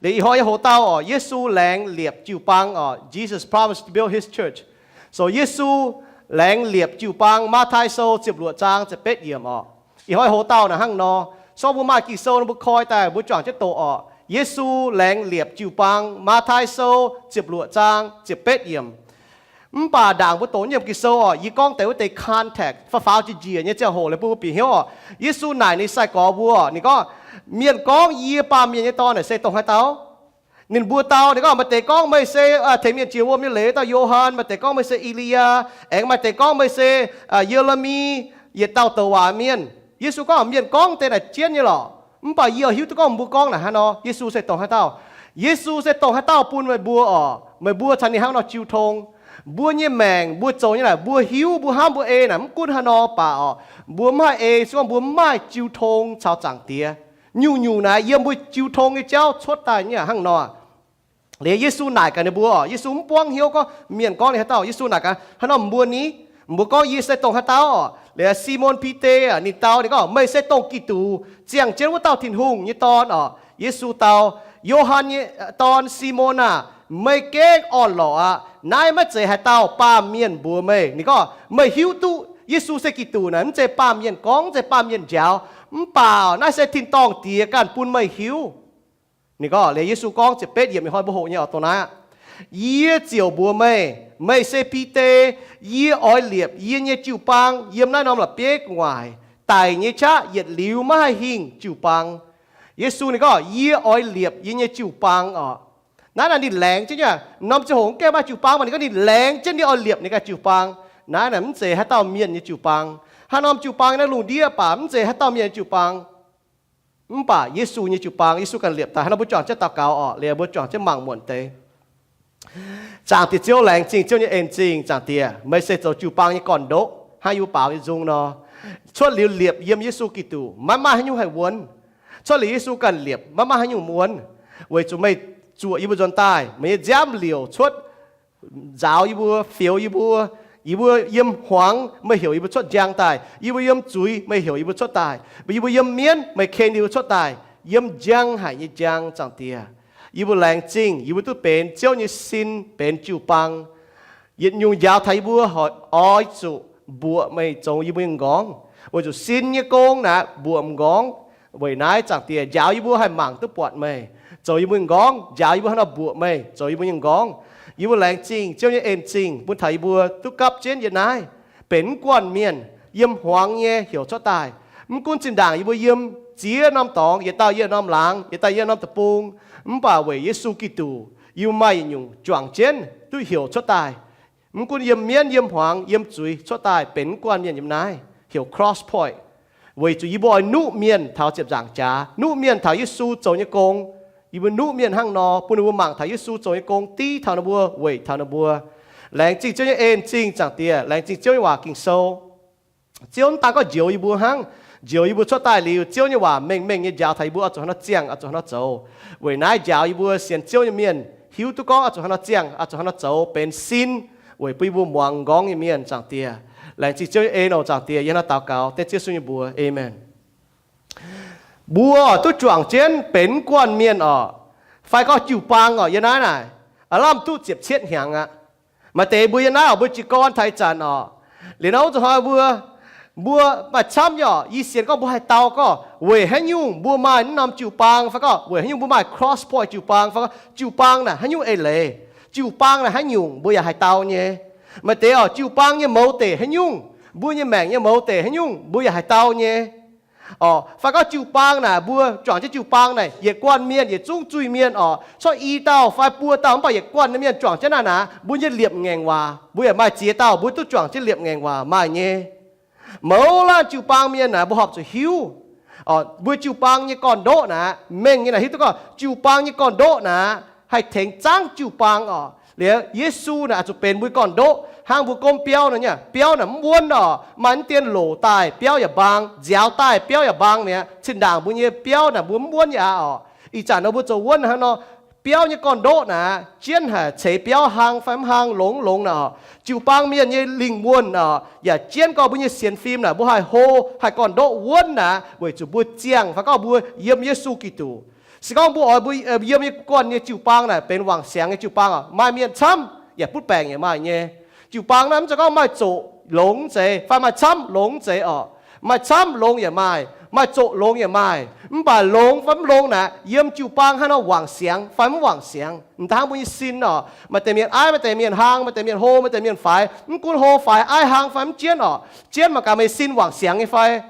Liuz ih hnoi nyei hoc-dauh oc, Yesu laengz liepc jiu-baang oc. Jesus promised to build his church. So Yesu laengz liepc jiu-baang, Matv^tai Sou ziepc luoqc zaang ziepc betv yiemc oc. Ih hnoi hoc-dauh naaic hnangv nor, so mbuo maaih Ging-Sou nor mbuo koi daaih mbuo juangc jienv doqc oc. Yesu laengz liepc jiu-baang, Matv^tai Sou ziepc luoqc zaang ziepc betv yiemc. Mv baac ndaangc mbuo doqc yiem Ging-Sou oc, yie gorngv deix wuov deix context faaux-faaux jiex njiec nyei ziangh hoc liuz bun mbuo bieqc hnyouv oc. Yesu naaic ninh sai-gorx mbuo, ninh gorngv, mienh gorngv yie, Baamh Mienh nyei Dorn naaic, se dongh haaix dauh? Ninh mbuo dau, ninh gorngv, maaih deix gorngv meih se tengx mienh jiex wuom nyei leiz dauh Yo^han, maaih deix gorngv meih se E^li^yaa, aengx maaih deix gorngv meih se Ye^le^mi, yietc dauh douc waac mienh. Yesu gorngv, mienh gorngv deix naaic jienv nyei lorqc, mv baac yie oix hiuv duqv gorngv mbuo gorngv naaic haaix nor, Yesu se dongh haaix dauh. Yesu se dongh haaix dauh bun meih mbuo oc. Meih mbuo caux ninh hnangv nor jiu tong. Mbuo nyei maengc mbuo zoux nyei naaic, mbuo hiuv, mbuo hnamv, mbuo ei naaic, mv gunv haaix nor baac oc, mbuo mv haih ei se gorngv mbuo mv maaih jiu tong caux Zaangc Diex. Nyungc-nyungc naaiv yiem mbuo jiu tong nyei jauv cuotv daaih nyei hnangv nor. Liuz Yesu naaic gaax ninh mbuo oc, Yesu mv buangv hnyouv gorngv mienh gorngv ninh haaix dauh. Yesu naaic gaax, haaix norm mbuo ni? Mbuo gorngv yie se dongh haaix dauh oc? Liuz Simon Bide, ninh dau, ninh gorngv, meih se dongh Giduc, ziangh jienv wuov dauh Tin-Hungh nyei Dorn oc. Yesu dau, Yo^han nyei dorn Simon aah! Meih gengh orn-lorqc aqv. Naaiv maiv zeiz haaix dauh, baamh mienh mbuox meih. Ninh gorngv meih hiuv duqv Yesu se Giduc naaic mv zeiz baamh mienh gorngv, mv zeiz baamh mienh njaaux, mv baac naaiv se tin-dorngh Diex ganh bun meih hiuv. Ninh gorngv, liuz Yesu gorngv ziepc betv yiemc, ih hnoi mbuo hoqc nyei oc, dongh naaiv aqv, yie ziouc mbuox meih, meih se Bide. Yie oix liepc yie nyei jiu-baang yiem naaiv norm la'bieiv gu'nguaaic. Daic nyei qaqv yietc liuz maiv haih hingh jiu-baang. Yesu ninh gorngv, yie oix liepc yie nyei jiu-baang oc. Naaiv naaic ninh laengz jienv nyei, norm ziangh hoc mv gaengh maaih jiu-baang, mv baac ninh gorngv ninh laengz jienv ninh oix liepc ninh ganh jiu-baang. Naaiv naaic mv zeiz haaix dauh mienh nyei jiu-baang. Haaix norm jiu-baang naaiv lungh ndiev baac mv zeiz haaix dauh mienh nyei jiu-baang. Mv baac Yesu nyei jiu-baang, Yesu ganh liepc daaih. Haaix nor mbuo juangc jienv daux gaux oc, liuz mbuo juangc jienv mangc muonc deix. Zaangc Diex Ziouv, laengz zingh Ziouv nyei en zingh. Zaangc Diex, meih se zoux jiu-baang nyei gorn-ndoqv hnangv yie mbuo baaux nyei nzung nor. Cuotv liuz liepc yiem Yesu Giduc, maiv maaih haaix nyungc haih wuonv. Cuotv liuz Yesu ganh liepc, maiv maaih haaix nyungc wuonv, weic zuqc meih zuoqc yie mbuo nzuonx daaih. Meih nyei nziaamv liouc cuotv nzaaux yie mbuo, fioux yie mbuo. Yie mbuo yiem hmuangx, meih heuc yie mbuo cuotv njang daaih. Yie mbuo yiem zuiz, meih heuc yie mbuo cuotv daaih. Yie mbuo yiem mienv, meih ken yie mbuo cuotv daaih. Yiem njang haic nyei njang, Zaangc Diex. Yie mbuo laengz zingh yie mbuo duqv benx Ziouv nyei sin, benx jiu-baang. Yietc nyungc njaaux taux yie mbuo oix zuqc mbuoqc meih zoux yie mbuo nyei m'nqorngv, weic zuqc sin nyei gong naaic mbuoqc m'nqorngv. Weic naaiv, Zaangc Diex, njaaux yie mbuo haih mangc duqv buatc meih zoux yie mbuo nyei m'nqorngv, njaaux yie mbuo haaix nor mbuoqc meih zoux yie mbuo nyei m'nqorngv. Yie mbuo laengz zingh Ziouv nyei en zingh bun taux yie mbuo duqv gapv jienv yiem naaiv, benx mv guanh mienh, yiem hmuangx nyei heuc cuotv daaih. Mv gunv zinh ndaangc yie mbuo yiem ziex norm dorngx, yietc dauh yiem norm laangz, yietc dauh yiem norm deic-bung, mv baac weic Yesu Giduc, yie mbuo maaih yietc nyungc juangc jienv duqv heuc cuotv daaih. Mv gunv yiem mienv, yiem hmuangx, yiem zuiz cuotv daaih benx mv guanh mienh yiem naaiv, heuc Cross Point, weic zuqc yie mbuo oix nuqv mienh taux ziepc nzaangc jaax, nuqv mienh taux Yesu zoux nyei gong. Yie mbuo nuqv mienh hnangv nor, bun ninh mbuo mangc taux Yesu zoux nyei gong, div taux ninh mbuo, weic taux ninh mbuo. Laengz zingh Ziouv nyei en zingh, Zaangc Diex. Laengz zingh Ziouv nyei waac Ging-Sou. Ziouv mv daan gorngv njoux yie mbuo hnangv, njoux yie mbuo cuotv daaih liuz, Ziouv nyei waac mengh mengh nyei njaaux taux yie mbuo oix zuqc haaix nor ziangh, oix zuqc haaix nor zoux. Weic naaiv njaaux yie mbuo sienx Ziouv nyei mienh hiuv duqv gorngv oix zuqc haaix nor ziangh, oix zuqc haaix nor zoux benx sin, weic bun yie mbuo muangx m'nqorngv nyei mienh, Zaangc Diex. Laengz zingh Ziouv nyei en oc, Zaangc Diex. Yie hnangv naaiv daux gaux dengv Ziouv Yesu nyei mbuox, aamen. Mbuo duqv juangc jienv benx mv guanh mienh oc, fai gorngv jiu-baang oc, yiem naaiv naaic, aav lamh duqv ziepc cietv hnyangx aqv. Maaih deix mbuo yiem naaiv oc, mbuo jiez gorn taux ih zanc oc, liuz nor wuov zuqc hnoi mbuo, mbuo maaih camv nyei oc. Yie sienx gorngv mbuo haih dau gorngv weic haaix nyungc mbuo maaih naaiv norm jiu-baang, fai gorngv weic haaix nyungc mbuo maaih Cross Point jiu-baang, fai gorngv jiu-baang naaic haaix nyungc eix leiz, jiu-baang naaic haaix nyungc mbuo yaac haih dau nyei. Maaih deix oc, jiu-baang nyei mouz deic haaix nyungc, mbuo nyei maengc nyei mouz deic haaix nyungc mbuo yaac haih dau nyei. Oc, fai gorngv jiu-baang naaic mbuo juangc jienv jiu-baang naaic, yietc guanh mienh, yietc zungv zuiz-mienh oc, corc i dauh fai buo dauh mv baac yietc guanh mienh juangc jienv naaic naaic, mbuo nyei liepc ngaengc waac mbuo yaac maaih ziex dauh mbuo duqv juangc jienv liepc ngaengc waac maaih nyei. Mouz laanh jiu-baang mienh naaic mbuo horpc zuqc hiuv, mbuo jiu-baang nyei gorn-ndoqv naaic mengh nyei naaic hiuv duqv gorngv jiu-baang nyei gorn-ndoqv naaic haih tengx zangv jiu-baang oc. Liuz Yesu naaic zuqc benx mbuo gorn-ndoqv hnangv mbuo gomv biauv nor nyei. Biauv naaic mv wuonv oc, maaih mv dien loc daaih biauv yaac mbaang, nziaaux daaih biauv yaac mbaang mi'aqv. Zinh ndaangc mbuo nyei biauv naaic mbuo mv wuonv yaac aqv oc. Ih zanc nor mbuo zoux wuonv hnangv nor, biauv nyei gorn-ndoqv naaic jienv haic, ceix biauv hlang fai mv hlang, longx longx naaic oc. Jiu-baang mienh nyei lingh wuonh oc yaac jienv gorngv mbuo nyei sienx fim naaic mbuo haih hlo, haih gorn-ndoqv wuonv naaic weic zuqc mbuo ziangh fai gorngv mbuo yiem Yesu Giduc. Se gorngv mbuo oix mbuo yiem nyei guanh nyei jiu-baang naaic benx wangc siangx nyei jiu-baang oc, maaih mienh camv yaac butv baengc yaac maaih nyei. Jiu-baang naaiv mv zeiz gorngv maaih zoqc longx zeiz fai maaih camv longx zeiz oc. Maaih camv longx yaac maaih, maaih zoqc longx yaac maaih. Mv baac longx fai mv longx naaic, yiem jiu-baang hnangv nor wangc siangx fai mv wangc siangx, m'daaih hnangv mbuo nyei sin oc. Maaih deix mienh aiv, maaih deix mienh hlang, maaih deix mienh hlo, maaih deix mienh faix. Mv gunv hlo faix, aiv hlang fai mv jienv oc, jienv mangc gaax meih sin wangc siangx nyei fai.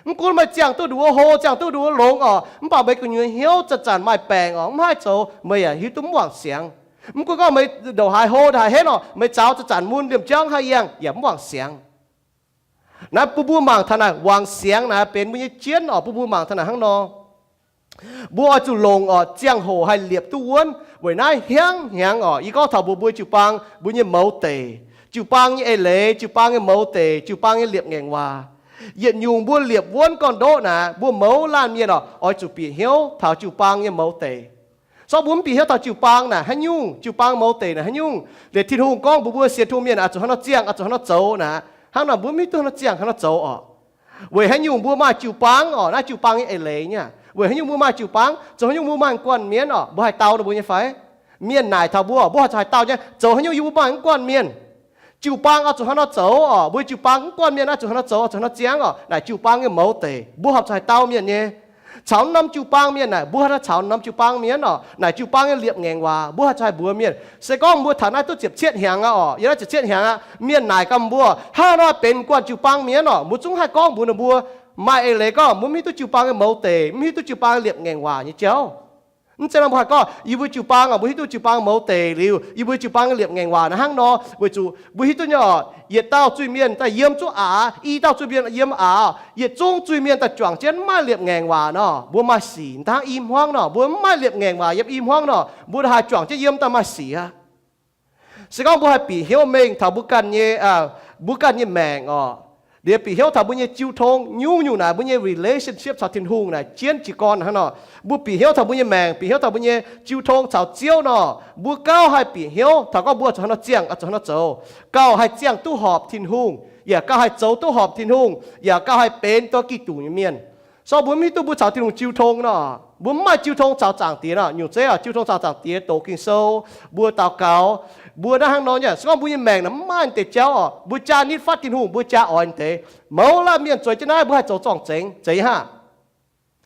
Mv gunv meih ziangh duqv nduov hlo, ziangh duqv nduov longx oc, mv baac meih gu'nyuoz hnyouv zanc-zanc maaih baengc oc, mv haih zoux, meih yaac hiuv duqv mv wangc siangx. Mv gunv gorngv meih ndongc haaix hlo, ndongc haaix henv oc, meih zaux zanc-zanc mun, liemh jauv haih yangh yaac mv wangc siangx. Naaiv bun mbuo mangc taux naaic wangc siangx naaic benx mbuo nyei jienv oc, bun mbuo mangc taux naaic hnangv nor. Mbuo oix zuqc longc oc, ziangh hoc haih liepc duqv wuonv. Weic naaiv hnyangx-hnyangx oc, yie gorngv taux mbuo, mbuo jiu-baang mbuo nyei mouz deic, jiu-baang nyei eix leiz, jiu-baang nyei mouz deic, jiu-baang nyei liepc ngaengc waac. Yietc nyungc mbuo liepc wuonv gorn-ndoqv naaic, mbuo mouz laanh mienh oc, oix zuqc bieqc hnyouv taux jiu-baang nyei mouz deic. Sorng mbuo mv bieqc hnyouv taux jiu-baang naaic haaix nyungc, jiu-baang mouz deic naaic haaix nyungc, liuz Tin-Hungh gorngv mbuox mbuo, sienx Tin-Hungh mienh oix zuqc hnangv nor ziangh, oix zuqc hnangv nor zoux naaic, hnangv nor mbuo mv hiuv duqv hnangv nor ziangh, hnangv nor zoux oc. Weic haaix nyungc mbuo maaih jiu-baang oc, naaiv jiu-baang nyei eix leiz nyei. Weic haaix nyungc mbuo maaih jiu-baang, zoux haaix nyungc mbuo maaih guanh mienv oc, mbuo haih dau ninh mbuo nyei fai? Mienh naaic taux mbuo, mbuo haih zuqc haih dau nyei, zoux haaix nyungc yie mbuo maaih mv guanh mienh. Jiu-baang oix zuqc hnangv nor zoux oc, mbuo jiu-baang mv guanh mienh oix zuqc hnangv nor zoux, oix zuqc hnangv nor ziangv oc, naaic jiu-baang nyei mouz deic, mbuo haih zuqc haih dau mienh nyei. Caux norm jiu-baang mienh naaic, mbuo haih caux norm jiu-baang mienh oc, naaic jiu-baang nyei liepc ngaengc waac, mbuo haih zuqc haih mbuox mienh. Se gorngv mbuo taux naaiv duqv ziepc cietv hnyangx aqv oc, yiem naaiv ziepc cietv hnyangx aqv, mienh naaic gaax mbuo, hnangv haaix nor benx guanh jiu-baang mienh oc, mbuo zungv haih gorngv mbuox ninh mbuo, maaih eix leiz gorngv mbuo mv hiuv duqv jiu-baang nyei mouz deic, mv hiuv duqv jiu-baang liepc ngaengc waac nyei jauv. Mv zeiz nor mbuo haih gorngv, yie mbuo jiu-baang oc, mbuo hiuv duqv jiu-baang mouz deic liuz, yie mbuo jiu-baang liepc ngaengc waac naaic hnangv nor, weic zuqc mbuo hiuv duqv nyei oc, yietc dauh zuiz-mienh daaih yiem zuqc aqc, i dauh zuiz-mienh yiem aqc, yietc zungv zuiz-mienh daaih juangc jienv mv maaih liepc ngaengc waac nor, mbuo maaih sic. Hnangv i hmuangv nor, mbuo mv maaih liepc ngaengc waac yiem i hmuangv nor, mbuo haih juangc jienv yiem daaih maaih sic aqv. Se gorngv mbuo haih bieqc hnyouv mengh taux mbuo ganh nyei, mbuo ganh nyei maengc oc, liuz bieqc hnyouv taux mbuo nyei jiu tong, nyungc-nyungc naaic mbuo nyei relationship caux Tin-Hungh naaic jienv jiez gorn hnangv nor. Mbuo bieqc hnyouv taux mbuo nyei maengc, bieqc hnyouv taux mbuo nyei jiu tong caux Ziouv nor, mbuo gauh haih bieqc hnyouv taux gorngv mbuo zuqc hnangv nor ziangh, zuqc hnangv nor zoux, gauh haih ziangh duqv horpc Tin-Hungh, yaac gauh haih zoux duqv horpc Tin-Hungh, yaac gauh haih benx dongh Giduc nyei mienh. Sorng mbuo mv hiuv duqv mbuo caux Tin-Hungh jiu tong nor, mbuo mv maaih jiu tong caux Zaangc Diex nor, nyungc zeiv oc, jiu tong caux Zaangc Diex doqc Ging-Sou, mbuo daux gaux, mbuo naaiv hnangv nor nyei. Se gorngv mbuo nyei maengc naaic mv maaih deix jauv oc, mbuo jaa nitv fatv Tin-Hungh, mbuo jaa oix deix. Mouz laanh mienh zueiz jienv naaiv, mbuo haih zoux zorng-zengx zeiz hnangv.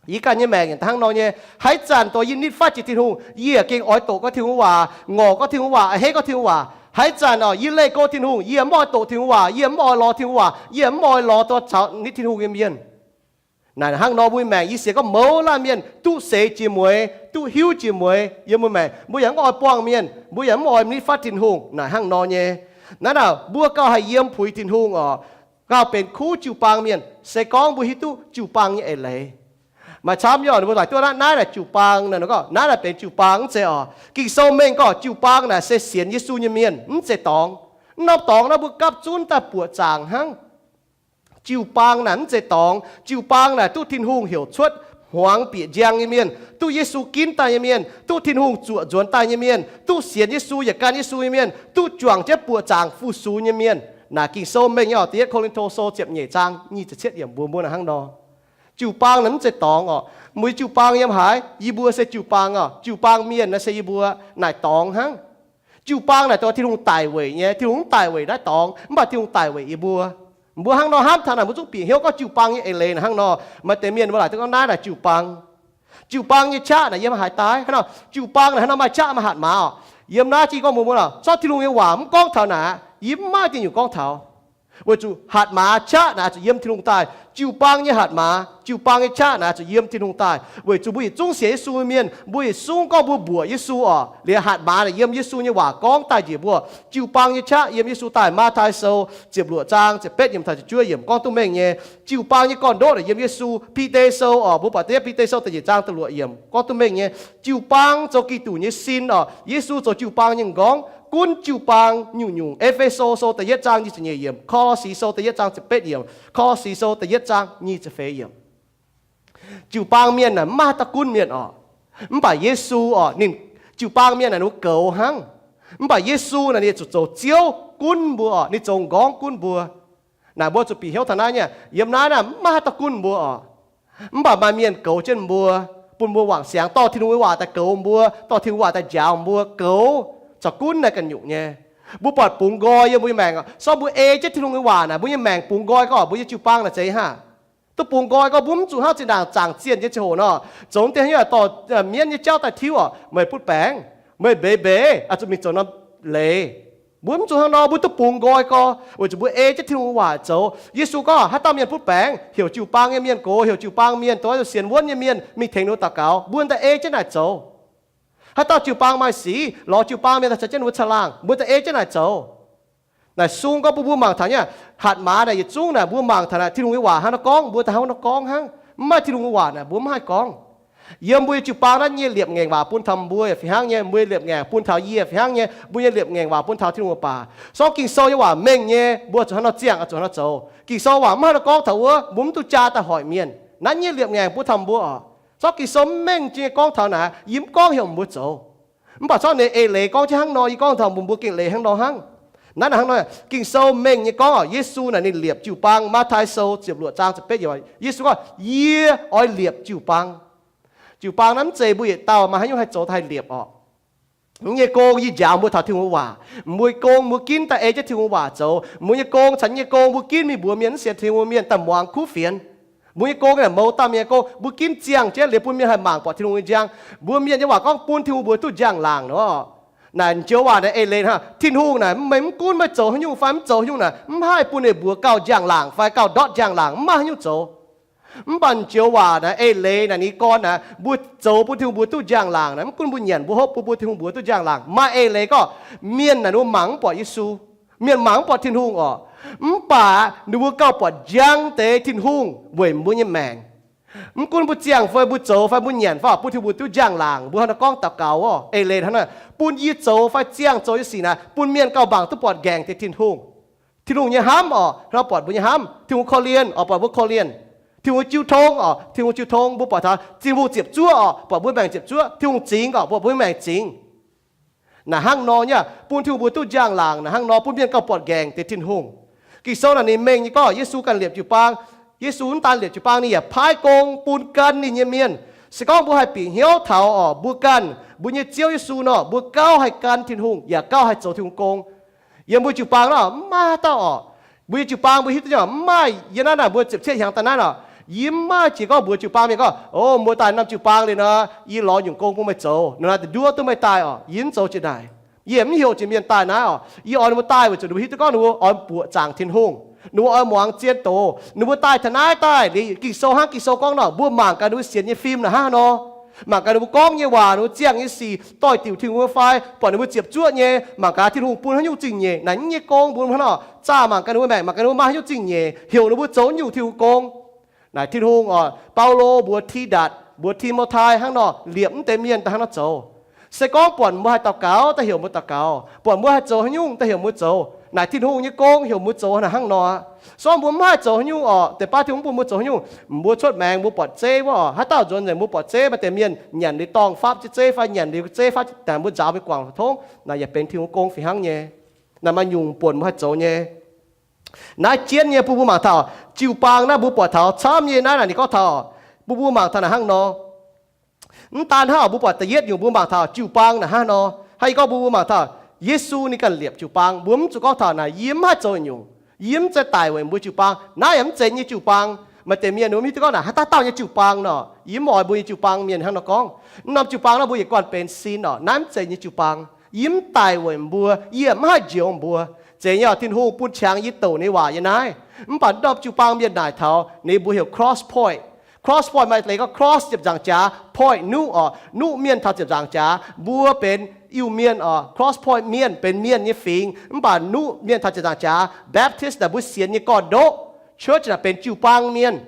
Yie ganh nyei maengc yaac hnangv nor nyei. Haaix zanc dongh yie nitv fatv jiex Tin-Hungh, yie yaac gengh oix doqc gorngv Tin-Hungh waac, ngorc gorngv Tin-Hungh waac, a'hneiv gorngv Tin-Hungh waac. Haaix zanc oc, yie leih go Tin-Hungh, yie mv oix doqc Tin-Hungh waac, yie mv oix lorz Tin-Hungh waac, yie mv oix lorz dongh caux nitv Tin-Hungh nyei mienh. Naaic hnangv nor mbuo nyei maengc, yie sienx gorngv mouz laanh mienh duqv seix jiex mueiz, duqv hiuv jiex mueiz yiem mbuo maengc. Mbuo yaac mv oix buangh mienh, mbuo yaac mv oix nitv fatv Tin-Hungh. Naaic hnangv nor nyei. Naaiv naaic mbuo gauh haih yiem puix Tin-Hungh oc, gauh benx kuv jiu-baang mienh, se gorngv mbuo hiuv duqv jiu-baang nyei eix leiz. Maaih camv nyei oc, ninh mbuo laaic duqv naaiv, naaiv naaic jiu-baang naaic, gorngv naaiv naaic benx jiu-baang, mv zeiz oc. Ging-Sou mengh gorngv jiu-baang naaic se sienx Yesu nyei mienh, mv zeiz dorngx. Mv norm dorngx naaiv mbuo gapv zunv daaih buoqc zaangc hnangv. Jiu-baang naaic mv zeiz dorngx. Jiu-baang naaic duqv Tin-Hungh heuc cuotv hmuangx bieqc njang nyei mienh, duqv Yesu ginv daaih nyei mienh, duqv Tin-Hungh zuoqc nzuonx daaih nyei mienh, duqv sienx Yesu yaac gan Yesu nyei mienh, duqv juangc jienv buoqc zaangc fu-sux nyei mienh. Naaic Ging-Sou mengh nyei oc, Da'yietv Ko^lin^to Sou ziepc nyeic zaang nyic ziepc cietv yiemc mbuox mbuo naaic hnangv nor. Jiu-baang naaic mv zeiz dorngx oc. Mbuo jiu-baang yiem haaix? Yie mbuo se jiu-baang oc. Jiu-baang mienh naaic se yie mbuo naaic dorngx hnangv. Jiu-baang naaic dongh Tin-Hungh daic weic nyei. Tin-Hungh mv daic weic naaiv dorngx, mv baac Tin-Hungh daic weic yie mbuo. Mbuo hnangv nor hnamv taux naaic, mbuo zungv bieqc hnyouv gorngv jiu-baang nyei eix leiz naaic hnangv nor. Maaih deix mienh mbuo laaic duqv gorngv naaiv naaic jiu-baang. Jiu-baang nyei qaqv naaic yiem haaix daaih? Hnangv nor, jiu-baang naaic hnangv nor maaih qaqv maaih hatc maaz oc. Yiem naaiv jiex gorngv mbuox mbuo oc, zorqv Tin-Hungh nyei waac mv gorngv taux naaic, yie mv maaih dien nyungc gorngv taux. Weic zuqc hatc maaz qaqv naaic zuqc yiem Tin-Hungh daaih. Jiu-baang nyei hatc maaz, jiu-baang nyei qaqv naaic zuqc yiem Tin-Hungh daaih. Weic zuqc mbuo yietc zungv sienx Yesu nyei mienh, mbuo yietc zungv gorngv mbuo mbuoqc Yesu oc, liuz hatc maaz naaic yiem Yesu nyei waac gorngv daaih njiec mbuo. Jiu-baang nyei qaqv yiem Yesu daaih. Matv^tai Sou ziepc luoqc zaang ziepc betv yiemc taux ziepc juov yiemc gorngv duqv mengh nyei. Jiu-baang nyei gorn-ndoqv naaic yiem Yesu. Bide Sou oc, mbuo buatc deix Bide Sou da'nyeic zaang da'luoqc yiemc gorngv duqv mengh nyei. Jiu-baang zoux Giduc nyei sin oc. Yesu zoux jiu-baang nyei m'nqorngv, gunv jiu-baang nyungc-nyungc. E^fe^so Sou da'yietv zaang nyic ziepc nyeic yiemc, Ko^lo^si Sou da'yietv zaang ziepc betv yiemc, Ko^lo^si Sou da'yietv zaang nyic ziepc feix yiemc. Jiu-baang mienh naaic mv maaih haaix dauh gunv mienh oc. Mv baac Yesu oc, ninh, jiu-baang mienh naaic ninh mbuo goux hnangv. Mv baac Yesu naaic ninh zuqc zoux Ziouv gunv mbuo oc, ninh zoux m'nqorngv gunv mbuo. Naaic mbuo zuqc bieqc hnyouv taux naaiv nyei, yiem naaiv naaic mv maaih haaix dauh gunv mbuo oc. Mv baac maaih mienh goux jienv mbuo. bun mbuo wangc siangx dorh Tin-Hungh nyei waac daaih goux mbuo, dorh Tin-Hungh waac daaih njaaux mbuo goux caux gunv naaiv ganh nyungc nyei. Mbuo buatc bungx nqoi yiem mbuo nyei maengc, se gorngv mbuo ei jienv Tin-Hungh nyei waac naaic, mbuo nyei maengc bungx nqoi gorngv mbuo nyei jiu-baang naaic zeiz haav. Duqv bungx nqoi gorngv mbuo mv zuqc hnangv zinh ndaangc zaangc zienh nyei ziangh hoc nor, zoux deix haaix nyungc dorh mienh nyei jauv daaih tiuv oc, meih butv baengc, meih mbeix mbeix, zuqc mingh zoux norm leiz. Mbuo mv zuqc hnangv nor, mbuo duqv bungx nqoi gorngv, weic zuqc mbuo ei jienv Tin-Hungh waac zoux. Yesu gorngv haaix dauh mienh butv baengc, heuc jiu-baang nyei mienh gox, heuc jiu-baang mienh, dongh sienx wuonv nyei mienh mingh tengx ninh mbuo daux gaux, mbuo daaih ei jienv naaic zoux. Haaix dauh jiu-baang maaih sic, lorz jiu-baang mienh daaih caux jienv ninh mbuo caangh laangh, mbuo daaih ei jienv naaic zoux. Naaic sung gorngv bun mbuo mangc taux nyei, hatc maaz naaic yietc zungv naaic mbuo mangc taux naaic Tin-Hungh nyei waac hnangv nor gorngv, mbuo daaih hnangv nor gorngv hnangv. Mv maaih Tin-Hungh nyei waac naaic mbuo mv haih gorngv. Yiem mbuo nyei jiu-baang naaiv nyei liepc ngaengc waac bun taux mbuo yaac fih hnangv nyei, mbuo nyei liepc ngaengc bun taux yie fih hnangv nyei, mbuo nyei liepc ngaengc waac bun taux Tin-Hungh baac. Se gorngv Ging-Sou nyei waac mengh nyei, mbuo zuqc hnangv nor ziangh, zuqc hnangv nor zoux. Ging-Sou waac mv hnangv nor gorngv taux wuov, mbuo mv duqv jaa daaih hoic mienh. Naaiv nyei liepc ngaengc bun taux mbuo oc. Se gorngv Ging-Sou mv mengh nyei gorngv taux naaic, yie mv gorngv heuc mbuo zoux. Mv baac se gorngv ninh eix leiz gorngv jienv hnangv nor, yie gorngv taux mbuox mbuo gengh leiz hnangv nor hnangv. Naaiv naaic hnangv nor, Ging-Sou mengh nyei gorngv oc, Yesu naaic ninh liepc jiu-baang. Matv^tai Sou ziepc luoqc zaang ziepc betv yiemc, Yesu gorngv, yie oix liepc jiu-baang. Jiu-baang naaiv mv zeiz mbuo yietc dauh maaih haaix nyungc haih zoux daaih haih liepc oc. Mv nyei gong yie njaaux mbuo taux Tin-Hungh waac. Mbuo nyei gong mbuo ginv daaih ei jienv Tin-Hungh waac zoux. Mbuo nyei gong caux nyei gong mbuo ginv mingh mbuox mienh mv sienx Tin-Hungh mienh daaih muangx kuv fienx. Mbuo nyei gong naaic mouz dauh mienh nyei gong, mbuo ginv ziangh jienv liuz bun mienh haih mangc buatc Tin-Hungh nyei njang. Mbuo mienh nyei waac gorngv bun Tin-Hungh mbuox duqv njang-laangc nor. Naaic m'njoux waac naaic eix leiz hnangv, Tin-Hungh naaic meih mv gunv meih zoux haaix nyungc fai mv zoux haaix nyungc naaic, mv haih bun ninh mbuox gauh njang-laangc fai gauh ndortv njang-laangc, mv maaih haaix nyungc zoux. Mv baac m'njoux waac naaic eix leiz naaic ninh gorn naaic, mbuo zoux bun Tin-Hungh mbuox duqv njang-laangc naaic, mv gunv mbuo nyanc mbuo hopv bun, bun Tin-Hungh mbuox duqv njang-laangc. Maaih eix leiz gorngv mienh naaic ninh mbuo mangc mv buatc Yesu, mienh mangc mv buatc Tin-Hungh oc. Mv baac ninh mbuo gauh buatc njang deix Tin-Hungh weic mbuo nyei maengc. Mv gunv mbuo ziangh fai mbuo zoux fai mbuo nyanc fai bun Tin-Hungh mbuox duqv njang-laangc, mbuo hnangv nor gorngv daux gaux oc. Eix leiz hnangv naaic, bun yie zoux fai ziangh zoux nyei sic naaic bun mienh gauh mangc duqv buatc nqaengc deix Tin-Hungh. Tin-Hungh nyei hnamv oc, hnangv buatc mbuo nyei hnamv. Tin-Hungh korv-lienh oc, buatc mbuo korv-lienh. Tin-Hungh jiu tong oc, Tin-Hungh jiu tong, mbuo buatc taux Tin-Hungh ziepc zuoqv oc, buatc mbuo maengc ziepc zuoqv. Tin-Hungh zingx oc, buatc mbuo maengc zingx. Naaic hnangv nor nyei, bun Tin-Hungh mbuox duqv njang-laangc. Naaic hnangv nor bun mienh gauh buatc nqaengc deix Tin-Hungh. Ging-Sou naaic ninh mengh nyei gorngv Yesu ganh liepc jiu-baang. Yesu mv daan liepc jiu-baang, ninh yaac paaiv gong bun gan ninh nyei mienh. Se gorngv mbuo haih bieqc hnyouv taux oc, mbuo ganh mbuo nyei Ziouv Yesu nor, mbuo gauh haih gan Tin-Hungh yaac gauh haih zoux Tin-Hungh gong. Yiem mbuo jiu-baang nor mv maaih haaix dauh oc. Mbuo nyei jiu-baang mbuo hiuv duqv nyei, mv maaih yiem naaiv naaic mbuo ziepc cietv hnyangx daaih naaiv oc. Yie mv maaih jiex gorngv mbuox jiu-baang mienh gorngv, o, mbuo daaih norm jiu-baang liuz nor, yie lorz nyungc gong bun meih zoux, naaiv naaic duqv nduov duqv meih daaih oc. Yie mv zoux jiex naaic. Yie mv heuc jiex mienh daaih naaiv oc. Yie oix ninh mbuo daaih weic zuqc ninh mbuo hiuv duqv gorngv ninh mbuo oix buoqc zaangc Tin-Hungh. Ninh mbuo oix muangx zien doz. Ninh mbuo daaih taux naaiv daaih liuz, Ging-Sou hnangv Ging-Sou gorngv nor, mbuo mangc gaax ninh mbuo sienx nyei fim naaic hnangv haaix nor. Mangc gaax ninh mbuo gorngv nyei waac, ninh mbuo ziangh nyei sic doix-diuc Tin-Hungh fai, buatc ninh mbuo ziepc zuoqv nyei. Mangc gaax Tin-Hungh bun haaix nyungc zingh nyeic. Naaic nyei gong mbuo hnangv nor zaah mangc gaax ninh mbuo maengc, mangc gaax ninh mbuo maaih haaix nyungc zingh nyeic, heuc ninh mbuo zoux nyungc Tin-Hungh gong. Naaic Tin-Hungh oc, Baulo mbuox Tidatc, mbuox Ti^mo^tai hnangv nor, liepc mv deix mienh daaih hnangv nor zoux. Se gorngv buatc mbuo haih daux gaux, daaih heuc mbuo daux gaux. Buatc mbuo haih zoux haaix nyungc, daaih heuc mbuo zoux. Naaic Tin-Hungh nyei gong heuc mbuo zoux naaic hnangv nor aqv. Se gorngv mbuo mv haih zoux haaix nyungc oc, deix baav Tin-Hungh mv bun mbuo zoux haaix nyungc, mbuo cuotv maengx mbuo buatc zeiv wuov oc, haaix dauh nzuonx nzengc mbuo buatc zeiv, maaih deix mienh nyanc liuz dorngh fapv jienv zeiv fai nyanc liuz zeiv fapv jienv, naaic mbuo nzaaux mingh guangc tongv, naaic yaac benx Tin-Hungh gong fih hnangv nyei. Naaic maaih nyungc buonc mbuo haih zoux nyei. Naaiv jienv nyei bun mbuo mangc taux jiu-baang naaiv mbuo buatc taux camv nyei naaiv naaic ninh gorngv taux, bun mbuo mangc taux naaic hnangv nor. Mv daan hnangv oc, mbuo buatc da'yietv nyungc mbuo mangc taux jiu-baang naaic hnangv nor. Hnangv yie gorngv mbuo mbuo mangc taux Yesu ninh ganh liepc jiu-baang, mbuo mv zuqc gorngv taux naaic yie mv haih zoux nyungc, yie mv zeiz daic weic mbuo jiu-baang. Naaiv yaac mv zeiz nyei jiu-baang. Maaih deix mienh ninh mbuo mv hiuv duqv gorngv naaic haaix dauh dauh nyei jiu-baang nor. Yie mv oix mbuo nyei jiu-baang mienh hnangv nor gorngv. Mv norm jiu-baang naaiv mbuo yietc guanh benx sin oc. Naaiv mv zeiz nyei jiu-baang. Yie mv daic weic mbuo, yie mv haih njoux mbuo. Zeiz nyei oc, Tin-Hungh bun qangx yie douc ninh nyei waac nyei naaiv. Mv baac norm jiu-baang mienh naaic taux ninh mbuo heuc cross point. Cross point maaih leiz gorngv cross ziepc nzaangc jaax, point nuqv oc, nuqv mienh taux ziepc nzaangc jaax. Mbuo benx Iu-Mienh oc, cross point mienh benx mienh nyei fingx, mv baac nuqv mienh taux ziepc nzaangc jaax. Baptist naaic mbuo sienx nyei gorn-ndoqv. Church naaic benx jiu-baang mienh.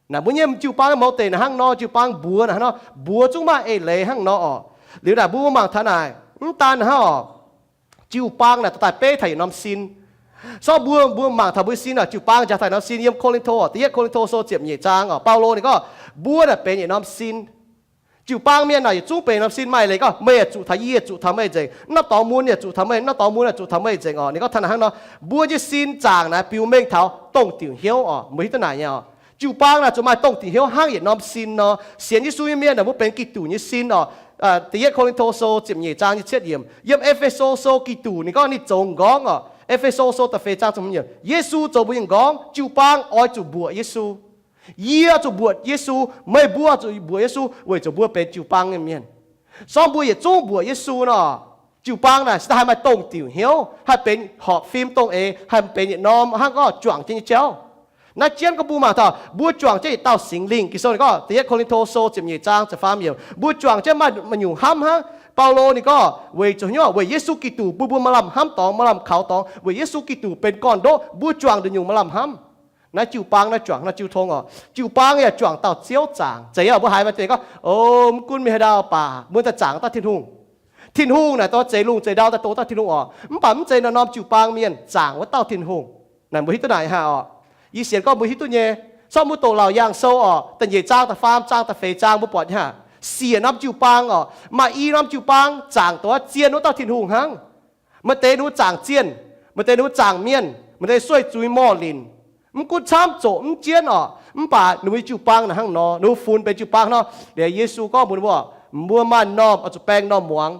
Naaic mbuo nyei jiu-baang mouz deic naaic hnangv nor, jiu-baang mbuox naaic hnangv nor, mbuox zungv maaih eix leiz hnangv nor oc. Liuz naaic mbuo mangc taux naaic, mv daan hnangv oc, jiu-baang naaic daaih beiv taux yietc norm sin. Sorv mbuo, mbuo mangc taux mbuo sin oc, jiu-baang njaaux taux yietc norm sin. Yiem Ko^lin^to oc, da'yietv Ko^lin^to Sou ziepc nyeic zaang oc, Baulo ninh gorngv mbuo naaic benx yietc norm sin. Jiu-baang mienh naaic yietc zungv benx yietc norm sin, maaih eix leiz gorngv meih yaac zuqc taux yie, zuqc taux meih nzengc. Naaiv dorngx mun yaac zuqc taux meih, naaiv dorngx mun yaac zuqc taux meih nzengc oc. Ninh gorngv taux naaic hnangv nor, mbuo nyei sin zaangc naaic biux mengh taux dongh diuc hnyouv oc. Mbuo hiuv duqv naaic nyei oc. Jiu-baang naaic zuqc maaih dongh diuc hnyouv hnangv yietc norm sin nor. Sienx Yesu nyei mienh naaic mbuo benx Giduc nyei sin oc. Da'yietv Ko^lin^to Sou ziepc nyeic zaang nyic cietv yiemc, yiem E^fe^so Sou Giduc ninh gorngv ninh zoux m'nqorngv oc. E^fe^so Sou da'feix zaang ziepc hmz yiemc, Yesu zoux mbuo nyei m'nqorngv. Jiu-baang oix zuqc mbuoqc Yesu. Yie zuqc mbuoqc Yesu, meih mbuo zuqc mbuoqc Yesu weic zuqc mbuo benx jiu-baang nyei mienh. Sorng mbuo yietc zungv mbuoqc Yesu nor, jiu-baang naaic se daaih haih maaih dongh diuc hnyouv, haih benx horpc fim dongh eix, haih benx yietc norm hnangv gorngv juangc jienv nyei jauv. Naaiv jienv gorngv mbuo mangc taux mbuo juangc jienv yietc dauh Singx Lingh. Ging-Sou ninh gorngv, Da'yietv Ko^lin^to Sou ziepc nyeic zaang ziepc faam yiemc, mbuo juangc jienv maaih, maaih nyungc hnamv hnangv. Baulo ninh gorngv weic zuqc hnyouv, weic Yesu Giduc bun mbuo maaih lamh hnamv dorngx, maaih lamh kaux dorngx. Weic Yesu Giduc benx gorn-ndoqv mbuo juangc nduqc nyungc maaih lamh hnamv. Naaiv jiu-baang naaiv juangc naaiv jiu tong oc. Jiu-baang yaac juangc dauh Ziouv zaangc. Zeiz yaac mbuo haiz maaih deix gorngv, o, mv gunv mingh haaix ndau baac mbuo daaih zaangc dauh Tin-Hungh. Tin-Hungh naaic dorh zeix lungh zeix ndau daaih doh dauh Tin-Hungh oc. Mv baac mv zeiz norm-norm jiu-baang mienh zaangc wuov dauh Tin-Hungh. Naaic mbuo hiuv duqv naaic haic oc. Yie sienx gorngv mbuo hiuv duqv nyei. Sorng mbuo doqc Laauc Yaangh Sou oc, da'nyeic zaang da'faam zaang da'feix zaang mbuo buatc nyei haic. Siec norm jiu-baang oc, maaih i norm jiu-baang zaangc doqc zien wuov dauh Tin-Hungh hnangv. Maaih deix ninh mbuo zaangc zienh, maaih deix ninh mbuo zaangc mienh, maaih deix sueih zuiz morh linc. Mv gunv camv zoqc mv jienv oc, mv baac ninh mbuo nyei jiu-baang naaic hnangv nor, ninh mbuo funx benx jiu-baang nor. Liuz Yesu gorngv mbuox ninh mbuo, mbuo maaih norm oix zuqc baeng norm muangx,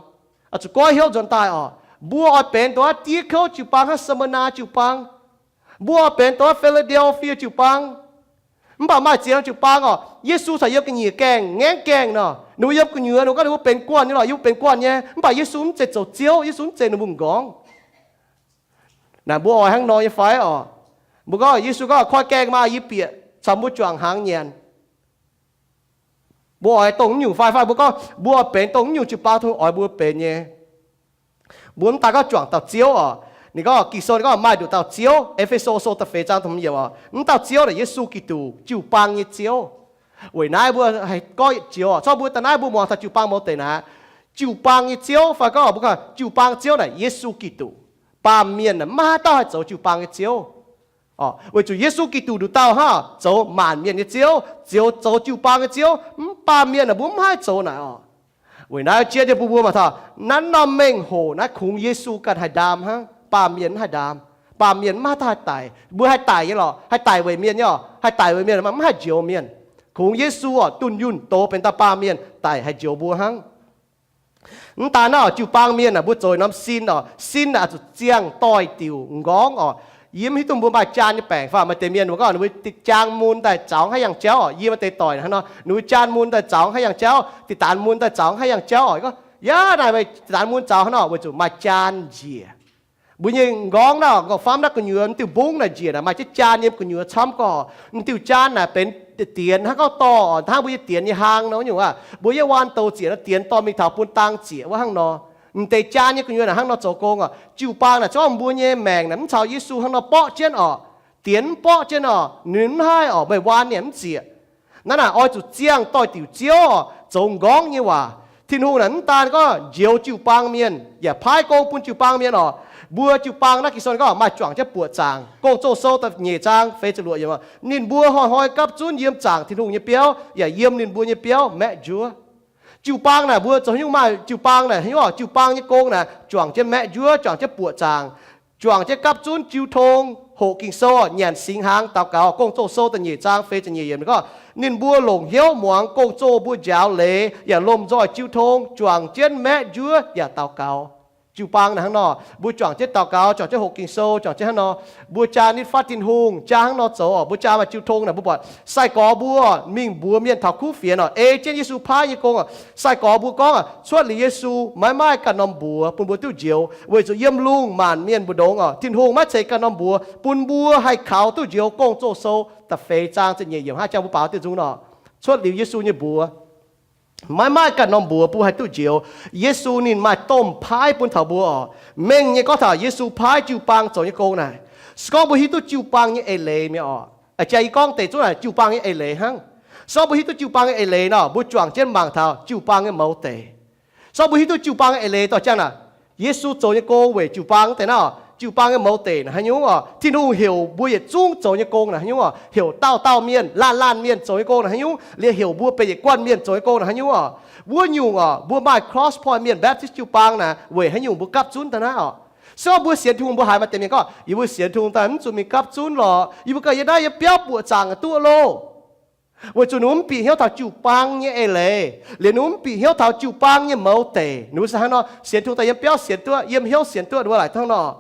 oix zuqc goiv hnyouv nzuonx daaih oc. Mbuo oix benx doqc diev kouv jiu-baang hnangv Smirna jiu-baang. Mbuo oix benx doqc Philadelphia jiu-baang. Mv baac maaih ziex norm jiu-baang oc, Yesu caux yiem ga'nyiec gaengh, ngaengv gaengh nor, ninh mbuo yiem gu'nyuoz ninh mbuo gorngv ninh mbuo benx guanh nyei lorqc, yie mbuo benx guanh nyei. Mv baac Yesu mv zeiz zoux Ziouv, Yesu mv zeiz ninh mbuo m'nqorngv. Naaic mbuo oix hnangv nor nyei fai oc? Mbuo gorngv, Yesu gorngv, koi gaengh maah! Yie bieqc caux mbuo juangc hnaangx nyanc. Mbuo oix dongh nyungc fai, fai mbuo gorngv mbuo oix benx dongh nyungc jiu-baang Tin-Hungh oix mbuo benx nyei. Mbuo mv daan gorngv juangc dauh Ziouv oc. Ninh gorngv, Ging-Sou ninh gorngv maaih nduqc dauh Ziouv, E^fe^so Sou da'feix zaang da'hmz yiemc oc. Mv dauh Ziouv naaic Yesu Giduc, jiu-baang nyei Ziouv. Weic naaiv mbuo haih gorngv yietc joux oc, corc mbuo daaih naaiv mbuo muangx taux jiu-baang mouz deic naaic, jiu-baang nyei Ziouv fai gorngv mbuo gorngv jiu-baang Ziouv naaic Yesu Giduc. Baamh mienh naaic maiv maaih dauh haih zoux jiu-baang nyei Ziouv. Weic zuqc Yesu Giduc nduqc dauh hnangv zoux maanc mienh nyei Ziouv, zoux, zoux jiu-baang nyei Ziouv. Mv baamh mienh naaic mbuo mv haih zoux naaic oc. Weic naaiv jiex nyei bun mbuo mangc taux naaiv norm mengh hoc naaiv kungx Yesu ganh haih ndaam hnangv, baamh mienh mv haih ndaam. Baamh mienh mv maaih dauh haih daic. Mbuo haih daic nyei lorqc, haih daic weic mienh nyei oc, haih daic weic mienh, mv haih njoux mienh. Kungx Yesu oc, dunh yunh doz benx dauh baamh mienh daic haih njoux mbuo hnangv. Mv daan naaiv oc, jiu-baang mienh naaic mbuo zoux norm sin oc, sin naaic zuqc ziangh doix-diuc m'nqorngv oc. Yie mv hiuv duqv mbuo maaih jaan nyei baengc fai maaih deix mienh mbuo gorngv ninh mbuo jaang mun daaih zaux haaix yangh jauv oc. Yie maaih deix doic hnangv nor, ninh mbuo jaan mun daaih zaux haaix yangh jauv, diqc daanx mun daaih zaux haaix yangh jauv oc. Gorngv, yaac naaic meih diqc daanx mun zaux hnangv nor weic zuqc maaih jaan njiec. Mbuo nyei m'nqorngv naaiv, m'nqorngv-famv naaiv gu'nyuoz, m'diuh mbungv naaic njiec naaic maaih jienv jaan yiem gu'nyuoz camv gorqv. M'diuh jaan naaic benx dienx hnangv gorngv dorh, hnangv mbuo nyei dienx nyei hlang nor nyungc aqv. Mbuo yietv waan douz zieqc nor, dienx dorh mingh taux bun dang zieqc wuov hnangv nor. M'deix jaan nyei gu'nyuoz naaic hnangv nor zoux gong oc. Jiu-baang naaic zorqv mbuo nyei maengc naaic mv caux Yesu hnangv nor borqv jienv oc. Dienx mv borqv jienv oc, ninh mv haih oc, meih waan ninh mv zieqc. Naaiv naaic oix zuqc ziangh doix-diuc Ziouv oc, zoux m'nqorngv nyei waac. Tin-Hungh naaic mv daan gorngv njoux jiu-baang mienh, yaac paaiv gong bun jiu-baang mienh oc. Mbuo jiu-baang naaiv Ging-Sou gorngv maaih juangc jienv buoqc zaangc. Gong-Zoh Sou da'nyeic zaang feix ziepc luoqc yiemc, ninh mbuo hnoi-hnoi gapv zunv yiem zaangc Tin-Hungh nyei biauv yaac yiem ninh mbuo nyei biauv maeqv njuov. Jiu-baang naaic mbuo zoux haaix nyungc maaih jiu-baang naaic haaix nyungc oc? Jiu-baang nyei gong naaic juangc jienv maeqv njuov, juangc jienv buoqc zaangc, juangc jienv gapv zunv jiu tong, hoqc Ging-Sou, nyanc singx hnaangx, daux gaux. Gong-Zoh Sou da'nyeic zaang feix ziepc nyeic yiemc gorngv, ninh mbuo longc hnyouv muangx gong-zoh mbuo njaaux leiz yaac lomh nzoih jiu tong, juangc jienv maeqv njuov yaac daux gaux. Jiu-baang naaic hnangv nor, mbuo juangc jienv daux gaux, juangc jienv hoqc Ging-Sou, juangc jienv hnangv nor, mbuo jaa nitv fatv Tin-Hungh, jaa hnangv nor zoux oc. Mbuo jaa maaih jiu tong naaic mbuo buatc sai-gorx mbuo mingh mbuox mienh taux kuv fienx oc, ei jienv Yesu paaiv nyei gong oc. Sai-gorx mbuo gorngv oc, cuotv liuz Yesu maiv maaih ganh norm mbuox bun mbuo duqv njoux, weic zuqc yiem lungh maanc mienh mbu'ndongx oc, Tin-Hungh maiv ceix ganh norm mbuox bun mbuo haih kaux duqv njoux. Gong-Zoh Sou da'feix zaang ziepc nyeic yiemc hnangv jang mbuo baaux diuh nzung nor, cuotv liuz Yesu nyei mbuox maiv maaih ganh norm mbuox bun haih duqv njoux. Yesu ninh maaih domh paaiv bun taux mbuo oc. Mengh nyei gorngv taux Yesu paaiv jiu-baang zoux nyei gong naaic, se gorngv mbuo hiuv duqv jiu-baang nyei eix leiz mi'aqv oc. Aa, jaa yie gorngv deix zungv naaic jiu-baang nyei eix leiz hnangv. Se gorngv mbuo hiuv duqv jiu-baang nyei eix leiz nor, mbuo juangc jienv mangc taux jiu-baang nyei mouz deic. Se gorngv mbuo hiuv duqv jiu-baang nyei eix leiz dorh jangx naaic, Yesu zoux nyei gong weic jiu-baang deix naaiv oc, jiu-baang nyei mouz deic naaic haaix nyungc oc? Tin-Hungh heuc mbuo yietc zungv zoux nyei gong naaic haaix nyungc oc? Heuc dauh dauh mienh, laanh laanh mienh zoux nyei gong naaic haaix nyungc? Liuz heuc mbuo benx yietc guanh mienh zoux nyei gong naaic haaix nyungc oc? Wuov nyungc oc, mbuo maaih Cross Point Mienh Baptist jiu-baang naaic weic haaix nyungc mbuo gapv zunv daaih naaiv oc? Se gorngv mbuo sienx Tin-Hungh, mbuo haiz maaih deix mienh gorngv, yie mbuo sienx Tin-Hungh daaih mv zuqc mingh gapv zunv lorqc, yie mbuo ganh yiem naaiv yiem biauv buoqc zaangc duqv loh. Weic zuqc ninh mv bieqc hnyouv taux jiu-baang nyei eix leiz, liuz ninh mv bieqc hnyouv taux jiu-baang nyei mouz deic. Ninh mbuo se hnangv nor, sienx Tin-Hungh daaih yiem biauv sienx duqv, yiem hnyouv sienx duqv, ninh mbuo laaic hnangv nor.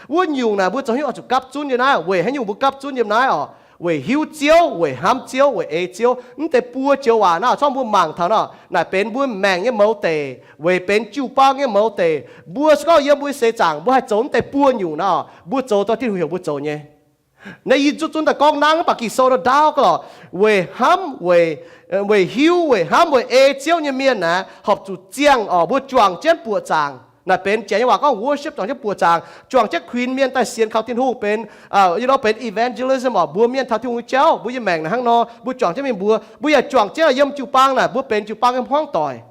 Wuov nyungc naaic mbuo zoux hnyouv oix zuqc gapv zunv yiem naaiv. Weic haaix nyungc mbuo gapv zunv yiem naaiv orqc? Weic hiuv Ziouv, weic hnamv Ziouv, weic ei Ziouv. Mv deix buo joux waac naaiv, zorqv mbuo mangc taux nor, naaic benx mbuo maengc nyei mouz deic, weic benx jiu-baang nyei mouz deic. Mbuo se gorngv yiem mbuo nyei seix zaangc mbuo haih zoux mv deix buo nyungc nor, mbuo zoux dongh Tin-Hungh heuc mbuo zoux nyei. Naaiv yie zuqc zunv daaih gorngv hnangv, mv baac Ging-Sou nor ndaauv gaax lorqc, weic hnamv, weic, weic hiuv, weic hnamv, weic ei Ziouv nyei mienh naaic horpc zuqc ziangh orqc, mbuo juangc jienv buoqc zaangc. Naaic benx janx nyei waac gorngv worship, juangc jienv buoqc zaangc, juangc jienv kuinx mienh daaih sienx kaux Tin-Hungh benx, you know, benx evangelism orqc, mbuox mienh taux Tin-Hungh nyei jauv. Mbuo nyei maengc naaic hnangv nor, mbuo juangc jienv mingh mbuox, mbuo yaac juangc jienv yiem jiu-baang naaic, mbuo benx jiu-baang nyei hmuangv doic.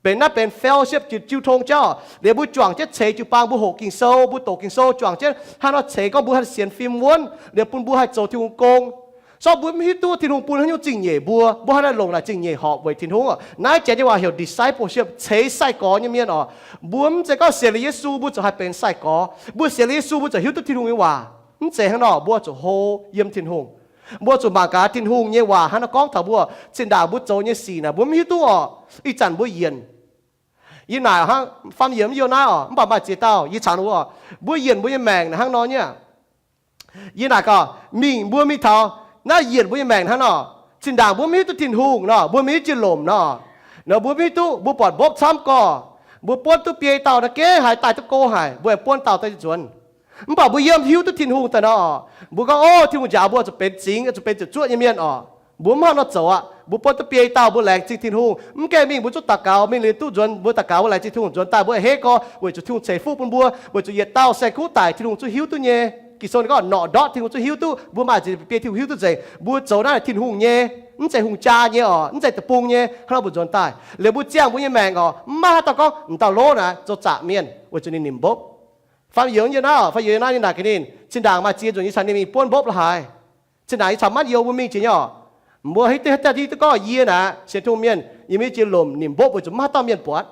Benx naaiv benx fellowship jiu, jiu tong jauv. Liuz mbuo juangc jienv ceix jiu-baang, mbuo hoqc Ging-Sou, mbuo doqc Ging-Sou, juangc jienv hnangv nor ceix gorngv mbuo haih sienx fim wuonv, liuz bun mbuo haih zoux Tin-Hungh gong. Sorng mbuo mv hiuv duqv Tin-Hungh bun haaix nyungc zingh nyeic mbuo, mbuo hnangv naaiv longc naaic zingh nyeic horpc weic Tin-Hungh orqc. Naaiv janx nyei waac heuc discipleship, ceix sai-gorx nyei mienh orqc. Mbuo mv zeiz gorngv sienx liuz Yesu mbuo ziouc haih benx sai-gorx. Mbuo sienx liuz Yesu mbuo ziouc hiuv duqv Tin-Hungh nyei waac. Mv zeiz hnangv nor, mbuo zuqc hlo yiem Tin-Hungh. Mbuo zuqc mangc gaax Tin-Hungh nyei waac hnangv nor gorngv taux mbuo, zinh ndaangc mbuo zoux nyei sic naaic mbuo mv hiuv duqv orqc. Ih zanc mbuo yienc. Yie naaic hnangv, faam yienc mv youh naaiv orqc, mv baac maaih ziex dauh yie caux ninh mbuo, mbuo yienc mbuo nyei maengc naaic hnangv nor nyei. Yie naaic gaax, mingh mbuo mingh taux naaiv yienc mbuo nyei maengc hnangv nor, zinh ndaangc mbuo mv hiuv duqv Tin-Hungh nor, mbuo mingh jienv lomc nor, nor mbuo mv hiuv duqv, mbuo buatc mbopv camv gorx, mbuo buonv duqv biei dauh naaiv gengh haiz daaih duqv go haic, mbuo aengx buonv dauh daaih zuonx. Mv baac mbuo yiem hiuv duqv Tin-Hungh daaih nor, mbuo gorngv, o, Tin-Hungh njaaux mbuo zuqc benx zingx, zuqc benx ziepc zuoqv nyei mienh orqc. Mbuo mv hnangv nor zoux aqv. Mbuo buonv duqv biei dauh mbuo laengz zingh Tin-Hungh. Mv gaengh mingh mbuo zungv daux gaux, mingh liuz duqv nzuonx mbuo daux gaux, mbuo laengz zingh Tin-Hungh nzuonx daaih, mbuo hei gorx weic zuqc Tin-Hungh ceix fuqv bun mbuo, weic zuqc yietc dauh sai-kuv daic Tin-Hungh zungv hiuv duqv nyei. Ging-Sou ninh gorngv norqc ndortv Tin-Hungh zungv hiuv duqv, mbuo maaih ziex biei Tin-Hungh hiuv duqv nzengc. Mbuo zoux naaiv Tin-Hungh nyei, mv zeiz hungh jaa nyei orqc, mv zeiz deic-bung nyei, hnangv nor mbuo nzuonx daaih. Liuz mbuo ziangh mbuo nyei maengc orqc, mv maaih haaix dauh gorngv m'dauh lov naaic zoux zaqc mienh weic zuqc ninh nimc mbopv. Faam youz yie naaiv, faam youz yie naaiv ninh naaic gaax ninh, zinh ndaangc maaih ziex nzunc yie caux ninh mingh buonv mbopv la'haaix. Zinh ndaangc yie caux matv youz mbuo mingh jiex nyei orqc. Mbuo hiuv duqv, hiuv duqv gorngv yie naaic sienx Tin-Hungh mienh, yie mingh jiex lomc nimc mbopv weic zuqc maiv maaih dauh mienh buatc.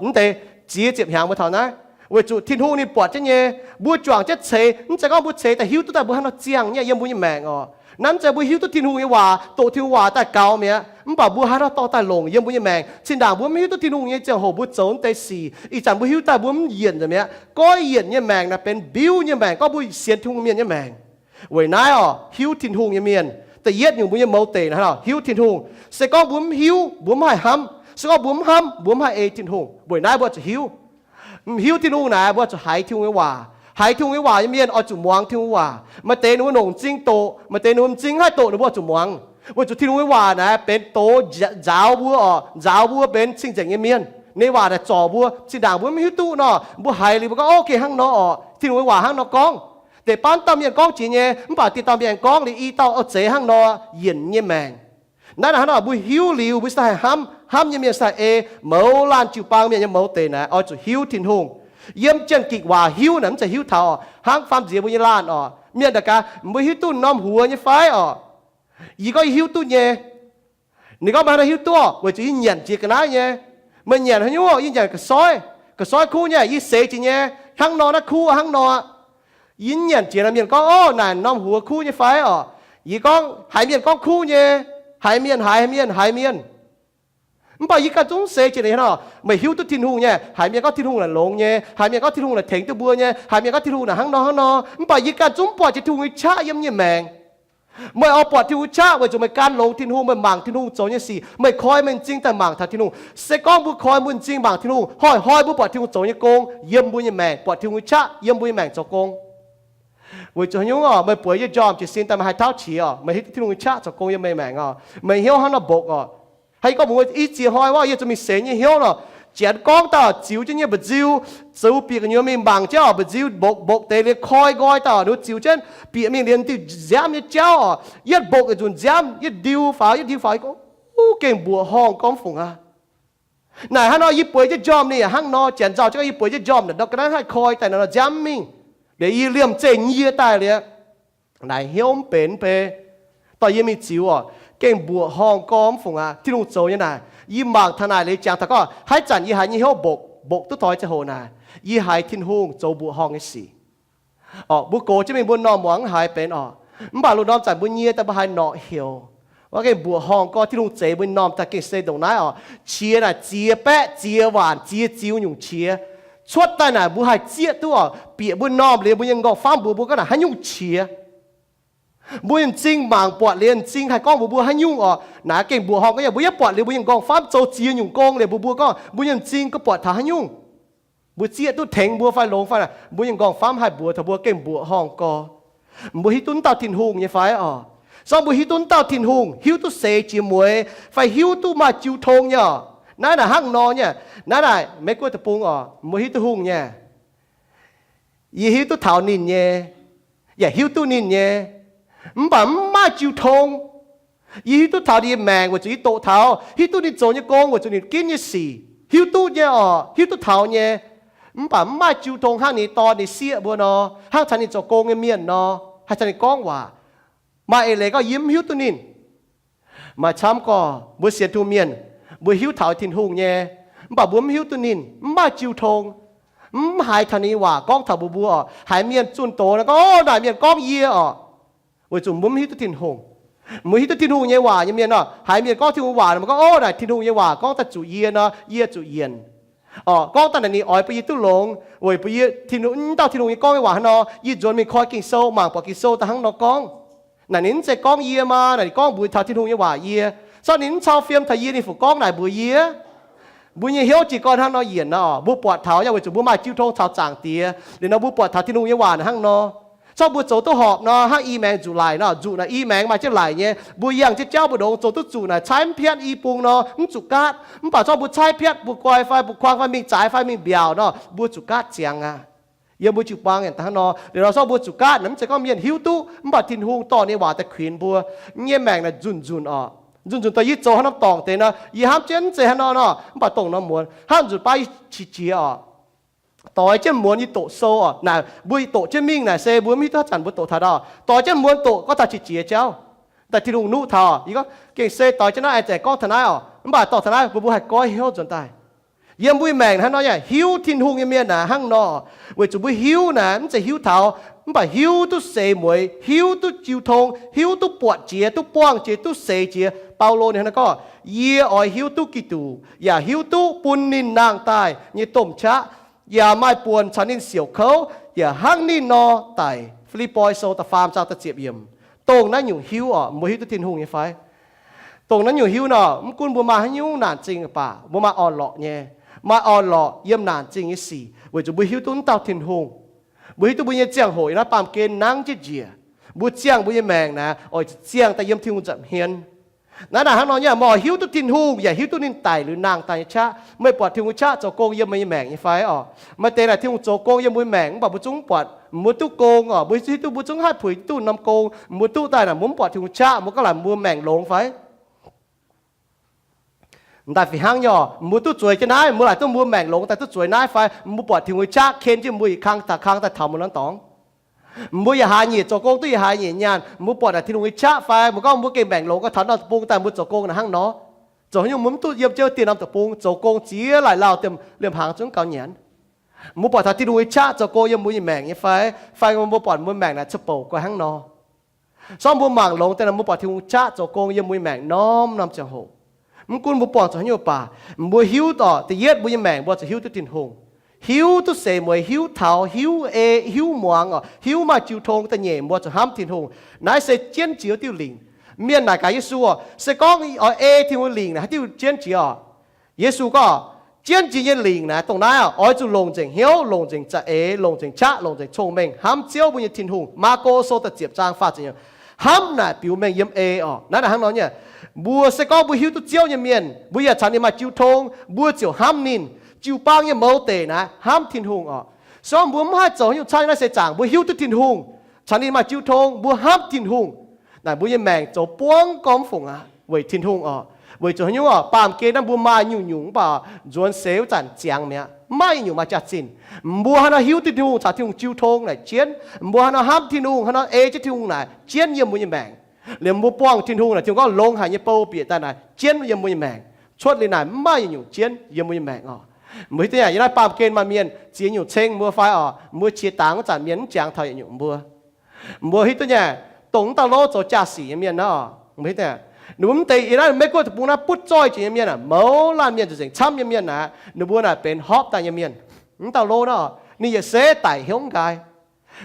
Mv deix ziex ziepc hnyangx mbuo taux naaiv, weic zuqc Tin-Hungh ninh buatc jienv nyei. Mbuo juangc jienv ceix, mv zeiz gorngv mbuo ceix daaih hiuv duqv daaih mbuo haaix nor ziangh nyei yiem mbuo nyei maengc orqc. Naaiv mv zeiz mbuo hiuv duqv Tin-Hungh nyei waac, doqc Tin-Hungh waac daaih gaux mi'aqv, mv baac mbuo haaix nor dorh daaih longc yiem mbuo nyei maengc. Zinh ndaangc mbuo mv hiuv duqv Tin-Hungh nyei ziangh hoc mbuo zoux mv deix sic, ih zanc mbuo hiuv daaih mbuo mv yienc nzengc mi'aqv. Goiv yienc nyei maengc naaic benx mbiuv nyei maengc, gorngv mbuo sienx Tin-Hungh mienh nyei maengc. Weic naaiv orqc, hiuv Tin-Hungh nyei mienh, da'yietv nyungc mbuo nyei mouz deic naaiv orqc, hiuv Tin-Hungh. Se gorngv mbuo mv hiuv, mbuo mv haih hnamv. Se gorngv mbuo mv hnamv, mbuo mv haih ei Tin-Hungh. Weic naaiv mbuo zuqc hiuv. Hiuv Tin-Hungh naaic mbuo zuqc haiz Tin-Hungh nyei waac. Haiz Tin-Hungh nyei waac nyei mienh oix zuqc muangx Tin-Hungh waac. Maaih deix ninh mbuo nongc m'zing doqc, maaih deix ninh mbuo m'zing mv haih doqc, ninh mbuo zuqc muangx. Weic zuqc Tin-Hungh nyei waac naaic benx doz nzaaux mbuo orqc, nzaaux mbuo benx cing-nzengc nyei mienh. Ninh waac naaic zorc mbuo. Zinh ndaangc mbuo mv hiuv duqv nor, mbuo haiz liuz mbuo gorngv, o, gengh hnangv nor orqc, Tin-Hungh nyei waac hnangv nor gorngv. Deix baav dauh mienh gorngv jiex nyei, mv baac dieh dauh mienh gorngv liuz i dauh, o, zeiz hnangv nor, yienc nyei maengc. Naaiv hnangv nor mbuo hiuv liuz mbuo se haih hnamv, hnamv nyei mienh se haih ei. Mouz laanh jiu-baang mienh nyei mouz deic naaic oix zuqc hiuv Tin-Hungh. Yiem Janx-Gikc waac hiuv naaic mv zeiz hiuv taux hnangv faam nziex mbuo nyei laanh orqc. Mienh daaih gaax, mbuo hiuv duqv norm huox nyei fai orqc? Yie gorngv yie hiuv duqv nyei. Ninh gorngv, meih hnangv nor hiuv duqv? Weic zuqc yie nyanc jiex ga'naaiv nyei. Meih nyanc haaix nyungc? Yie nyanc ga'soiv. Ga'soiv kuv nyei, yie seix jiex nyei. Hnangv nor naaiv kuv hnangv nor. Yie nyanc jiex, mienh gorngv, o, naaic norm huox kuv nyei fai orqc? Yie gorngv, haiz mienh gorngv kuv nyei. Haiz mienh, haiz mienh, haiz mienh. Mv baac yie ganh zungv seix jiex naaic nor, meih hiuv duqv Tin-Hungh nyei, haiz mienh gorngv Tin-Hungh naaic longx nyei, haiz mienh gorngv Tin-Hungh naaic tengx duqv mbuo nyei, haiz mienh gorngv Tin-Hungh naaic hnangv nor hnangv nor. Mv baac yie ganh zungv mv buatc jiex Tin-Hungh nyei qaqv yiem yie nyei maengc. Meih oix buatc Tin-Hungh nyei qaqv weic zuqc meih gan longx Tin-Hungh, meih mangc Tin-Hungh zoux nyei sic, meih koi meih m'zing daaih mangc taux Tin-Hungh. Se gorngv mbuo koi mbuo m'zing mangc Tin-Hungh, hnoi-hnoi mbuo buatc Tin-Hungh zoux nyei gong yiem mbuo nyei maengc, buatc Tin-Hungh nyei qaqv yiem mbuo nyei maengc zoux gong. Weic zuqc haaix nyungc orqc? Meih bueix jienv njormh jiez sin daaih meih haih tauv qiex orqc? Meih hiuv duqv Tin-Hungh nyei qaqv zoux gong yiem meih maengc orqc? Meih hnyouv hnangv nor mbokx orqc? Haaix, yie gorngv mbuox i ziex hnoi wuov, yie zuqc mingh seix nyei hnyouv nor, Janx gorngv daaih ziux jienv nyei mba'nziu, ziux bieqc gu'nyuoz mingh mangc jienv orqc, mba'nziu mbokx mbokx deix liuz koi nqoi daaih orqc, ninh mbuo ziux jienv bieqc mingh liuz diuh nziaamv nyei jauv orqc, yietv mbokx yietc nzunc nziaamv, yietv ndiu faaux yietv ndiu faaux, o, gengh mbuoqc horngh gorngv fungc aqv. Naaic hnangv nor yie bueix jienv njormh ninh hnangv nor, Janx nzauh jienv gorngv yie bueix jienv njormh naaic ndortv ga'naaiv haih koi daaih naaic nor nziaamv mingh. Liuz yie liemh zeih nyie daaih liuz, naaic hnyouv mv benx mv bei. Dorh yie mingh ziux orqc, gengh mbuoqc horngh gorngv fungc aqv. Tin-Hungh zoux nyei naaic, yie mangc taux naaic liuz jangx taux gorngv haaix zanc yie haiz nyei hnyouv mbokx. mboqc duqv doix ziangh hoc naaic, yie haiz Tin-Hungh zoux mbuoqc horngh nyei sic. Orqc, mbuo gox jienv mingh mbuo m'normh muangx mv haiz benx orqc. Mv baac loz-norm zanc mbuo nyie daaih mbuo haiz norqc heuc, wuov gengh mbuoqc horngh gorx Tin-Hungh zeix mbuo m'normh daaih gengh se ndongc naaiv orqc. Qiex naaic ziex baeqv ziex waanc ziex ziux nyungc qiex. Cuotv daaih naaic mbuo haih zieqv duqv orqc. Bieqc mbuo m'normh liuz mbuo nyei m'nqorngv-famv mbuox mbuo gorngv naaic haaix nyungc qiex. Mbuo nyei m'zing mangc buatc liuz m'zing haih gorngv mbuox mbuo haaix nyungc orqc. Naaiv gengh mbuoqc horngh gorngv yaac mbuo yietv buatc liuz mbuo nyei m'nqorngv-famv zoux ziex nyungc gong liuz mbuox mbuo gorngv mbuo nyei m'zing gorngv buatc taux haaix nyungc. Mbuo zieqv duqv tengx mbuo fai longx fai naaic, mbuo nyei m'nqorngv-famv haih mbuox taux mbuo gengh mbuoqc horngh gorx. Mbuo hiuv duqv wuov dauh Tin-Hungh nyei fai orqc? Sorng mbuo hiuv duqv wuov dauh Tin-Hungh, hiuv duqv seix jiex mueix, fai hiuv duqv maaih jiu tong nyei orqc. Naaiv naaic hnangv nor nyei. Naaiv naaic Meiv Guoqv deic-bung orqc, mbuo hiuv duqv hungh nyei. Yie hiuv duqv taux ninh nyei, yaac hiuv duqv ninh nyei, mv baac mv maaih jiu tong. Yie hiuv duqv taux ninh nyei maengc weic zuqc yie doqc taux, hiuv duqv ninh zoux nyei gong weic zuqc ninh ginv nyei sic, hiuv duqv nyei orqc, hiuv duqv taux nyei. Mv baac mv maaih jiu tong hnangv ninh nyei Dorn nyei sieqv mbuo nor, hnangv caux ninh zoux gong nyei mienh nor, haih caux ninh gorngv waac. Maaih eix leiz gorngv yie mv hiuv duqv ninh. Maaih camv gorqv mbuo sienx Tin-Hungh mienh, mbuo hiuv taux Tin-Hungh nyei, mv baac mbuo mv hiuv duqv ninh, mv maaih jiu tong, mv haiz taux ninh nyei waac gorngv taux mbuox mbuo orqc. Haiz mienh zunh doz nor gorngv, Ov, naaic mienh gorngv yie orqc. Weic zuqc mbuo mv hiuv duqv Tin-Hungh. Mbuo hiuv duqv Tin-Hungh nyei waac nyei mienh nor, haiz mienh gorngv Tin-Hungh waac nor, mbuo gorngv, Ov, naaic Tin-Hungh nyei waac gorngv daaih zuqc yie nor, yie zuqc yienc. Orqc, gorngv daaih naaic ninh oix bun yie duqv longx weic bun yie, Tin-Hungh, dauh Tin-Hungh nyei gorngv nyei waac hnangv nor, yie nzuonx mingh koi Ging-Sou mangc buatc Ging-Sou daaih hnangv nor gorngv. Naaic ninh mv zeiz gorngv yie maa, naaic ninh gorngv mbuox taux Tin-Hungh nyei waac yie. Sorng ninh mv cau fiem taux yie, ninh fu gorngv naaic mbuox yie. Mbuo nyei hnyouv jiez gorn hnangv nor yienc nor, mbuo buatc taux yaac weic zuqc mbuo maaih jiu tong caux Zaangc Diex liuz nor, mbuo buatc taux Tin-Hungh nyei waac naaic hnangv nor. Sorng mbuo zoux duqv horpc nor, hnangv i maengx nzuqc laic nor, nzuqc naaic i maengx maaih jienv laic nyei, mbuo yangh jienv jauv mbu'ndongx zoux duqv zuqc naaic caaiv mv piatv i bung nor, mv zuqc gaatv. Mv baac sorng mbuo caaiv piatv, mbuo guai fai mbuo kuang fai mingh zaaix fai mingh mbiaauc nor, mbuo zuqc gaatv ziangx aqv. Yiem mbuo jiu-baang yaac hnangv nor. Liuz nor sorng mbuo zuqc gaatv naaic, mv zeiz gorngv mienh hiuv duqv, mv baac Tin-Hungh dorh ninh nyei waac daaih kuinx mbuo. Nyei maengc naaic nzunc nzunc orqc, nzunc nzunc dorh yie zoux haaix norm dorngc deix nor, yie hnamv jienv mv zeiz haaix nor nor, mv baac dongh norm muonz hnangv nzunc baav yie qiex jiez orqc, doix jienv muonz yie doqc sou orqc. Naaic mbuo doqc jienv mingh naaic se mbuo mv hiuv duqv haaix zanc mbuo doqc taux ndau. Doix jienv muonz doqc gorngv taux qiex jiez jauv, daaih Tin-Hungh nuqv taux, yie gorngv gengh se doix jienv naaiv aengx zengc gorngv taux naaiv orqc. Mv baac dorh taux naaiv mbuo, mbuo haih goiv hnyouv nzuonx daaih. Yiem mbuo nyei maengc hnangv nor yaac hiuv Tin-Hungh nyei mienh naaic hnangv nor, weic zuqc mbuo hiuv naaic mv zeiz hiuv taux, mv baac hiuv duqv seix mueiz, hiuv duqv jiu tong, hiuv duqv buatc jiex, duqv buangh jiex, duqv seix jiex. Baulo ninh hnangv nor gorngv, Yie oix hiuv duqv Giduc, yaac hiuv duqv bun ninh nangh daaih nyei domh qaqv, yaac maaih buonc caux ninh siouc kouv, yaac hnangv ninh nor daic. Fi^lipv^poi Sou da'faam zaang da'ziepc yiemc. Dongh naaiv nyungc hiuv orqc, mbuo hiuv duqv Tin-Hungh nyei fai? Dongh naaiv nyungc hiuv nor, mv gunv mbuo maaih haaix nyungc naanc zingh baac mbuo maaih orn-lorqc nyei, maaih orn-lorqc yiem naanc zingh nyei sic, weic zuqc mbuo hiuv duqv wuov dauh Tin-Hungh. Mbuo hiuv duqv mbuo nyei ziangh hoc yiem naaiv baamh gen nangv jienv njiec. Mbuo ziangh mbuo nyei maengc naaic oix zuqc ziangh daaih yiem Tin-Hungh nza'hmien. Naaiv naaic hnangv nor nyei, meih oix hiuv duqv Tin-Hungh yaac hiuv duqv ninh daic liuz nangh daaih nyei qaqv. Meih buatc Tin-Hungh qaqv zoux gong yiem meih nyei maengc nyei fai orqc? Maaih deix naaic Tin-Hungh zoux gong yiem mbuo nyei maengc mv baac mbuo zungv mv buatc, mbuo duqv gong orqc, mbuo hiuv duqv mbuo zungv haih puix duqv norm gong, mbuo duqv daaih naaic mbuo mv buatc Tin-Hungh qaqv, mbuo gorngv laaic mbuo maengc longx fai? M'daaih fih hnangv nyei orqc, mbuo duqv zueiz jienv naaiv, mbuo laaic duqv mbuo maengc longx daaih duqv zueiz naaiv fai? Mbuo buatc Tin-Hungh nyei qaqv ken jienv mbuo yietc kang taux kang daaih taux mbuo norm dorngx. Mbuo yaac haiz nyeic zoux gong duqv yaac haiz nyeic nyaanh, mbuo buatc naaic Tin-Hungh nyei qaqv fai? Mbuo gorngv mbuo gengh maengc longx gau taux norm deic-bung daaih mbuo zoux gong naaic hnangv nor. Zoux haaix nyungc mbuo mv duqv yiem jienv dieh norm deic-bung zoux gong ziex laaic lauh diemv liemh hnaangx zungv gaux nyanc. Mbuo buatc taux Tin-Hungh nyei qaqv zoux gong yiem mbuo nyei maengc nyei fai? Fai mbuo buatc mbuo maengc naaic ca'bouc guai hnangv nor? Sorng mbuo mangc longx deix nor, mbuo buatc Tin-Hungh qaqv zoux gong yiem mbuo nyei maengc norm-norm ziangh hoc. Mv gunv mbuo buangh zuqc haaix nyungc baac, mbuo hiuv orqc, da'yietv mbuo nyei maengc mbuo zuqc hiuv duqv Tin-Hungh. Hiuv duqv seix mueiz, hiuv taux, hiuv ei, hiuv muangx orqc, hiuv maaih jiu tong. Da'nyeic mbuo zuqc hnamv Tin-Hungh. Naaiv se jienv jiex diuh lingc. Mienh naaic gaax Yesu orqc, se gorngv oix ei Tin-Hungh lingc naaic haaix diuh jienv jiex orqc? Yesu gorngv, jienv jiex nyei lingc naaic dongh naaiv orqc, oix zuqc longc nzengc hnyouv, longc nzengc za'eix, longc nzengc qaqv, longc nzengc cong-mengh hnamv Ziouv mbuo nyei Tin-Hungh. Maako Sou da'ziepc zaang faah ziepc yiemc. Hnamv naaic biux mengh yiem ei orqc. Naaiv naaic hnangv nor nyei. Mbuo se gorngv mbuo hiuv duqv Ziouv nyei mienh, mbuo yaac caux ninh maaih jiu tong, mbuo ziouc hnamv ninh. Jiu-baang nyei mouz deic naaic hnamv Tin-Hungh orqc. Se gorngv mbuo mv haih zoux haaix nyungc caaiv naaiv seix zaangc, mbuo hiuv duqv Tin-Hungh, caux ninh maaih jiu tong, mbuo hnamv Tin-Hungh, naaic mbuo nyei maengc zoux buangv gormx fungc aqv weic Tin-Hungh orqc. Weic zuqc haaix nyungc orqc? Baamh gen naaiv mbuo maaih nyungc-nyungc mv baac nzuonx seix wuov zanc ziangx mi'aqv. Mv maaih nyungc-nyungc maaih jaax-zinh. Mbuo haaix nor hiuv duqv Tin-Hungh caux Tin-Hungh jiu tong naaic jienv. Mbuo haaix nor hnamv Tin-Hungh, haaix nor ei jienv Tin-Hungh naaic jienv yiem mbuo nyei maengc. Liemh mbuo buangh Tin-Hungh naaic, Tin-Hungh gorngv longx haic nyei bou bieqc daaih naaic jienv yiem mbuo nyei maengc. Cuotv liuz naaic mv maaih nyungc-nyungc jienv yiem mbuo nyei maengc orqc. Mbuo hiuv duqv nyei, yiem naaiv baamh gen maaih mienh ziex nyungc ceng mbuo fai orqc, mbuo qiex dangx wuov zanc mienh mv jangx taux yietc nyungc mbuo. Mbuo hiuv duqv nyei, dongh mv dauh lov zoux jaa-sic nyei mienh nor, mbuo hiuv duqv nyei, ninh mbuo mv deix yiem naaiv Meiv Guoqv deic-bung naaiv butv zoih jiex nyei mienh aah, mouz laanh mienh, nzengc camv nyei mienh aah, ninh mbuo naaic benx hopv daaih nyei mienh. Mv dauh lov nor, ninh yietc seix daic hnyouv mv nqaai.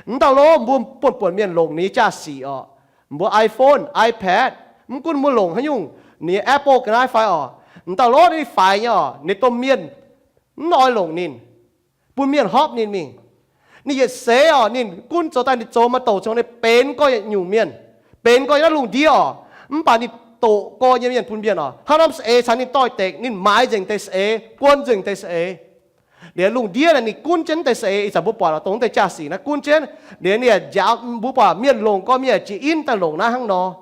Mv dauh lov mbuo buonv-buonc mienh longc ninh nyei jaa-sic orqc. Mbuo iPhone, iPad, mv gunv mbuo longc haaix nyungc, ninh nyei Apple ga'naaiv fai orqc, mv dauh lov ninh faix nyei orqc, ninh domh mienh mv oix longc ninh, bun mienh hopv ninh mingh. Ninh yietc seix orqc, ninh gunv zoux daaih ninh zoux maaih douc cong, ninh benx gorx-youz nyungc mienh, benx gorx-youz naaiv lungh ndiev orqc. Mv baac ninh doqc gorx nyei mienh bun mienh orqc. Hnangv norm saeng-eix caux ninh doix-dekc, ninh maaiz nzengc deix saeng-eix, guon nzengc deix saeng-eix. Liuz lungh ndiev naaic ninh gunv jienv deix saeng-eix, ih zanc mbuo buatc oc, dongh deix jaa-sic naaiv gunv jienv. Liuz ninh njaaux mbuo buatc mienh longc gorx, mienh jiex in daaih longc naaiv hnangv nor.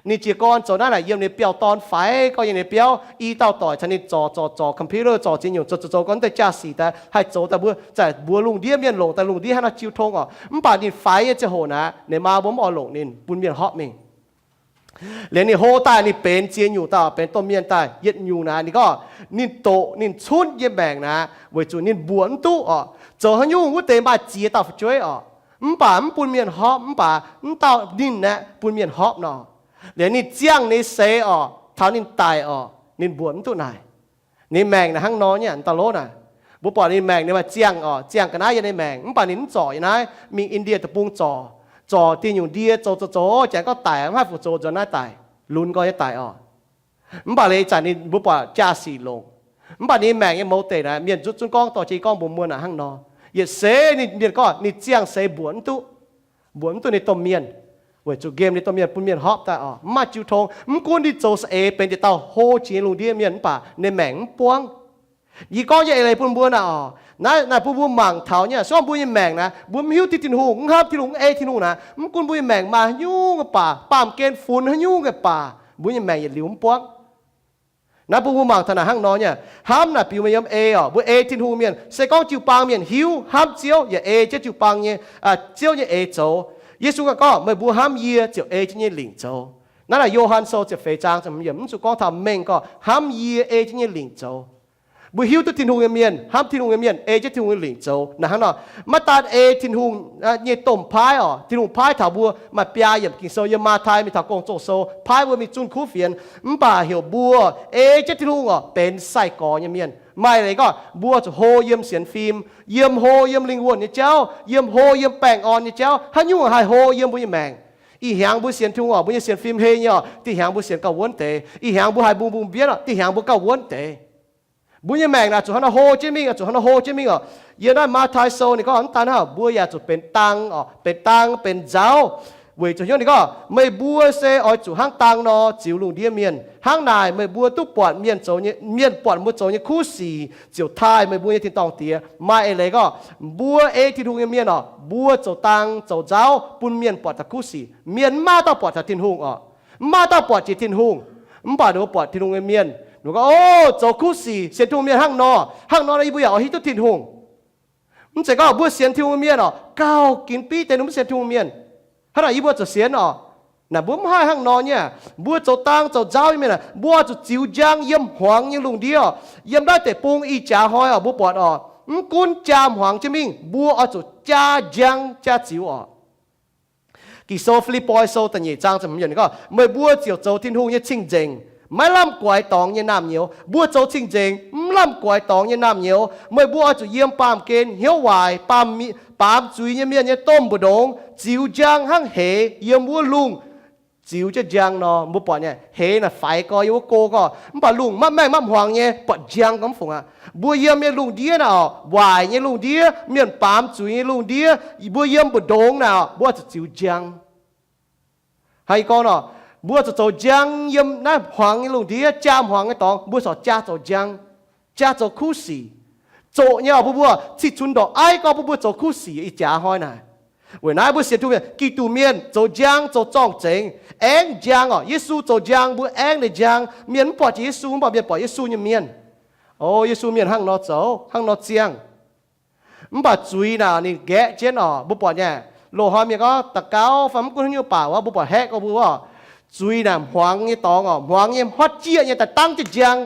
Ninh jiez gorn zoux naaiv naaic yiem ninh biauv-dorn faix gorx, yiem ninh biauv i dauh doic caux ninh zorc zorc zorc computer, zorc ziex nyungc, zoux zoux zoux gorx deix jaa-sic daaih haih zoux daaih mbuo zanc mbuox lungh ndiev mienh longc daaih lungh ndiev hnangv nor jiu tong orqc. Mv baac ninh faix nyei ziangh hoc naaic, ninh maa mbuo mv oix longc ninh, bun mienh hopv mingh. Liuz ninh hlo daaih ninh benx ziex nyungc daaih, benx domh mienh daaih yietc nyungc naaic, ninh gorngv ninh doqc ninh cunv nyei maengc naaic weic zuqc ninh mbuoqc mv duqv orqc. Zoux haaix nyungc wuov deix maaih ziex dauh fu'jueiv orqc, mv baac mv bun mienh hopv, mv baac mv dauh ninh aeqv bun mienh hopv nor. Liuz ninh ziangh ninh seix orqc, taux ninh daic orqc, ninh mbuoqc mv duqv naaic. Ninh maengc naaic hnangv nor nyei, dauh lov naaic. Mbuo buatc ninh maengc ninh maaih ziangh orqc, ziangh ga'naaiv yiem ninh maengc, mv baac ninh mv zorc yiem naaiv, mingh India deic-bung zorc, zorc dieh nyungc ndie zoux zoux zoux, janx gorngv daic, mv haih fu zoux, nzuonx naaiv daic, lunx gorx nyei daic orqc. Mv baac liuz ih zanc ninh mbuo buatc jaa-sic longc. Mv baac ninh maengc nyei mouz deic naaic, mienh zutv zunv gorngv dorh jienv gorngv mbuox muonh naaic hnangv nor. Yietc seix ninh mienh gorngv ninh ziangh seix mbuoqc mv duqv, mbuoqc mv duqv ninh domh mienh, weic zuqc nqemh ninh domh mienh bun mienh hopv daaih orqc, mv maaih jiu tong. Mv gunv ninh zoux saeng-eix benx yietc dauh hlo jiex nyei lungh ndiev mienh, mv baac ninh maengc mv buangv. Yie gorngv nyei eix leiz bun mbuo naaic orqc, naaiv naaic bun mbuo mangc taux nyei, se gorngv mbuo nyei maengc naaic mbuo mv hiuv Tin-Hungh, mv hnamv Tin-Hungh, mv ei Tin-Hungh naaic, mv gunv mbuo nyei maengc maaih haaix nyungc nyei baac, baamh gen funx haaix nyungc nyei baac, mbuo nyei maengc yietc liuz mv buangv. Naaiv bun mbuo mangc taux naaic hnangv nor nyei. Hnamv naaic biux meih yiem ei orqc, mbuo ei Tin-Hungh mienh, se gorngv jiu-baang mienh hiuv hnamv Ziouv yaac ei jienv jiu-baang nyei, Ziouv nyei eix zoux. Yesu ganh gorngv, meih mbuo hnamv yie ziouc ei jienv nyei lingc zoux. Naaiv naaic Yo^han Sou ziepc feix zaang ziepc hmz yiemc, mv zuqc gorngv taux mengh gorngv, hnamv yie ei jienv nyei lingc zoux. Mbuo hiuv duqv Tin-Hungh nyei mienh, hnamv Tin-Hungh nyei mienh ei jienv Tin-Hungh nyei lingc zoux. Naaic hnangv nor, maiv daan ei Tin-Hungh nyei domh paaiv orqc, Tin-Hungh paaiv taux mbuo maaih biaa yiemc Ging-Sou yiem Matv^tai mingh taux Gong-Zoh Sou paaiv mbuo mingh zunh kuv fienx. Mv baac heuc mbuo ei jienv Tin-Hungh orqc benx sai-gorx nyei mienh. Maaih leiz gorngv mbuo zuqc hlo yiem sienx fim, yiem hlo yiem lingh wuonh nyei jauv, yiem hlo yiem baengh orn nyei jauv, haaix nyungc haih hlo yiem mbuo nyei maengc. Ih hnyangx mbuo sienx Tin-Hungh orqc, mbuo nyei sienx fim hei nyei orqc, dih hnyangx mbuo sienx gauh wuonv deix. Ih hnyangx mbuo haih mbungh mbungh mbienv orqc, dih hnyangx mbuo gauh wuonv deix. Mbuo nyei maengc naaic zuqc hnangv nor hlo jienv mingh, zuqc hnangv nor hlo jienv mingh orqc. Yiem naaiv Matv^tai Sou ninh gorngv mv daan hnangv, mbuo yaac zuqc benx dang orqc, benx dang benx nzauv. Weic zuqc hnyouv ninh gorngv, meih mbuo se oix zuqc hnangv dang nor ziux lungh ndiev mienh. Hnangv naaic meih mbuo duqv buatc mienh zoux nyei, mienh buatc mbuo zoux nyei kuv sic ziouc taaih meih mbuo nyei tin-dorngh Diex. Maaih eix leiz gorngv, mbuo ei Tin-Hungh nyei mienh orqc, mbuo zoux dang zoux nzauv bun mienh buatc taux kuv sic. Mienh mv maaih dauh buatc taux Tin-Hungh orqc. Mv maaih dauh buatc jiex Tin-Hungh. Mv baac ninh mbuo buatc Tin-Hungh nyei mienh, ninh gorngv, o, zoux kuv sic sienx Tin-Hungh mienh hnangv nor, hnangv nor yie mbuo yaac oix hiuv duqv Tin-Hungh. Mv zeiz gorngv mbuo sienx Tin-Hungh mienh orqc, gauh ginx biv deix ninh mbuo sienx Tin-Hungh mienh, hnangv naaic yie mbuo zuqc sienx orqc. Naaic mbuo mv haih hnangv nor nyei. Mbuo zoux dang zoux nzauv nyei mienh aah, mbuo oix zuqc ziux njang yiem hmuangx nyei lungh ndiev orqc. Yiem naaiv deic-bung ih jaax hnoi orqc, mbuo buatc orqc, mv gunv jaa hmuangx jienv mingh, mbuo oix zuqc jaa njang jaa ziux orqc. Ging-Sou Fi^lipv^poi Sou da'nyeic zaang ziepc hmz yiemc ninh gorngv, meih mbuo ziouc zoux Tin-Hungh nyei cing-nzengc, maiv lamh guaix dorngx nyei naamh nyouz. Mbuo zoux cing-nzengc, mv lamh guaix dorngx nyei naamh nyouz. Meih mbuo oix zuqc yiem baamh gen hnyouv waaic, baamh mi-, baamz zuiz nyei mienh nyei domh mbu'ndongx ziux njang hnangv heix yiem wuov lungh ziux jienv njang nor. Mbuo buatc nyei, heix naaic faix gorx yiem wuov go gorx, mv baac lungh maiv maengh maiv hmuangx nyei, buatc njang gorx mv fungc aqv. Mbuo yiem nyei lungh ndiev naaic orqc, waaic nyei lungh ndiev, mienh baamz zuiz nyei lungh ndiev, mbuo yiem mbu'ndongx naaic orqc, mbuo zuqc ziux njang. Haaix gorngv nor, mbuo zuqc zoux njang yiem naaiv hmuangx nyei lungh ndiev, jaa hmuangx nyei dorngx, mbuo corc jaa zoux njang, jaa zoux kuv sic. Zoqc nyei orqc, bun mbuo cih cunx ndorqc aiv gorngv bun mbuo zoux kuv sic ih jaax hnoi naaic. Weic naaiv mbuo sienx Tin-Hungh mienh, Giduc mienh zoux njang, zoux zorng-zengx, aengv njang orqc. Yesu zoux njang, mbuo aengv ninh njang. Mienh mv buatc jiex Yesu, mv baac mienh buatc Yesu nyei mienh. O, Yesu mienh hnangv nor zoux, hnangv nor ziangh. Mv baac zuiz naaic ninh nqaeqv jienv orqc. Mbuo buatc nyei, loz-hnoi mienh gorngv daux gaux fai mv gunv haaix nyungc baac wuov, mbuo buatc haeqv gorx mbuo orqc, zuiz naaic hmuangx nyei dorngx orqc, hmuangx nyei, hmuangx jieqv nyei daaih dangv jienv njang.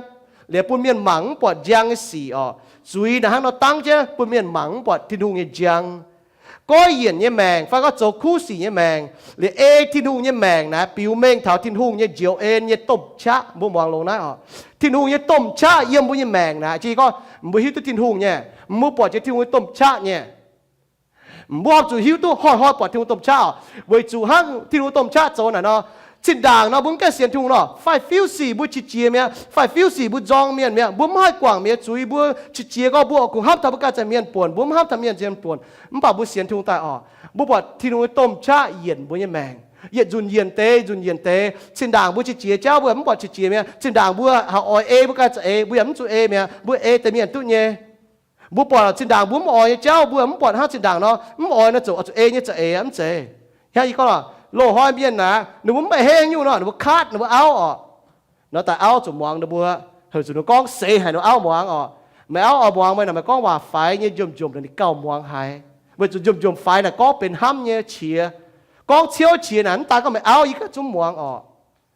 Liuz bun mienh mangc mv buatc njang nyei sic orqc. Zuiz naaic hnangv nor dangv jienv bun mienh mangc mv buatc Tin-Hungh nyei njang. Goiv yienc nyei maengc fai gorngv zoux kuv sic nyei maengc, liuz ei Tin-Hungh nyei maengc naaic biux mengh taux Tin-Hungh nyei njoux en nyei domh qaqv. Mbuo muangx longx naaiv oc. Tin-Hungh nyei domh qaqv yiem mbuo nyei maengc naaic, jiex gorngv mbuo hiuv duqv Tin-Hungh nyei, mbuo buatc jiex Tin-Hungh nyei domh qaqv nyei. Mbuo horpc zuqc hiuv duqv hnoi-hnoi buatc Tin-Hungh domh qaqv oc. Weic zuqc hnangv Tin-Hungh domh qaqv zoux naaic nor, zinh ndaangc nor mbuo mv gaengh sienx Tin-Hungh nor, faix-fiuv sic mbuo qiex jiez mi'aqv, faix-fiuv sic mbuo nzorng mienh mi'aqv, mbuo mv haih guangc mienh nyei zuiz, mbuo qiex jiez gorngv mbuo oix kungx hnamv taux mbuo ganh zanc mienh buonc, mbuo mv hnamv taux mienh zanc mienh buonc. Mv baac mbuo sienx Tin-Hungh daaih oc, mbuo buatc Tin-Hungh nyei domh qaqv yienc mbuo nyei maengc, yietc nzunc yienc deix, nzunc yienc deix. Zinh ndaangc mbuo qiex jiez jauv mbuo yaac mv buatc qiex jiez mi'aqv. Zinh ndaangc mbuo haih oix ei mbuo ganh za'eix, mbuo yaac mv zuqc ei mi'aqv, mbuo ei deix mienh duqv nyei. Mbuo buatc zinh ndaangc mbuo mv oix nyei jauv mbuo mv buatc hnangv zinh ndaangc nor, mv oix nor ziouc oix zuqc ei nyei za'eix mv zeiz. Hnangv yie gorngv, loz-hnoi mienh naaic ninh mbuo mv maaih heng nyungc nor, ninh mbuo cut ninh mbuo auv oc. Nor daaih auv zuqc muangx ninh mbuo, heuc zuqc ninh gorngv seix haic ninh mbuo auv muangx oc. Meih auv oix muangx meih naaic, meih gorngv waac faix nyei njomc-njomc naaic ninh gauh muangx haic. Weic zuqc njomc-njomc faix naaic gorngv benx hnamv nyei qiex. Gorngv ciouv qiex naaic mv daaih gorngv meih auv yie ganh zungv muangx oc.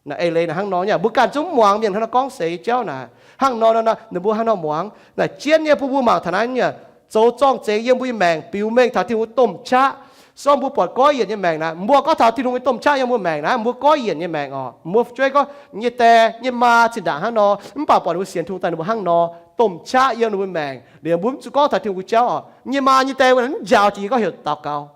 Naaic eix leiz naaic hnangv nor nyei, mbuo ganh zungv mv muangx mienh hnangv nor gorngv seix jauv naaic. Hnangv nor nor ninh mbuo hnangv nor muangx. Naaic jienv nyei bun mbuo mangc taux naaiv nyei, zoux zorng-zengx yiem mbuo nyei maengc biux mengh taux Tin-Hungh domh qaqv. So mbuo buatc goiv yienc nyei maengc naaiv, mbuo gorngv taux Tin-Hungh nyei domh qaqv yiem mbuo maengc naaiv, mbuo goiv yienc nyei maengc oc. Mbuo jueiv gorngv nyei die nyei maa zinh ndaangc hnangv nor, mv baac buatc ninh mbuo sienx Tin-Hungh daaih ninh mbuo hnangv nor, domh qaqv yiem ninh mbuo maengc. Liuz mbuo mv zuqc gorngv taux Tin-Hungh nyei jauv oc. Nyei maa nyei die wuov naaic mv njaaux jiex yie gorngv heuc daux gaux.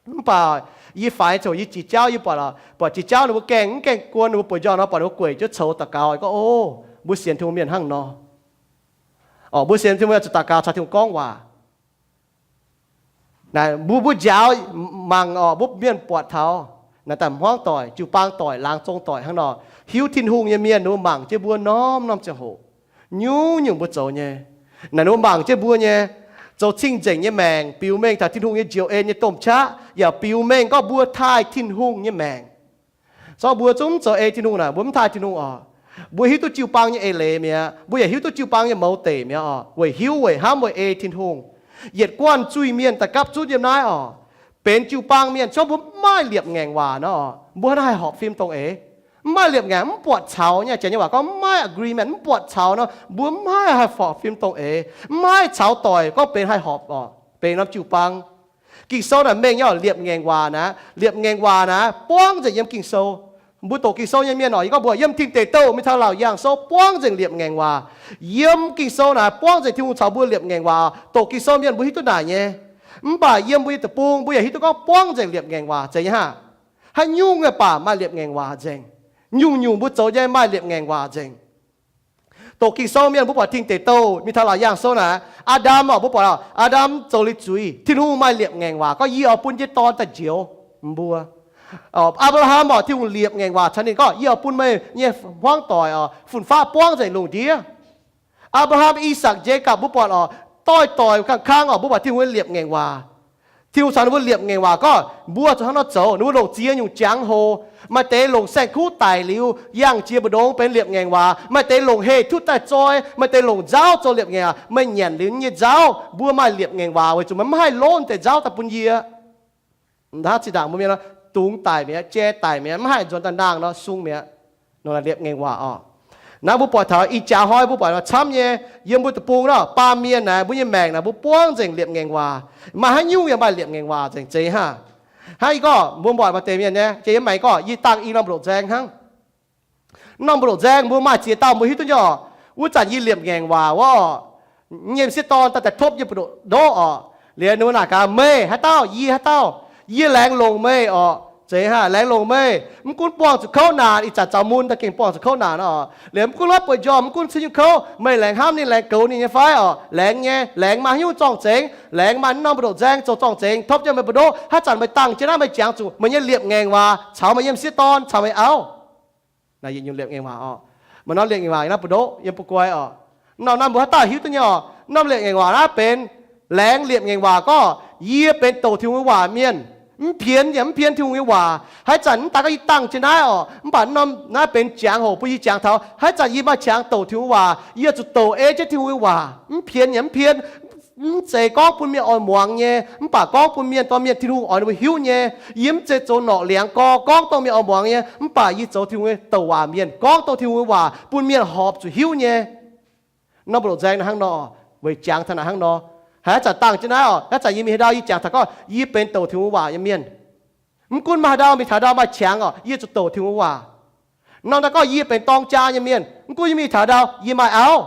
Mv baac yie faix ziouc yie jiex jauv, yie buatc, buatc jiex jauv ninh mbuo gaengh mv gaengh guon, ninh mbuo bueix njormh nor buatc ninh mbuo gueic jienv coux daux gaux. Gorngv, o, mbuo sienx Tin-Hungh mienh hnangv nor. Orqc, mbuo sienx Tin-Hungh mienh zuqc daux gaux caux Tin-Hungh gorngv waac. Naaic mbuo, mbuo njaaux mangc orqc, mbuo mienh buatc taux naaic daaih hmuangv doic, jiu-baang doic, laangz zong doic hnangv nor, hiuv Tin-Hungh nyei mienh ninh mbuo mangc jienv mbuo norm-norm ziangh hoc, nyungc-nyungc mbuo zoux nyei. Naaic ninh mbuo mangc jienv mbuo nyei zoux cing-nzengc nyei maengc, biux mengh taux Tin-Hungh nyei njoux en nyei domh qaqv, yaac biux mengh gorngv mbuo taaih Tin-Hungh nyei maengc. Zorqv mbuo zungv zoux ei Tin-Hungh naaic, mbuo mv taaih Tin-Hungh orqc. Mbuo hiuv duqv jiu-baang nyei eix leiz mi'aqv. Mbuo yaac hiuv duqv jiu-baang nyei mouz deic mi'aqv orqc. Weic hiuv weic hnamv weic ei Tin-Hungh. Yietc guanh zuiz-mienh daaih gapv zunv yiem naaiv orqc, benx jiu-baang mienh, zorqv mbuo mv maaih liepc ngaengc waac nor, mbuo hnangv haih horpc fim dongh eix? Mv maaih liepc ngaengc, mv buatc caux nyei. Janx nyei waac gorngv mv maaih agreement, mv buatc caux nor, mbuo mv haih haih horpc fim dongh eix, mv haih caux doic gorngv benx haih horpc orqc, benx norm jiu-baang. Ging-Sou naaic mengh nyei orqc, liepc ngaengc waac naaic, liepc ngaengc waac naaic buangv nzengc yiem Ging-Sou. Mbuo doqc Ging-Sou nyei mienh orqc, yie gorngv mbuox yiem Tin Deic Douh mingh taux Laauc Yaangh Sou buangv nzengc liepc ngaengc waac. Yiem Ging-Sou naaic buangv nzengc Tin-Hungh caux mbuo liepc ngaengc waac. Doqc Ging-Sou mienh mbuo hiuv duqv naaic nyei. Mv baac yiem mbuo nyei deic-bung mbuo yaac hiuv duqv gorngv buangv nzengc liepc ngaengc waac nzengc nyei haah. Haaix nyungc nyei baac maaih liepc ngaengc waac nzengc. Nyungc-nyungc mbuo zoux nyei maaih liepc ngaengc waac nzengc. Doqc Ging-Sou mienh mbuo buatc Tin Deic Douh mingh taux Laauc Yaangh Sou naaic, Aa^ndam orqc, mbuo buatc Aa^ndam zoux liuz zuiz, Tin-Hungh maaih liepc ngaengc waac gorngv, yie oix bun jienv dorn daaih njoux mbuo. Apc^laa^ham orqc, Tin-Hungh liepc ngaengc waac caux ninh gorngv, yie oix bun meih nyei hmuangv doic orqc, fun-faqv buangv nzengc lungh ndiev. Apc^laa^ham, I^sakc, Yaakopv mbuo buatc orqc, doix-doix kangv-kangv orqc, mbuo buatc Tin-Hungh nyei liepc ngaengc waac. Tin-Hungh caux ninh mbuo liepc ngaengc waac gorngv, mbuo zuqc hnangv nor zoux. Ninh mbuo longc ziex nyungc jangx-hoc. Maaih deix longc saeng-kuv daic liuz, yangh jiex mbu'ndongx benx liepc ngaengc waac. Maaih deix longc heh tutv daaih zoi. Maaih deix longc nzaauv zoux liepc ngaengc waac. Meih nyanc liuz nyei nzaauv, mbuo maaih liepc ngaengc waac weic zuqc meih mv haih lov deix nzaauv daaih bun yie. Hnangv zinh ndaangc mbuo mienh nor, dungx daic mi'aqv, jai daic mi'aqv, mv haih nzuonx daaih nangh nor, sung mi'aqv. Nor liepc ngaengc waac orqc. Naaiv mbuo buatc taux ih jaax hnoi mbuo buatc camv nyei, yiem mbuo deic-bung nor, baamh mienh naaic, mbuo nyei maengc naaic, mbuo buangv nzengc liepc ngaengc waac. Maaih haaix nyungc yaac maaih liepc ngaengc waac nzengc zeiz haah. Hnangv yie gorngv mbuo buatc maaih deix mienh nyei, jiex yiem maengx gorngv yie dangh i norm mbu'ndongx nzaeng hnangv. Norm mbu'ndongx nzaeng mbuo maaih ziex dauh mbuo hiuv duqv nyei orqc. Wuov zanc yie liepc ngaengc waac wuov orqc, nyei m'sieqv dorn daaih daaih topv yie mbu'ndongx ndoqv orqc. Liuz ninh mbuo naaic gaax, meih haaix dauh? Yie haaix dauh? Yie laengz longc meih orqc. Zeiz haah, laengz longc meih. Mv gunv buangh zuqc kouv naanc, ih zanc zaux mun daaih gengh buangh zuqc kouv naanc orqc. Liuz mv gunv lorz bueix njormh, mv gunv cin nyungc kouv, meih laengz hnamv ninh, laengz goux ninh nyei fai orqc? Laengz nyei. Laengz maaih haaix nyungc zorng-zengx? Laengz maaih norm mbu'ndongx nzaeng zoux zorng-zengx topv jienv meih mbu'ndongx. Haaix zanc meih dangh jienv naaiv meih jangx zuqc meih nyei liepc ngaengc waac caux meih nyei m'sieqv dorn caux meih auv. Naaiv yietc nyungc liepc ngaengc waac orqc. Maaih norm liepc ngaengc waac yiem naaiv mbu'ndongx yiem bu guai orqc. Norm naaiv mbuo haaix dauh hiuv duqv nyei orqc? Norm liepc ngaengc waac naaiv benx laengz liepc ngaengc waac gorngv, yie benx douc Tin-Hungh nyei waac mienh. Mv pienx yaac mv pien Tin-Hungh nyei waac. Haaix zanc mv daaih gorngv yie dangh jienv naaiv orqc, mv baac norm naaiv benx jangx-hoc bun yie jangx taux haaix zanc yie maaih qangx douc Tin-Hungh nyei waac, yie zuqc douc ei jienv Tin-Hungh nyei waac. Mv pienx yaac mv pien. Mv zeiz gorngv bun mienh oix muangx nyei, mv baac gorngv bun mienh, dorh mienh, Tin-Hungh oix ninh mbuo hiuv nyei. Yie mv zeiz zoux norqc liangx gorx gorngv dongh mienh oix muangx nyei, mv baac yie zoux Tin-Hungh nyei douc waac mienh, gorngv dongh Tin-Hungh nyei waac bun mienh horpc zuqc hiuv nyei. Norm mbu'ndongx nzaeng hnangv nor. Weic jangx taux naaic hnangv nor, haaix zanc dangh jienv naaiv oc, haaix zanc yie mingh haaix ndau yie jangx taux gorngv yie benx douc Tin-Hungh waac nyei mienh. Mv gunv maaih haaix ndau mingh taux haaix ndau maaih qangx oc, yie zuqc douc Tin-Hungh waac. Nor naaiv gorngv yie benx dorng jaa nyei mienh, mv gunv yie mingh taux haaix ndau yie maaih auv.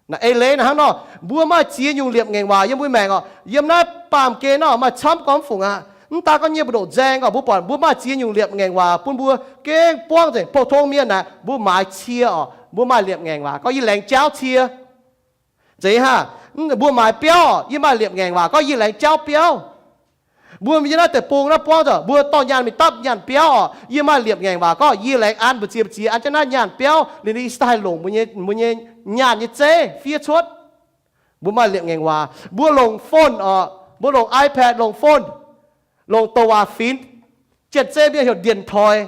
Naaiv eix leiz naaiv hnangv nor, mbuo maaih ziex nyungc liepc ngaengc waac yiem mbuo maengc oc. Yiem naaiv baamh gen nor maaih camv gormx fungc aqv. Mv daan gorngv nyei mbu'ndongx nzaeng oc, mbuo buatc mbuo maaih ziex nyungc liepc ngaengc waac bun mbuo gengh buangv nzengc. Pou-tong mienh naaic mbuo maaiz cie oc, mbuo maaih liepc ngaengc waac gorngv yie laengz jauv cie. Zeiz hnangv, mbuo maaiz biauv oc, yie maaih liepc ngaengc waac gorngv yie laengz jauv biauv. Mbuo mingh yiem naaiv deic-bung naaiv buangv nzengc, mbuo dorh nyaanh mingh dapv nyaanh biauv oc, yie maaih liepc ngaengc waac gorngv yie laengz an mbu'ziex mbu'ziex an jienv naaiv nyaanh biauv liuz, ninh se daaih haih longc mbuo nyei nyaanh nyei zeiv fiev cuotv. Mbuo maaih liepc ngaengc waac. Mbuo longc phone oc, mbuo longc iPad, longc phone, longc douc waac finx, janx-zei mienh heuc điện thoại.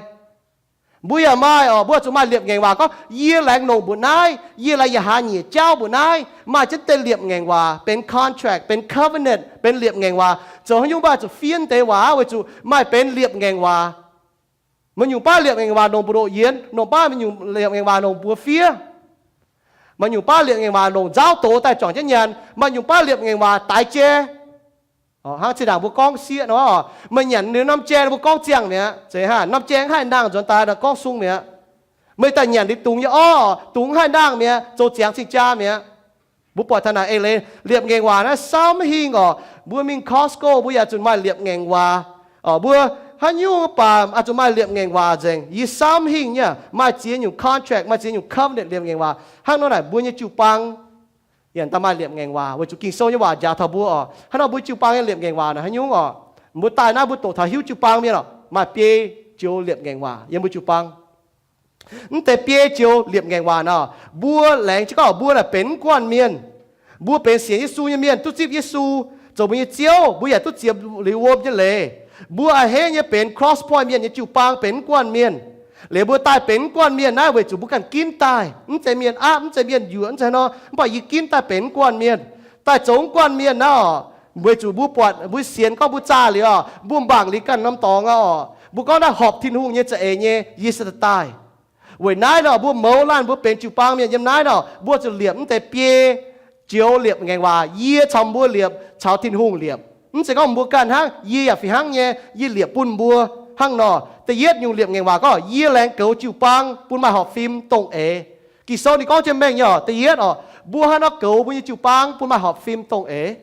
Mbuo yaac maaih oc, mbuo zuqc maaih liepc ngaengc waac gorngv yie laengz longc mbuoqc naaiv, yie laengz yaac haaz nyiec jauv mbuoqc naaiv. Maaih jienv deix liepc ngaengc waac benx contract, benx covenant, benx liepc ngaengc waac. Zoux haaix nyungc mbuo zuqc fiev deix waac weic zuqc maaih benx liepc ngaengc waac. Maaih nyungc baav liepc ngaengc waac longc mbu'ndongx yienx, longc baav maaih nyungc liepc ngaengc waac longc mbuox fiev. Maaih nyungc baav liepc ngaengc waac longc nzauv doz daaih juangc jienv nyanc. Maaih nyungc baav liepc ngaengc waac daix jai. Hnangv zinh ndaangc mbuo gorngv sieqv nor, meih nyanc liuz norm jai mbuo gorngv ziangh mi'aqv. Zeiz hnangv, norm jai mv haih nangh nzuonx daaih nor gorngv sung mi'aqv. Meih daaih nyanc liuz dungz nyei orv, dungz mv haih nangh mi'aqv, zoux ziangx cing-jaa mi'aqv. Mbuo buatc taux naaic eix leiz liepc ngaengc waac naaiv samv hingh oc. Mbuo mingh Costco mbuo yaac zuqc maaih liepc ngaengc waac. Mbuo haaix nyungc baac oix zuqc maaih liepc ngaengc waac nzengc. Yie samv hingh nyei maaih ziex nyungc contract, maaih ziex nyungc covenant liepc ngaengc waac. Hnangv nor naaic mbuo nyei jiu-baang yaac daaih maaih liepc ngaengc waac weic zuqc Ging-Sou nyei waac njaaux taux mbuo oc. Hnangv nor mbuo jiu-baang nyei liepc ngaengc waac naaic haaix nyungc oc? Mbuo daaih naaiv mbuo doqc taux hiuv jiu-baang mienh oc, maaih biei joux liepc ngaengc waac yiem mbuo jiu-baang. Mv deix biei joux liepc ngaengc waac nor, mbuo laengz jienv gorngv mbuo naaic benx mv guanh mienh. Mbuo benx sienx Yesu nyei mienh, duqv zipv Yesu zoux mbuo nyei Ziouv, mbuo yaac duqv ziepc liuz wuom nyei leiz. Mbuo a'hneiv nyei benx Cross Point mienh nyei jiu-baang benx mv guanh mienh. Liuz mbuo daaih benx mv guanh mienh naaiv weic zuqc mbuo ganh ginv daaih. Mv zeiz mienh aapv, mv zeiz mienh yuoqc, mv zeiz nor, mv baac yie ginv daaih benx mv guanh mienh. Daaih zoux mv guanh mienh naaiv oc, weic zuqc mbuo buatc, mbuo sienx gorngv mbuo zaah liuz oc, mbuo mangc liuz ganh norm dorngx aqv oc, mbuo gorngv naaiv horpc Tin-Hungh nyei za'eix nyei, yie se daaih daaih. Weic naaiv nor mbuo mouz laanh mbuo benx jiu-baang mienh yiem naaiv nor, mbuo zuqc liepc mv deix biei joux liepc ngaengc waac. Yie caux mbuo liepc, caux Tin-Hungh liepc. Mv zeiz gorngv mbuo ganh hnangv, yie yaac fih hnangv nyei, yie liepc bun mbuo. Hnangv nor, da'yietv nyungc liepc ngaengc waac gorngv yie laengz goux jiu-baang bun maaih horpc fim dongh eix. Ging-Sou ninh gorngv jienv mengh nyei oc. Da'yietv oc, mbuo hnangv nor goux mbuo nyei jiu-baang bun maaih horpc fim dongh eix.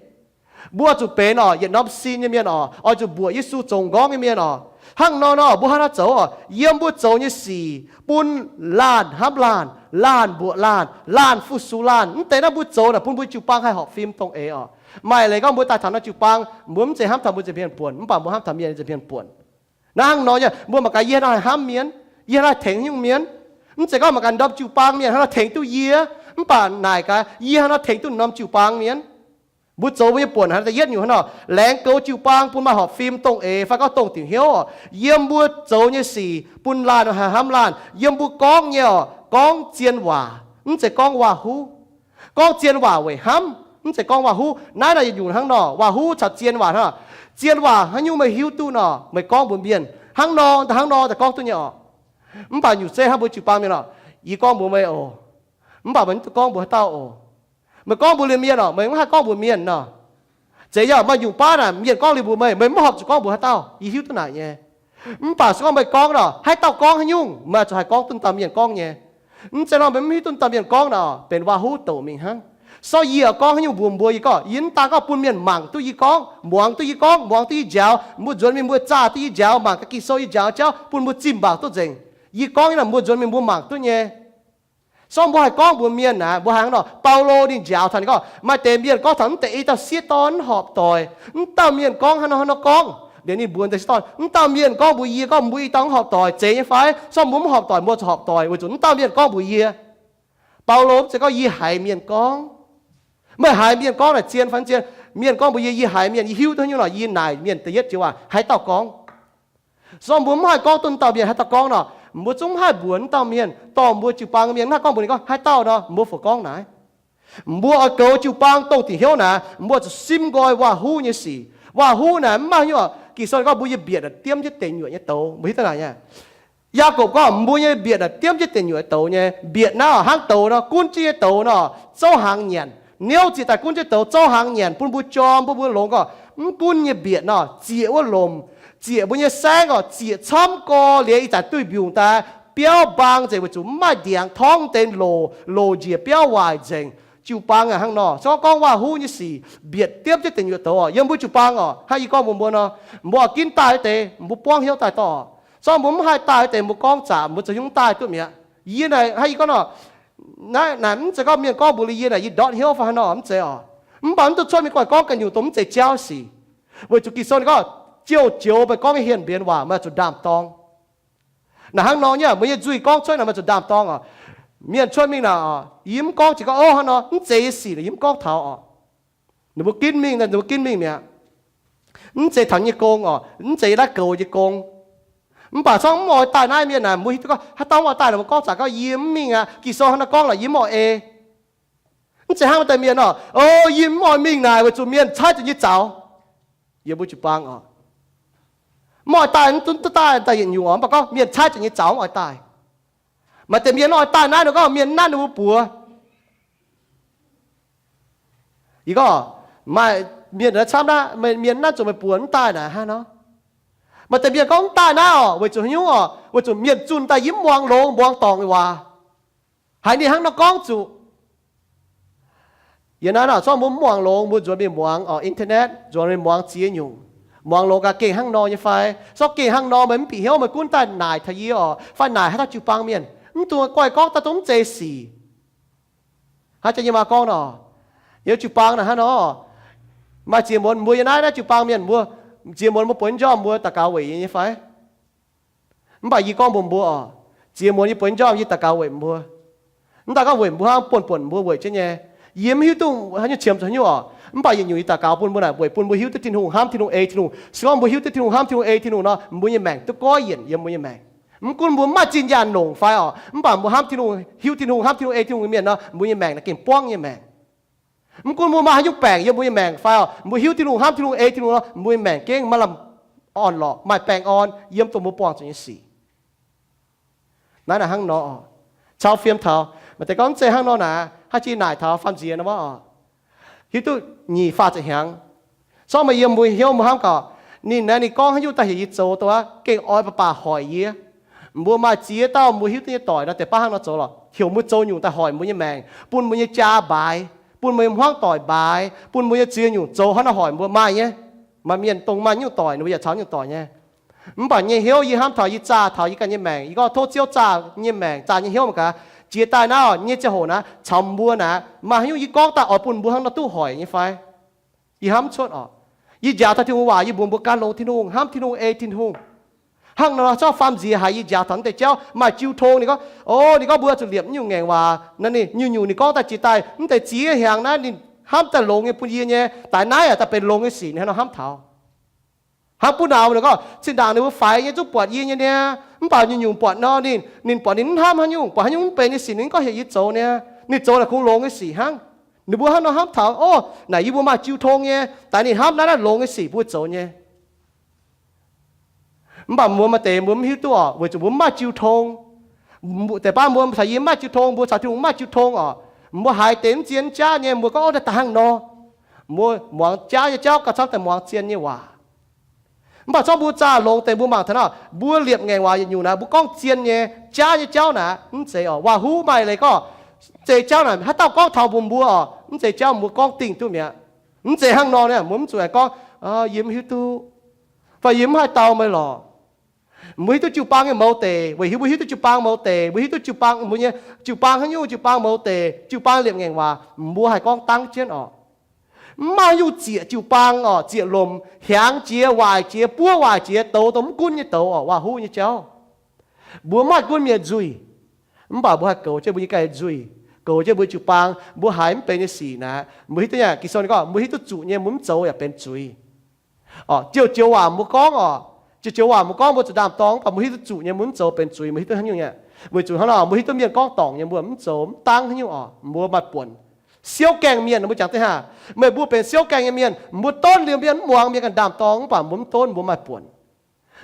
Mbuo zuqc benx oc yietc norm sin nyei mienh oc, oix zuqc mbuoqc Yesu zoux nqorngv nyei mienh oc. Hnangv nor nor mbuo hnangv nor zoux oc, yiem mbuo zoux nyei sic bun laanh hnamv laanh, laanh mbuoqc laanh, laanh fu-sux laanh. Mv deix naaiv mbuo zoux naaic bun mbuo jiu-baang haih horpc fim dongh eix oc. Maaih leiz gorngv mbuo daaih taux norm jiu-baang, mbuo mv zeiz hnamv taux mbuo nza'hmien buonc, mv baac mbuo hnamv taux mienh nza'hmien buonc. Naaiv hnangv nor nyei, mbuo mangc gaax yie hnangv haaix hnamv mienh, yie hnangv haaix tengx nyungc mienh. Mv zeiz gorngv mangc gaax norm jiu-baang mienh hnangv haaix nor tengx duqv yie, mv baac naaic gaax yie hnangv haaix nor tengx duqv norm jiu-baang mienh. Mbuo zoux mbuo nyei buonc hnangv da'yietv nyungc hnangv nor, laengz goux jiu-baang bun maaih horpc fim dongh eix fai gorngv dongh diuc hnyouv oc. Yiem mbuo zoux nyei sic bun laanh haih hnamv laanh. Yiem mbuo gorngv nyei oc, gorngv zien waac, mv zeiz gorngv waac-huv. Gorngv zien waac weic hnamv, mv zeiz gorngv waac-huv. Naaiv nor yietc nyungc hnangv nor, waac-huv caux zien waac hnangv. Zien waac haaix nyungc meih hiuv duqv nor, meih gorngv mbuox mienh hnangv nor, hnangv nor daaih gorngv duqv nyei oc. Mv baac nyutc zeiv hnangv mbuo jiu-baang mienh oc, yie gorngv mbuox meih oc, mv baac meih mv dungx gorngv mbuox haaix dauh oc. Meih gorngv mbuox liuz mienh oc, meih mv haih gorngv mbuox mienh nor. Zeiz yaac maaih nyungc baav naaic mienh gorngv liuz mbuox meih, meih mv horpc zuqc gorngv mbuox haaix dauh, yie hiuv duqv naaic nyei. Mv baac se gorngv meih gorngv nor, haaix dauh gorngv haaix nyungc, meih zuqc haih gorngv duqv dauh mienh gorngv nyei. Mv zeiz nor meih mv hiuv duqv dauh mienh gorngv nor, benx waac-huv douc mingh hnangv. So yie gorngv haaix nyungc mbuox mbuox yie gorngv, yie mv daan gorngv bun mienh mangc duqv yie gorngv, muangx duqv yie gorngv, muangx duqv yie njaaux, mbuo nzuonx mingh mbuo zaah duqv yie njaaux, mangc gaax Ging-Sou yie njaaux jauv bun mbuo zimh mangc duqv nzengc. Yie gorngv nyei naaic mbuo nzuonx mingh mbuo mangc duqv nyei. So mbuo haih gorngv mbuox mienh naaic, mbuo haih hnangv nor, Baulo ninh njaaux taux ninh gorngv, maaih deix mienh gorngv taux mv deix i dauh sieqv dorn mv horpc doic, mv dauh mienh gorngv hnangv nor hnangv nor gorngv. Liuz ninh mbuox deix sieqv dorn, mv dauh mienh gorngv mbuox yie gorngv mbuo i dauh mv horpc doic, zeiz nyei fai? So mbuo mv horpc doic, mbuo zuqc horpc doic weic zuqc mv dauh mienh gorngv mbuox yie. Baulo mv zeiz gorngv yie haiz mienh gorngv. Meih haiz mienh gorngv naaic zien fai mv zien? Mienh gorngv mbuox yie, yie haiz mienh, yie hiuv duqv nyungc nor, yie naaic mienh da'yietv joux waac, haaix dauh gorngv. So mbuo mv haih gorngv duqv dauh mienh haaix dauh gorngv nor, mbuo zungv mv haih mbuox mv dauh mienh. Dorh mbuo jiu-baang mienh mv haih gorngv mbuox ninh gorngv haaix dauh nor, mbuo fungc gorngv naaic. Mbuo oix goux jiu-baang dongh diuc hnyouv naaic, mbuo zuqc simv nqoi waac-huv nyei sic. Waac-huv naaic mv maaih hnyouv. Ging-Sou gorngv mbuo nyei mbietc naaic diemv jienv deic nyuoqc nyei douz. Mbuo hiuv duqv naaic nyei. Yaakob gorngv mbuo nyei mbietc naaic diemv jienv deic nyuoqc douz nyei. Mbietc naaiv hnangv douz nor, gunv jienv nyei douz nor, zouv hnaangx nyanc. Niouv ziec daaih gunv jienv douz zouv hnaangx nyanc bun mbuo jorm, bun mbuo longx orqc. Mv gunv nyei mbietc nor, ziec wuov lomc, ziec mbuo nyei saengv orqc, ziec camv gorx liuz ih zanc duih mbiungc daaih, biauv mbaang nzengc weic zuqc mv maaih ndiangx torngv deix loc, loc njiec biauv waaic nzengc. Jiu-baang hnangv nor, se gorngv waac-huv nyei sic mbietc diemv jienv deic nyuoqc douz orqc, yiem mbuo jiu-baang orqc. Hnangv yie gorngv mbuox mbuo nor, mbuo oix ginv daaih wuov deix, mbuo buangv hnyouv daaih dorh. Se gorngv mbuo mv haih daaih wuov deix, mbuo gorngv zaqc, mbuo zoux hnyouv daaih duqv mi'aqv. Yie naaic, hnangv yie gorngv nor, naaiv, naaiv mv zeiz gorngv mienh gorngv mbuox liuz yie naaic, yie ndortv hnyouv fai hnangv nor, mv zeiz orqc. Mv baac mv duqv cuotv mingh gorngv ganh nyungc dongh mv zeiz jauv sic. Weic zuqc Ging-Sou ninh gorngv, ziouc joux meih gorngv nyei hienx mbienx waac meih zuqc ndaam-dorng. Naaic hnangv nor nyei, mbuo nyei nzuih gorngv cuotv naaic meih zuqc ndaam-dorng orqc. Mienh cuotv mingh naaic, yie mv gorngv jiex gorngv, o, hnangv nor mv zeiz yie sic, yie mv gorngv taux orqc. Ninh mbuo ginv mingh, ninh mbuo ginv mingh mi'aqv. Mv zeiz taux nyei gong orqc, mv zeiz yie naaiv goux nyei gong. Mv baac se gorngv mv oix daaih naaiv mienh naaic, mbuo hiuv duqv gorngv haaix dauh mv oix daaih naaic, mbuo gorngv zaqc gorngv yie mv mingh aqv. Ging-Sou hnangv naaiv gorngv lorqc, yie mv oix ei. Mv zeiz hnangv maaih deix mienh orqc, o, yie mv oix mingh naaic weic zuqc mienh caaiv zuqc nyei zaux. Yie mbuo jiu-baang orqc, mv oix daaih, mv duqv daaih, daaih yietc nyungc orqc, mv baac gorngv mienh caaiv zuqc nyei zaux mv oix daaih. Maaih deix mienh mv oix daaih naaiv nor gorngv mienh nanv ninh mbuo buoz. Yie gorngv, maaih mienh camv naaiv, mienh nanv zuqc meih buoz mv daaih naaic hnangv nor. Maaih deix mienh gorngv mv daaih naaiv orqc, weic zuqc haaix nyungc orqc, weic zuqc mienh zunh daaih yie mv muangx longx, muangx dorngc nyei waac. Haiz ninh hnangv nor gorngv zuqc. Yie naaiv nor, se gorngv mbuo mv muangx longx, mbuo nzuonx mingh muangx orqc, internet, nzuonx mingh muangx ziex nyungc. Muangx longx gaax gengh hnangv nor nyei fai? Se gorngv gengh hnangv nor, meih mv bieqc hnyouv, meih gunv daaih naaic taux yie orqc, fai naaic haaix dauh jiu-baang mienh, mv dungx guaih gorngv daaih dongh mv zeiz sic. Hnangv jang yie maa gorngv nor, yie jiu-baang naaic hnangv nor, maaih ziex muonz mbuo yiem naaiv, naaiv jiu-baang mienh mbuo, ziex muonz mbuo bueix njormh mbuo daux gaux weic yie nyei fai? Mv baac yie gorngv mbuox mbuo orqc, ziex muonz yie bueix njormh yie daux gaux weic mbuo. Mv daaih gorngv weic mbuo hnangv, buonv-buonc mbuo weic jienv nyei. Yie mv hiuv duqv haaix nyungc qiemx zuqc haaix nyungc orqc, mv baac yietc nyungc yie daux gaux bun mbuo naaic weic bun mbuo hiuv duqv Tin-Hungh, hnamv Tin-Hungh, ei Tin-Hungh. Se gorngv mbuo hiuv duqv Tin-Hungh, hnamv Tin-Hungh, ei Tin-Hungh nor, mbuo nyei maengc duqv goiv yienc yiem mbuo nyei maengc. Mv gunv mbuo mv maaih zinh nyaanh longc fai orqc, mv baac mbuo hnamv Tin-Hungh, hiuv Tin-Hungh, hnamv Tin-Hungh, ei Tin-Hungh nyei mienh nor, mbuo nyei maengc naaic gengh buangv nyei maengc. Mv gunv mbuo maaih haaix nyungc baengc yiem mbuo nyei maengc fai orqc, mbuo hiuv Tin-Hungh, hnamv Tin-Hungh, ei Tin-Hungh nor, mbuo nyei maengc gengh maaih lamh orn-lorqc, maaih baengh orn yiem dongh mbuo buangh zuqc nyei sic. Naaiv naaic hnangv nor, cau fiem taux, maaih deix gorngv mv zeiz hnangv nor naaic, haaix jiex naaic taux faam nziex nor wuov orqc, hiuv duqv nyic faah ziepc hnyangx. Zorqv meih yiem mbuo hnyouv mbuo hnamv gaax, ninh naaiv ninh gorngv haaix nyungc daaih heuc yie zoux dongh aqv, gengh oix baac baac hoic yie. Mbuo maaih ziex dauh mbuo hiuv duqv nyei doic nor, deix baav hnangv nor zoux lorqc, heuc mbuo zoux nyungc daaih hoic mbuo nyei maengc, bun mbuo nyei jaa mbaaix, bun mbuo nyei hmuangv doic mbaaix, bun mbuo nyei ziex nyungc zoux hnangv naaiv hoic mbuo maaih nyei. Maaih mienh dongh maaih nyungc doic, ninh mbuo yaac caux nyungc doic nyei. Mv baac nyei hnyouv yie hnamv taux yie zaah taux yie ganh nyei maengc, yie gorngv tov Ziouv zaah nyei maengc, zaah nyei hnyouv mangc gaax, jiex daaih naaiv nyei ziangh hoc naaiv caux mbuo naaic, maaih haaix nyungc yie gorngv daaih oix bun mbuo hnangv nor duqv hoic nyei fai? Yie hnamv cuotv orqc. Yie njaaux taux Tin-Hungh waac, yie mbuox mbuo gan longx Tin-Hungh, hnamv Tin-Hungh, ei Tin-Hungh. Hnangv nor, zorqv faam nziex haiz yie njaaux taux mv deix jauv maaih jiu tong, ninh gorngv, o, ninh gorngv mbuo zuqc liepc nyungc ngaengc waac naaiv, ninh nyungc-nyungc ninh gorngv daaih jiex daaih mv deix ziex hnyangx naaiv ninh hnamv daaih longx nyei bun yie nyei, daaih naaiv yaac daaih benx longx nyei sic, ninh hnangv nor hnamv taux. Hnangv buv nauz ninh gorngv, zinh ndaangc ninh mbuo faix nyei zungv buatc yie nyei niaa, mv baac nyungc-nyungc buatc nor ninh, ninh buatc ninh mv hnamv haaix nyungc, buatc haaix nyungc mv benx nyei sic ninh mv gorngv heuc yie zoux niaa, ninh zoux naaic kungx longx nyei sic hnangv. Ninh mbuo hnangv nor hnamv taux, o, naaic yie mbuo maaih jiu tong nyei, daaih ninh hnamv naaiv naaiv longx nyei sic mbuo zoux nyei. Mv baac mbuo maaih deix mbuo mv hiuv duqv orqc, weic zuqc mbuo mv maaih jiu tong. Deix baav mbuo caux yie mv maaih jiu tong, mbuo caux Tin-Hungh mv maaih jiu tong orqc. Mbuo haiz deix mv zien jaav nyei, mbuo gorngv, o, daaih daaih hnangv nor. Mbuo muangx jaav nyei jauv gauh camv daaih muangx zien nyei waac. Mv baac zorqv mbuo zaah longx deix mbuo mangc taux naaiv, mbuo liepc ngaengc waac yietc nyungc naaic, mbuo gorngv zien nyei, jaav nyei jauv naaic, mv zeiz orqc. Waac-huv maaih leiz gorngv, mv zeiz jauv naaic, haaix dauh gorngv taux mbuox mbuo orqc, mv zeiz jauv mbuo gorngv dingh duqv mi'aqv. Mv zeiz hnangv nor niaa, mbuo mv zuqc aengx gorngv, yie mv hiuv duqv, fai yie mv haih dau meih lorqc. Mbuo hiuv duqv jiu-baang nyei mouz deic, weic hiuv mbuo hiuv duqv jiu-baang mouz deic, mbuo hiuv duqv jiu-baang, mbuo nyei jiu-baang haaix nyungc, jiu-baang mouz deic, jiu-baang liepc ngaengc waac, mbuo haih gorngv dangv jienv orqc. Mv maaih haaix nyungc ziec jiu-baang orqc, ziec lomc hiaangx jiex, waaic jiex, buov waaic jiex, douz dongh mv gunv nyei douz orqc, waac-huv nyei jauv. Mbuo mv haih gunv mienh nzuih, mv baac mbuo haih goux jienv mbuo nyei ganh nzuih, goux jienv mbuo jiu-baang, mbuo haiz mv benx nyei sic naaic, mbuo hiuv duqv nyei, Ging-Sou ninh gorngv, mbuo hiuv duqv zuqc nyei, mbuo mv zoux yaac benx zuiz. Orqc, joux-joux waac mbuo gorngv orqc, joux-joux waac mbuo gorngv mbuo zuqc ndaam-dorng, mv baac mbuo hiuv duqv zuqc nyei, mbuo mv zoux benx zuiz, mbuo hiuv duqv haaix nyungc nyei. Weic zuqc hnangv nor, mbuo hiuv duqv mienh gorngv dorngc nyei, mbuo mv zoux, mv dangv haaix nyungc orqc, mbuo maaih buonc. Siouv gaengh mienh, mbuo jangx deix hnangv, meih mbuo benx siouv gaengh nyei mienh, mbuo donv liuz mienh mv muangx mienh ganh ndaam-dorng, mv baac mbuo mv donv, mbuo maaih buonc.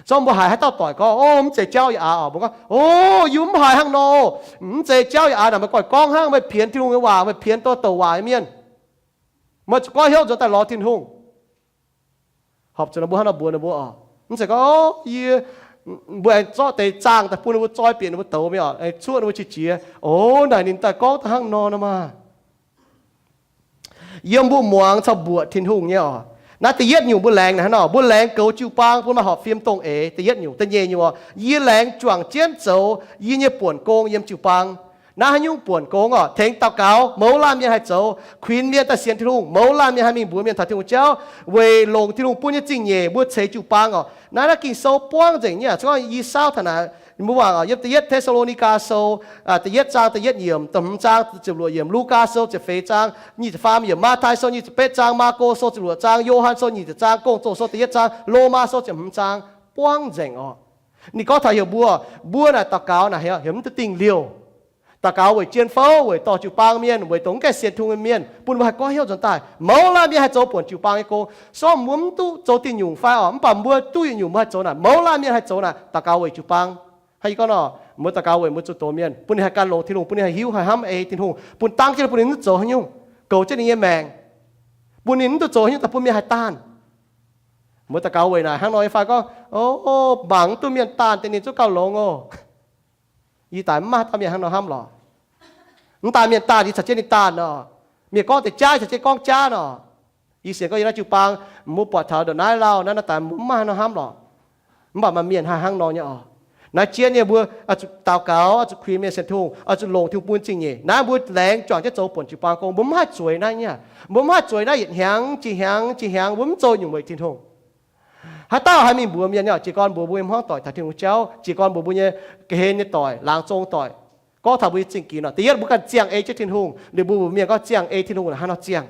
Zorqv mbuo haiz haaix dauh doic gorngv, o, mv zeiz jauv yaac aax orqc, mbuo gorngv, o, yie mv haiz hnangv nor, mv zeiz jauv yaac aax naaic, meih goiv gorngv hnangv, meih pienx Tin-Hungh nyei waac, meih pienx douz-douc waac nyei mienh. Meih zuqc goiv hnyouv nzuonx daaih lorz Tin-Hungh. Horpc zuqc mbuo hnangv nor mbuox ninh mbuo oc. Mv zeiz gorngv, Yie, mbuo aengx zorqv deix zaangh daaih bun ninh mbuo zoi bieqc ninh mbuo douz mingh oc, aengx cuoqv ninh mbuo qiex jiez. O, naaic ninh daaih gorngv daaih hnangv nor nor maah. Yiem mbuo muangx caux mbuoqc Tin-Hungh nyei oc. Naaiv da'yietv nyungc mbuo laengz naaic hnangv nor, mbuo laengz goux jiu-baang bun maaih horpc fim dongh eix. Da'yietv nyungc. Da'nyeic nyungc oc, yie laengz juangc jienv zoux yie nyei buonc gong yiem jiu-baang. Naaiv haaix nyungc buonc gong oc? Tengx daux gaux, mouz laanh mienh haih zoux. Kuinx mienh daaih sienx Tin-Hungh, mouz laanh mienh haih mingh mbuox mienh taux Tin-Hungh jauv weic longc Tin-Hungh bun nyei zingh nyeic mbuo ceix jiu-baang oc. Naaiv, naaiv Ging-Sou buangv nzengc nyei. Cong i saauv taux naaic, mbuo mangc oc, yiem da'yietv Te^saa^lo^ni^gaa Sou, da'yietv zaang da'yietv yiemc, da'hmz zaang ziepc luoqc yiemc, Lugaa Sou ziepc feix zaang nyic ziepc faam yiemc, Matv^tai Sou nyic ziepc betv zaang, Maako Sou ziepc luoqc zaang, Yo^han Sou nyic ziepc zaang, Gong-Zoh Sou da'yietv zaang, Lomaa Sou ziepc hmz zaang, buangv nzengc oc. Ninh gorngv taux heuc mbuo, mbuo naaic daux gaux naaic heuc mv duqv dingh liouh. Daux gaux weic jien fouv, weic dorh jiu-baang mienh, weic dongh mv gaengh sienx Tin-Hungh mienh, bun mbuo haih goiv hnyouv nzuonx daaih. Mouz laanh mienh haih zoux buonc jiu-baang nyei gong. Sorng mbuo mv duqv zoux diuh nyungc fai oc, mv baac mbuo duqv yietc nyungc mbuo haih zoux naaic, mouz laanh mienh haih zoux naaic, daux gaux weic jiu-baang. Hnangv yie gorngv nor, mbuo daux gaux weic mbuo zunh doz mienh, bun ninh haih gan longx Tin-Hungh, bun ninh haih hiuv, haih hnamv ei Tin-Hungh, bun dangv jienv bun ninh mv zoux haaix nyungc, goux jienv ninh nyei maengc, bun ninh mv duqv zoux haaix nyungc daaih bun mienh haih daanh. Mbuo daux gaux weic naaic hnangv nor nyei fai gorngv, O, mangc mv duqv mienh daanh deix ninh zungv gauh longx oc. Yie daaih mv maaih dauh mienh hnangv nor hnamv lorqc. Mv daaih mienh daanh yie caux jienv ninh daanh nor. Mienh gorngv deix jaav caux jienv gorngv jaav nor. Yie sienx gorngv yiem naaiv jiu-baang, mbuo buatc taux ndongc naaiv lauh naaiv, naaiv daaih mbuo mv maaih hnangv nor hnamv lorqc. Mv baac maaih mienh haih hnangv nor nyei oc. Naaiv jien nyei mbuo oix zuqc daux gaux, oix zuqc kuinx mienh sienx Tin-Hungh, oix zuqc longc Tin-Hungh bun zingh nyeic. Naaiv mbuo laengz juangc jienv zoux buonc jiu-baang gong, mbuo mv haih zueiz naaiv nyei. Mbuo mv haih zueiz naaiv yietc hnyangx jiex hnyangx jiex hnyangx, mbuo mv zoux nyungc weic Tin-Hungh. Haaix dauh haih mingh mbuox mienh nyei, jiez gorn mbuox mbuo nyei hmuangv doic taux Tin-Hungh jauv, jiez gorn mbuox mbuo nyei ga'hlen nyei doic, laangz zong doic, gorngv taux mbuo nyei zingh ginx oc. Da'yietv mbuo ganh ziangh ei jienv Tin-Hungh. Ninh mbuo mbuox mienh gorngv ziangh ei Tin-Hungh naaic hnangv nor ziangh.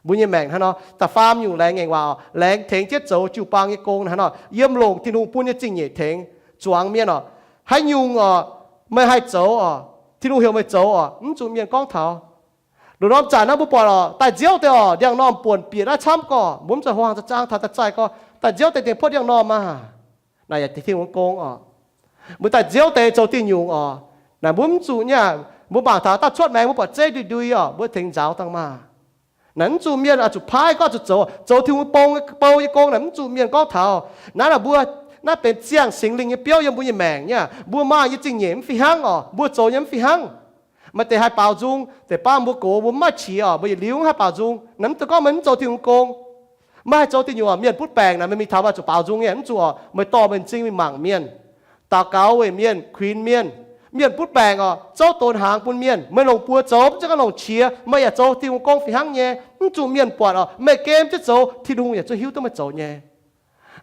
Mbuo nyei maengc hnangv nor. Da'faam nyungc laengz ngaengc waac oc, laengz tengx jienv zoux jiu-baang nyei gong hnangv nor, yiem longc Tin-Hungh bun nyei zingh nyeic tengx zuangx mienh oc. Haaix nyungc oc, meih haih zoux oc, Tin-Hungh heuc meih zoux oc, mv zuqc mienh gorngv taux. Loz-norm zanc naaiv mbuo buatc oc, daaih nziouv deix oc, ndiangx-normh buonc bieqc naaiv camv gorqv, mbuo mv zuqc hwangx zaang taux daaih zaih gorqv, daaih nziouv deix dingc puotv ndiangx-normh maah. Naaic yaac Tin-Hungh gong oc. Mbuo daaih nziouv deix zoux diuh nyungc oc. Naaic mbuo mv zuqc nyei. Mbuo mangc taux daaih cuotv maengx mbuo buatc zeiv ndui-ndui oc, mbuo tengx nzaaux dangh maah. Naaic mv zuqc mienh oix zuqc paaiv gorngv zuqc zoux, zoux Tin-Hungh bou, bou nyei gong naaic mv zuqc mienh gorngv taux. Naaiv naaic mbuo, naaiv benx ziangh Singx Lingh nyei biouv yiem mbuo nyei maengc nyei. Mbuo maaih nyei zingh nyeic mv fih hnangv oc, mbuo zoux nyei mv fih hnangv. Maaih deix haih baaux nzung, deix baav mbuo gox mbuo mv maaih qiex oc, mbuo yietc liuz haih baaux nzung. Naaiv mv dungx gorngv meih mv zoux Tin-Hungh gong. Maiv haih zoux diuh nyungc oc, mienh butv baengc naaic meih mingh taux meih zuqc baaux nzung nyei, mv zuqc oc, meih dorh meih m'zing mingh mangc mienh, daux gaux weic mienh, kuinx mienh. Mienh butv baengc oc, zouv donx hnaangx bun mienh, meih longc buoz zoux, mv zeiz gorngv longc qiex, meih yaac zoux Tin-Hungh gong fih hnangv nyei. Mv zuqc mienh buatc oc, meih gem jienv zoux, Tin-Hungh yaac zungv hiuv duqv meih zoux nyei.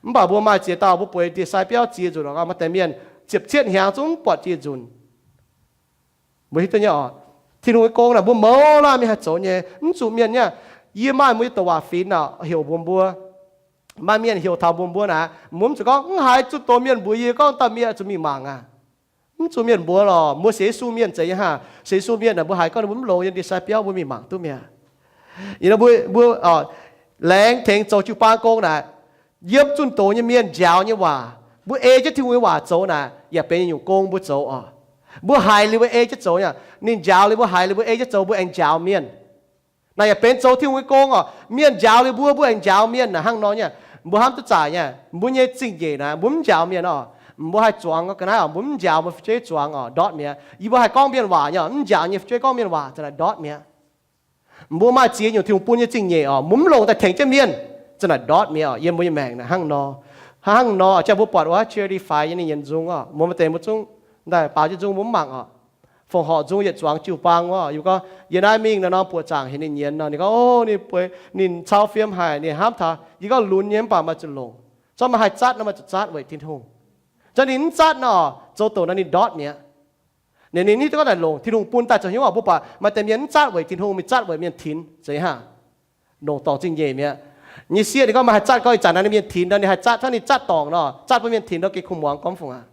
Mv baac mbuo maaih ziex dauh mbuo bueix ndie-sai biauv ziex nzunc oc, maaih deix mienh ziepc cietv hnyangx zungv mv buatc ziex nzunc. Mbuo hiuv duqv nyei oc. Tin-Hungh nyei gong naaic mbuo mouz laanh mienh haih zoux nyei, mv zuqc mienh nyei. Yie maaih mbuo nyei douc waac finx naaic heuc mbuox mbuo. Maaih mienh heuc taux mbuox mbuo naaic, mbuo mv zuqc gorngv, mv haiz zunh doz mienh mbuox yie gorngv dauh mienh zuqc mingh mangc aac. Mv zuqc mienh mbuox lorqc, mbuo sienx Yesu mienh zeiz nyei haah? Sienx Yesu mienh naaic mbuo haiz gorngv ninh mbuo mv longx yiem ndie-sai biauv mbuo mingh mangc duqv mi'aqv. Yie mbuo, mbuo laengz tengx zoux jiu-baang gong naaic, yiem zunh doz nyei mienh njaaux nyei waac, mbuo ei jienv Tin-Hungh nyei waac zoux naaic yaac benx nyungc gong mbuo zoux oc. Mbuo haiz liuz mbuo ei jienv zoux nyei. Ninh njaaux liuz mbuo haiz liuz mbuo ei jienv zoux mbuo aengx njaaux mienh. Naaic yaac benx zoux Tin-Hungh nyei gong oc. Mienh njaaux liuz mbuo, mbuo aengx njaaux mienh naaic hnangv nor nyei. Mbuo hnamv duqv zaqc nyei, mbuo nyei zingh nyeic naaic mbuo mv njaaux mienh oc. Mbuo haih zuangx ga'naaiv oc, mbuo mv njaaux mbuo fu'jueiv zuangx oc, ndortv mi'aqv. Yie mbuo haih gorngv mienh waac nyei oc, mv njaaux nyei fu'jueiv gorngv mienh waac za'naaic ndortv mi'aqv. Mbuo maaih ziex nyungc Tin-Hungh bun nyei zingh nyeic oc, mbuo mv longc daaih tengx jienv mienh, za'naaic ndortv mi'aqv oc. Yiem mbuo nyei maengc naaic hnangv nor, hnangv nor, jangx mbuo buatc wuov charity fire nyei nyienx nzung oc, mbuo maaih deix mbuo zungv daaih baaux jienv nzung mbuo mv mangc oc. Fongc horc nzung yietc zuangx jiu-baang wuov, yie gorngv yie naaiv mingh naaiv norm buoqc zaangc heuc ninh nyienz nor, ninh gorngv, O, ninh bueix, ninh cau fiem haic, ninh hnamv taux. Yie gorngv, Lunx nyei mv baac maaih zuqc longc. Zorqv meih haih zatv nor meih zuqc zatv weic Tin-Hungh. Zorqv ninh mv zatv nor, zoux doqc nor ninh ndortv mi'aqv. Ninh, ninh hiuv duqv gorngv naaic longc Tin-Hungh bun daaih zoux hnyouv oc. Mbuo buatc maaih deix mienh mv zatv weic Tin-Hungh, mingh zatv weic mienh tinx, zeiz hnangv. Longc dorngc zingh nyeic mi'aqv. Nyei sieqv ninh gorngv meih haih zatv gorngv ih zanc naaiv mienh tinx nor, ninh haih zatv hnangv ninh zatv dorngc nor, zatv bun mienh tinx nor gengh kuh muangx gorngv fungc aqv.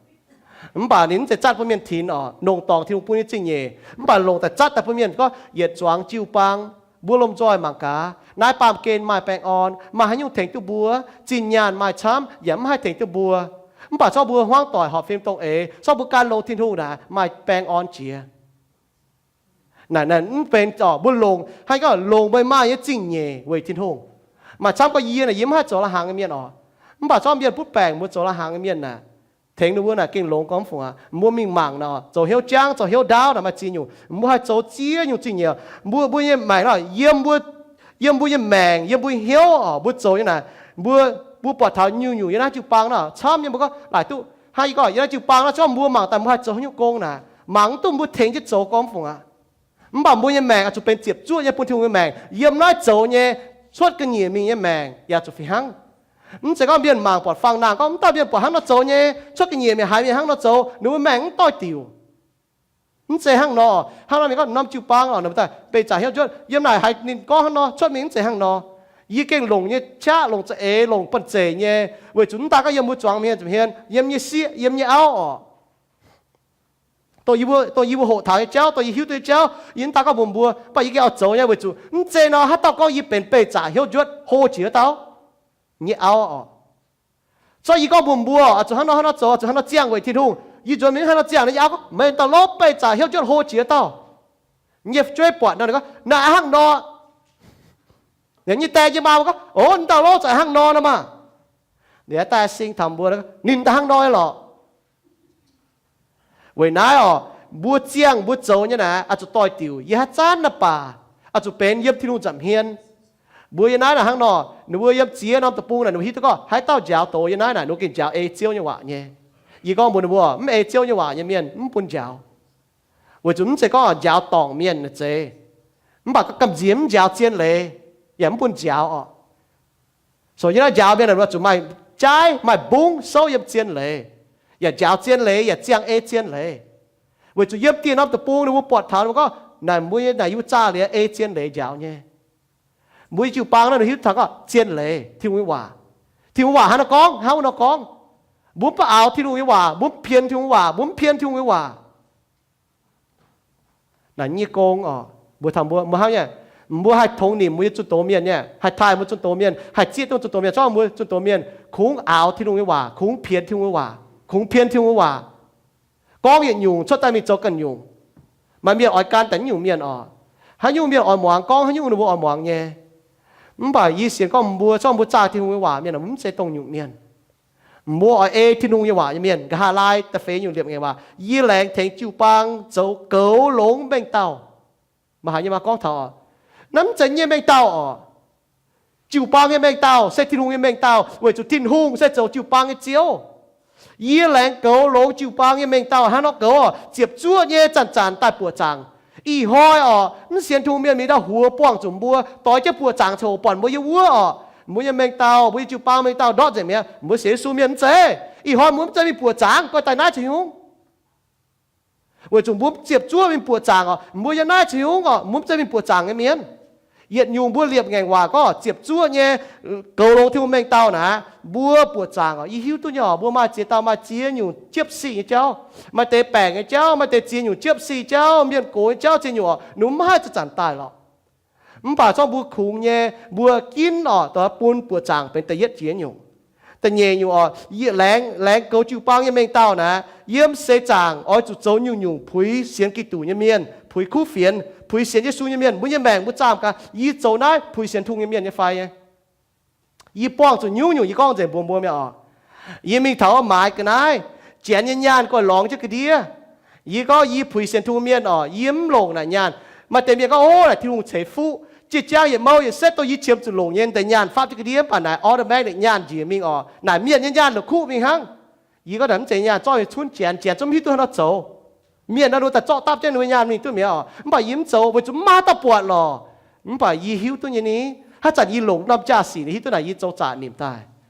Mv baac ninh mv zeiz zatv bun mienh tinx oc, longc dorngc Tin-Hungh bun nyei zingh nyeic, mv baac longc daaih zatv daaih bun mienh gorngv yietc zuangx jiu-baang. Mbuo lomh nzoih mangc gaax, naaiv baamh gen maaih baengh orn, maaih haaix nyungc tengx duqv mbuo? Zinh nyaanh maaih camv yaac mv haih tengx duqv mbuo. Mv baac zorqv mbuo hmuangv doic horpc fim dongh eix, zorqv mbuo gan longx Tin-Hungh naaic maaih baengh orn jiex. Naaic, naaic mv benx oc. Mbuo longc, hnangv gorngv longc mbuo maaih nyei zingh nyeic weic Tin-Hungh. Maaih camv gorngv yie naaic yie mv haih zoux la'hnaangx nyei mienh oc. Mv baac zorqv mienh butv baengc mbuo zoux la'hnaangx nyei mienh naaic, tengx ninh mbuo naaic gengh longx gormx fungc aqv. Mbuo mingh mangc naaic, zoux hnyouv jangv, zoux hnyouv ndaauv naaic maaih ziex nyungc. Mbuo haih zoux ziex nyungc zingh nyeic. Mbuo, mbuo nyei maengc naaic, yiem mbuo, yiem mbuo nyei maengc, yiem mbuo hnyouv oc, mbuo zoux nyei naaic, mbuo, mbuo buatc taux nyungc-nyungc yiem naaiv jiu-baang naaic camv nyei. Mbuo gorngv laaic duqv hnangv yie gorngv yiem naaiv jiu-baang naaic, zorqv mbuo mangc daaih mbuo haih zoux haaix nyungc gong naaic, mangc mv duqv mbuo tengx jienv zoux gormx fungc aqv. Mv baac mbuo nyei maengc oix zuqc benx ziepc zuoqv nyei bun Tin-Hungh nyei maengc. Yiem naaiv zoux nyei, cuotv ga'nyiec mingh nyei maengc yaac zuqc fih hnangv. Mv zeiz gorngv mienh mangc buatc fangx nangh gorngv mv dauh mienh buatc hnangv nor zoux nyei, cuotv ga'nyiec mingh haiz mienh hnangv nor zoux, ninh mbuo maengc mv doix-diuc. Mv zeiz hnangv nor. Hnangv nor mienh gorngv norm jiu-baang oc, ninh mbuo daaih beih zaqc hnyouv njuotv. Yiem naaic haiz ninh gorngv hnangv nor, cuotv mingh mv zeiz hnangv nor. Yie gengh longc nyei qaqv, longc za'eix, longc banh zeic nyei, weic zuqc mv daaih gorngv yiem mbuo zuangx mienh ziepc hmien, yiem nyei sieqv, yiem nyei auv oc. Dongh yie mbuo, dongh yie mbuo hoqc taux nyei jauv, dongh yie hiuv duqv nyei jauv, yie mv daaih gorngv mbuox mbuo, mv baac yie gengh oix zoux nyei, weic zuqc mv zeiz nor haaix dauh gorngv yie benx beih zaqc hnyouv njuotv hlo jiex wuov dauh nyei auv oc. Zorqv yie gorngv mbuox mbuo oix zuqc hnangv nor hnangv nor zoux, oix zuqc hnangv nor ziangh weic Tin-Hungh, yie nzuonx mingh hnangv nor ziangh, yie auv gorngv, meih dauh lov beih zaqc hnyouv njuotv hlo jiex wuov dauh. Nyei fu'jueiv buatc nor ninh gorngv, naaic hnangv nor. Ninh nyei die nyei maa gorngv, o, ninh dauh lov zaqc hnangv nor nor maah. Ninh daaih sing taux mbuo, ninh daaih hnangv nor lorqc. Weic naaiv oc, mbuo ziangh mbuo zoux nyei naaic oix zuqc doix-diuc. Yie haaix zanc naaiv baac oix zuqc benx yiem Tin-Hungh nza'hmien. Mbuo yiem naaiv naaic hnangv nor, ninh mbuo yiem ziex norm deic-bung naaic, ninh mbuo hiuv duqv gorngv haaix dauh njaaux doz yiem naaiv naaic, ninh mbuo gengh njaaux ei Ziouv nyei waac nyei. Yie gorngv mbuox ninh mbuo, mv ei Ziouv nyei waac nyei mienh mv bun njaaux. Weic zuqc mv zeiz gorngv njaaux dorngc mienh naaic zeiz, mv baac gamh nziex mv njaaux zien leiz yaac mv bun njaaux oc. So yie naaiv njaaux mienh oix zuqc maaih jaaiv maaih mbungv souv yiem zien leiz, yaac njaaux zien leiz yaac ziangh ei zien leiz. Weic zuqc yiem dieh norm deic-bung ninh mbuo buatc taux ninh mbuo gorngv naaic, mbuo naaic yie mbuo zaah liuz ei zien leiz njaaux nyei. Mbuo nyei jiu-baang naaiv ninh hiuv taux gorngv zien leiz Tin-Hungh nyei waac. Tin-Hungh waac hnangv nor gorngv, hnangv wuov nor gorngv. Mbuo mv baac aaux Tin-Hungh nyei waac, mbuo mv pien Tin-Hungh waac, mbuo mv pien Tin-Hungh nyei waac. Naaic nyei gong oc, mbuo taux mbuo, mbuo hnangv nyei, mbuo haih tongx nimc mbuo nyei zunh doz mienh nyei, haih taaih mbuo zunh doz mienh, haih zieqv duqv zunh doz mienh, zorqv mbuo zunh doz mienh kungx aaux Tin-Hungh nyei waac, kungx pien Tin-Hungh nyei waac, kungx pien Tin-Hungh nyei waac. Gorngv yietc nyungc cuotv daaih mingh zoux ganh nyungc. Maaih mienh oix gan daaih naaiv nyungc mienh oc. Haaix nyungc mienh oix muangx gorngv haaix nyungc ninh mbuo oix muangx nyei. Mv baac yie sienx gorngv mbuo, zorqv mbuo zaah Tin-Hungh nyei waac mienh mv zeiz dongh nyungc mienh. Mbuo oix ei Tin-Hungh nyei waac nyei mienh. Nqa'haav laai da'feix nyungc liepc ngaengc waac, yie laengz tengx jiu-baang zoux goux longx mengh dauh. Maaih haaix nyei maa gorngv taux oc, naaiv mv zeiz nyei mengh dauh oc. Jiu-baang nyei mengh dauh se Tin-Hungh nyei mengh dauh, weic zuqc Tin-Hungh se zoux jiu-baang nyei Ziouv. Yie laengz goux longx jiu-baang nyei mengh dauh hnangv nor goux oc, ziepc zuoqv nyei zanc-zanc daaih buoqc zaangc. Ih hnoi oc, mv sienx Tin-Hungh mienh mingh ndau huox buangh zuqc mbuo, doix jienv buoqc zaangc coc buatc mbuo yiem wuov oc. Mbuo nyei mengh dauh, mbuo nyei jiu-baang mengh dauh ndortv nzengc mi'aqv. Mbuo sienx Yesu mienh mv zeiz. Ih hnoi mbuo mv zeiz mingh buoqc zaangc, goiv daaih naaiv caux hnyungv. Weic zuqc mbuo ziepc zuoqv mingh buoqc zaangc oc, mbuo yiem naaiv caux hnyungv oc, mbuo mv zeiz mingh buoqc zaangc nyei mienh. Yietc nyungc mbuo liepc ngaengc waac gorngv ziepc zuoqv nyei goux longx Tin-Hungh mengh dauh naaic, mbuo buoqc zaangc oc. Yie hiuv duqv nyei oc, mbuo maaih ziex dauh maaih ziex nyungc jiepv sic nyei jauv, maaih deix baengc nyei jauv, maaih deix ziex nyungc jiepv sic jauv, mienh gox nyei jauv ziex nyungc oc, ninh mbuo mv haih zanc-zanc daaih lorqc. Mv baac zorqv mbuo kungx nyei, mbuo ginv oc, dongh bun buoqc zaangc benx da'yietv jiex nyungc. Da'nyeic nyungc oc, yie laengz, laengz goux jiu-baang nyei mengh dauh naaic, yiem seix zaangc oix zuqc zoux nyungc-nyungc puix sienx Giduc nyei mienh, puix kuv fienx, puix sienx Yesu nyei mienh. Mbuo nyei maengc mbuo zaah gaax, yie zoux naaiv puix sienx Tin-Hungh nyei mienh nyei fai? Yie buangh zuqc nyungc-nyungc, yie gorngv nzengc mbuox mbuo mi'aqv oc. Yie mingh taux maaiz ga'naaiv, janx nyei nyaanh guanh lorngx jienv ga'ndiev. Yie gorngv yie puix sienx Tin-Hungh mienh oc, yie mv longc naaic nyaanh. Maaih deix mienh gorngv, ov, naaic Tin-Hungh ceix fuqv, ziex jaang yietc mouh yietc setv dongh yie qiemx zuqc longc nyei, deix nyaanh faapv jienv ga'ndiev, mv baac naaic automatic naaic nyaanh njiec mingh oc. Naaic mienh nyei nyaanh la'kuqv mingh hnangv. Yie gorngv naaic mv zeiz nyaanh, zorqv mingh cunv janx, janx zungv mv hiuv duqv haaix nor zoux. Mienh nor ninh daaih zorqv dapv jienv ninh nyei nyaanh mingh duqv mi'aqv oc, mv baac yie mv zoux weic zuqc mv maaih haaix dauh buatc lorqc. Mv baac yie hiuv duqv nyei ni, haaix zanc yie longc norm jaa-sic ninh hiuv duqv naaic yie zoux zaqc nimc daaih.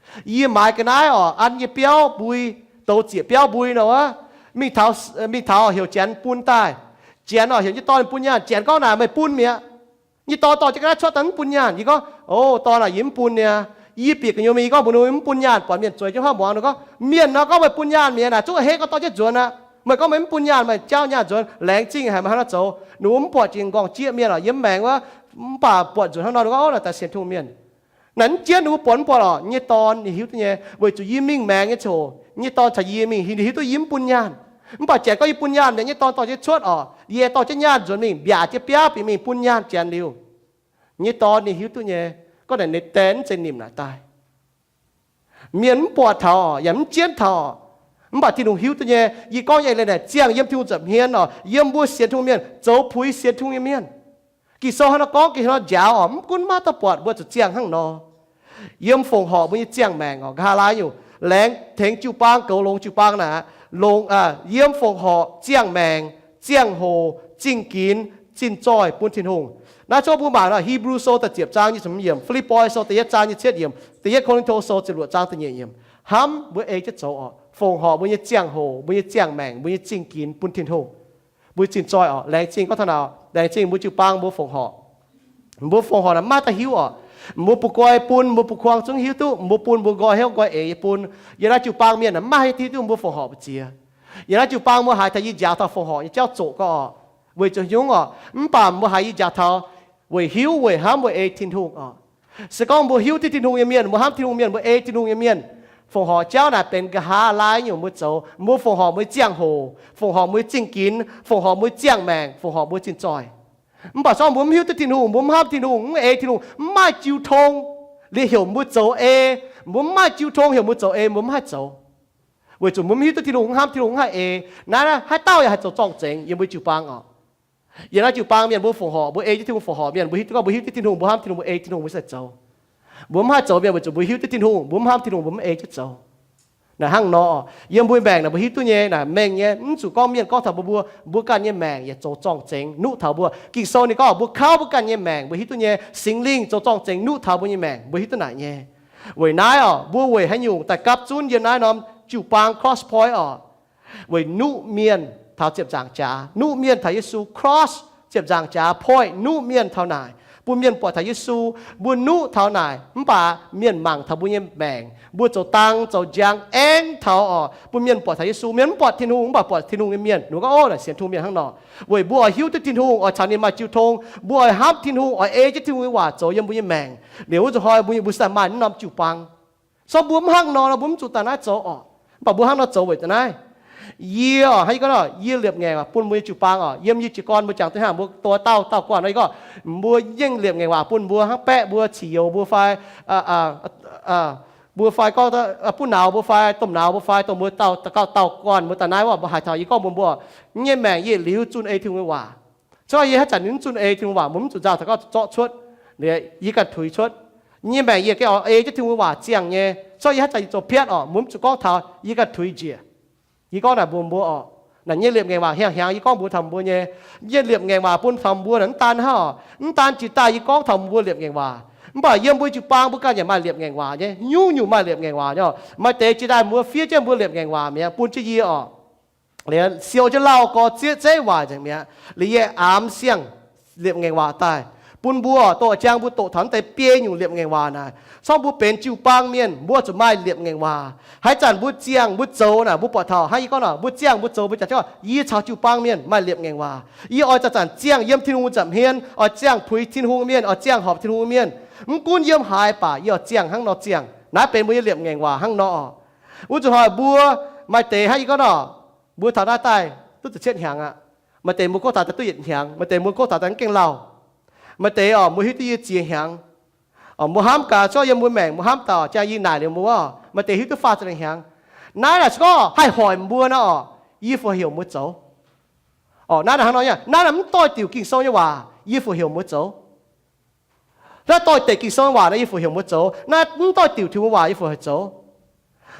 Yie maaiz ga'naaiv oc, an nyei biauv mbui, douz zieqc biauv mbui nor wuov, mingh taux, mingh taux heuc janx bun daaih. Janx oc, heuc nyei dorn bun nyaanh. Janx gorngv naaic meih bun mi'aqv. Nyei dorn dorh jienv ga'naaiv cuotv daaih mv bun nyaanh. Yie gorngv, o, dorn aac, yie mv bun niaa. Yie bieqc gu'nyuoz mingh yie gorngv mbuox ninh mv bun nyaanh, buatc mienh zueiz jienv hopv muangx. Ninh gorngv, mienh nor gorngv meih bun nyaanh mi'aqv naaic, zungv a'hneiv gorngv dorh jienv nzuonx aqv. Meih gorngv meih mv bun nyaanh, meih jaauv nyaanh nzuonx, laengz zingh haic meih hnangv naaiv zoux. Ninh mbuo mv buatc jiex m'nqorngv jieqv mienh oc, yiem maengx wuov, mv baac buatc nzunc hnangv nor, ninh gorngv, o, naaic daaih sienx Tin-Hungh mienh. Naaic mv jienv ninh mbuo buatc mv buatc oc, nyei dorn ninh hiuv duqv nyei, weic zuqc yie mingh maengx nyei ziangh hoc nyei dorn caux yie mingh, ninh hiuv duqv yie mv bun nyaanh. Mv baac janx gorngv, yie bun nyaanh mienh nyei dorn dorh jienv cuotv oc, yie dorh jienv nyaanh nzuonx mingh mbiaac jienv biauv bieqc mingh bun nyaanh janx liuz. Nyei dorn ninh hiuv duqv nyei, gorngv naaic ninh deix mv zeiz nimc naaic daaih. Mienh mv buatc taux oc, yaac mv jienv taux oc. Mv baac Tin-Hungh hiuv duqv nyei. Yie gorngv nyei leiz naaic ziangh yiem Tin-Hungh nza'hmien oc, yiem mbuo sienx Tin-Hungh mienh, zoux puix sienx Tin-Hungh nyei mienh. Ging-Sou hnangv nor gorngv, ging-sou nor njaaux oc, mv gunv maiv dauh buatc mbuo zuqc ziangh hnangv nor. Yiem fongc horc mbuo nyei ziangh maengc oc, nqa'haav laai nyungc, laengz tengx jiu-baang, goux longx jiu-baang naaic, longx, yiem fongc horc ziangh maengc, ziangh hoc, zingh ginx, zinh zoih bun Tin-Hungh. Naaiv zungv mbuo mangc nor, Hipv^lu Sou da'ziepc zaang nyei ziepc hmz yiemc, Fi^lipv^poi Sou da'yietv zaang nyei cietv yiemc, da'yietv Ko^lin^to Sou ziepc luoqc zaang da'nyeic yiemc, hnamv mbuo ei jienv zoux oc, fongc horc mbuo nyei ziangh hoc, mbuo nyei ziangh maengc, mbuo nyei zingh ginx bun Tin-Hungh. Mbuo zinh zoih oc, laengz zingh gorngv taux naaic, laengz zingh mbuo jiu-baang mbuo fongc horc. Mbuo fongc horc naaic maiv maaih dauh hiuv oc. Mbuo bungx nqoi bun, mbuo bungx kuang zungv hiuv duqv, mbuo bun mbuo nqoi hnyouv nqoi eix nyei bun. Yiem naaiv jiu-baang mienh naaic maiv maaih hiuv duqv mbuo fongc horc mbu'ziex. Yiem naaiv jiu-baang mbuo haiz taux yie njaaux taux fongc horc nyei jauv zoqc gorx oc, weic zuqc nyungc oc, mv baac mbuo haiz yie njaaux taux weic hiuv, weic hnamv, weic ei Tin-Hungh oc. Se gorngv mbuo hiuv duqv Tin-Hungh nyei mienh, mbuo hnamv Tin-Hungh mienh, mbuo ei Tin-Hungh nyei mienh, fongc horc jauv naaic benx nqa'haav laai nyungc mbuo zoux. Mbuo fongc horc mbuo nyei ziangh hoc, fongc horc mbuo nyei zingh ginx, fongc horc mbuo nyei ziangh maengc, fongc horc mbuo nyei zinh zoih. Mv baac se gorngv mbuo mv hiuv duqv Tin-Hungh, mbuo mv hnamv Tin-Hungh, mv ei Tin-Hungh, mv maaih jiu tong liuz heuc mbuo zoux ei, mbuo mv maaih jiu tong heuc mbuo zoux ei, mbuo mv haih zoux. Weic zuqc mbuo mv hiuv duqv Tin-Hungh, mv hnamv Tin-Hungh, mv haih ei. Naaiv, naaiv haaix dauh yaac haih zoux zorng-zengx yiem mbuo jiu-baang oc. Yiem naaiv jiu-baang mienh mbuo fongc horc, mbuo ei jienv Tin-Hungh fongc horc mienh, mbuo hiuv duqv gorngv mbuo hiuv duqv Tin-Hungh, mbuo hnamv Tin-Hungh, mbuo ei Tin-Hungh, mbuo sai zoux. Mbuo mv haih zoux mienh weic zuqc mbuo hiuv duqv Tin-Hungh, mbuo mv hnamv Tin-Hungh, mbuo mv ei jienv zoux. Naaic hnangv nor, yiem mbuo maengc naaic mbuo hiuv duqv nyei naaic mengh nyei, mv zuqc gorngv mienh gorngv taux mbuo, mbuo, mbuo ganh nyei maengc yaac zoux zorng-zengx nuqv taux mbuo. Ging-Sou ninh gorngv mbuo kaux mbuo ganh nyei maengc, mbuo hiuv duqv nyei, Singx Lingh zoux zorng-zengx nuqv taux mbuo nyei maengc, mbuo hiuv duqv naaic nyei. Weic naaiv oc, mbuo weic haaix nyungc daaih gapv zunv yiem naaiv norm jiu-baang Cross Point oc? Weic nuqv mienh taux ziepc nzaangc jaax, nuqv mienh taux Yesu. Cross, ziepc nzaangc jaax, point, nuqv mienh taux naaic, bun mienh buatc taux Yesu. Mbuo nuqv taux naaic mv baac mienh mangc taux mbuo nyei maengc, mbuo zoux dang zoux njang aengv taux oc, bun mienh buatc taux Yesu. Mienh mv buatc Tin-Hungh, mv baac buatc Tin-Hungh nyei mienh, ninh gorngv, ov, naaic sienx Tin-Hungh mienh hnangv nor. Weic mbuo oix hiuv duqv Tin-Hungh, oix caux ninh maaih jiu tong, mbuo oix hnamv Tin-Hungh, oix ei jienv Tin-Hungh nyei waac zoux yiem mbuo nyei maengc liuz, wuov zuqc hnoi mbuo, mbuo sai maaih naaiv norm jiu-baang. Se gorngv mbuo mv hnangv nor, mbuo mv zuqc daaih naaiv zoux oc. Mv baac mbuo hnangv nor zoux weic da'naaiv. Yie oc, hnangv yie gorngv nor, yie liepc ngaengc waac bun mbuo nyei jiu-baang oc. Yiem yie jiez gorn mbuo jangx duqv hnangv mbuo doix dauh dauh guanh nor, yie gorngv mbuo yengh liepc ngaengc waac bun mbuo hnangv baeqv mbuo, cix youz mbuo fai, mbuo fai gorngv buv nauz mbuo fai domh nauz mbuo fai dongh mbuo dauh dauh guanh mbuo daaih naaiv waac mbuo haiz taux yie gorngv mbuox mbuo, yie nyei maengc yietc liuz zunh ei Tin-Hungh nyei waac. Se gorngv yie haaix zanc ninh mv zunh ei Tin-Hungh waac, mbuo mv zuqc nzauh taux gorngv zorqv cuotv, yie ganh tuix cuotv. Yie nyei maengc yietc gengh oix ei jienv Tin-Hungh nyei waac ziangh nyei. Se gorngv yie haaix zanc yie zoux piatv oc, mbuo mv zuqc gorngv taux, yie ganh tuix njiec. Yie gorngv naaic mbuox mbuo oc, naaic nyei liepc ngaengc waac hnyangx-hnyangx yie gorngv mbuox taux mbuo nyei. Nyei liepc ngaengc waac bun taux mbuo naaic mv daan hnangv oc, mv daan jiex daaih yie gorngv taux mbuo liepc ngaengc waac, mv baac yiem mbuo jiu-baang mbuo ganh yaac maaih liepc ngaengc waac nyei, nyungc-nyungc maaih liepc ngaengc waac nyei oc. Maaih deix jiex daaih mbuo fiev jienv mbuo liepc ngaengc waac mi'aqv bun jienv yie oc. Liuz siou jienv lauh gorx zieqv zeiv waaic nzengc mi'aqv. Liuz yie aamx siang liepc ngaengc waac daaih bun mbuo doqc jang mbuo doqc taux naaiv deix biei nyungc liepc ngaengc waac naaic. Se gorngv mbuo benx jiu-baang mienh, mbuo zuqc maaih liepc ngaengc waac. Haaix zanc mbuo ziangh mbuo zoux naaic, mbuo buatc taux hnangv yie gorngv naaic, mbuo ziangh mbuo zoux mbuo jaax jienv gorngv, yie caux jiu-baang mienh maaih liepc ngaengc waac. Yie oix zanc-zanc ziangh yiem Tin-Hungh nza'hmien, oix ziangh puix Tin-Hungh mienh, oix ziangh horpc Tin-Hungh mienh. Mv gunv yiem haaix baac yie oix ziangh hnangv nor ziangh. Naaiv benx mbuo nyei liepc ngaengc waac hnangv nor oc. Wuov zuqc hnoi mbuo maaih deix hnangv yie gorngv nor, mbuo taux naaiv daaih duqv ziepc cietv hnyangx aqv. Maaih deix mbuo kov taux daaih duqv yietc hnyangx, maaih deix mbuo kov taux daaih mv gaengh lauh. Maaih deix oc, mbuo hiuv duqv yie ziex hnyangx. Oc, mbuo hnamv gaax, se gorngv yiem mbuo maengc mbuo hnamv daaih jang yie naaic liuz mbuo oc, maaih deix hiuv duqv faah ziepc hnyangx. Naaiv naaic se gorngv haih hoic mbuo nor oc, yie fai heuc mbuo zoux. Oc, naaiv naaic hnangv nor nyei, naaiv naaic mv doix-diuc Ging-Sou nyei waac, yie fai heuc mbuo zoux. Naaiv doix-dekc Ging-Sou nyei waac nor, yie fai heuc mbuo zoux. Naaiv mv doix-diuc Tin-Hungh waac, yie fai heuc zoux.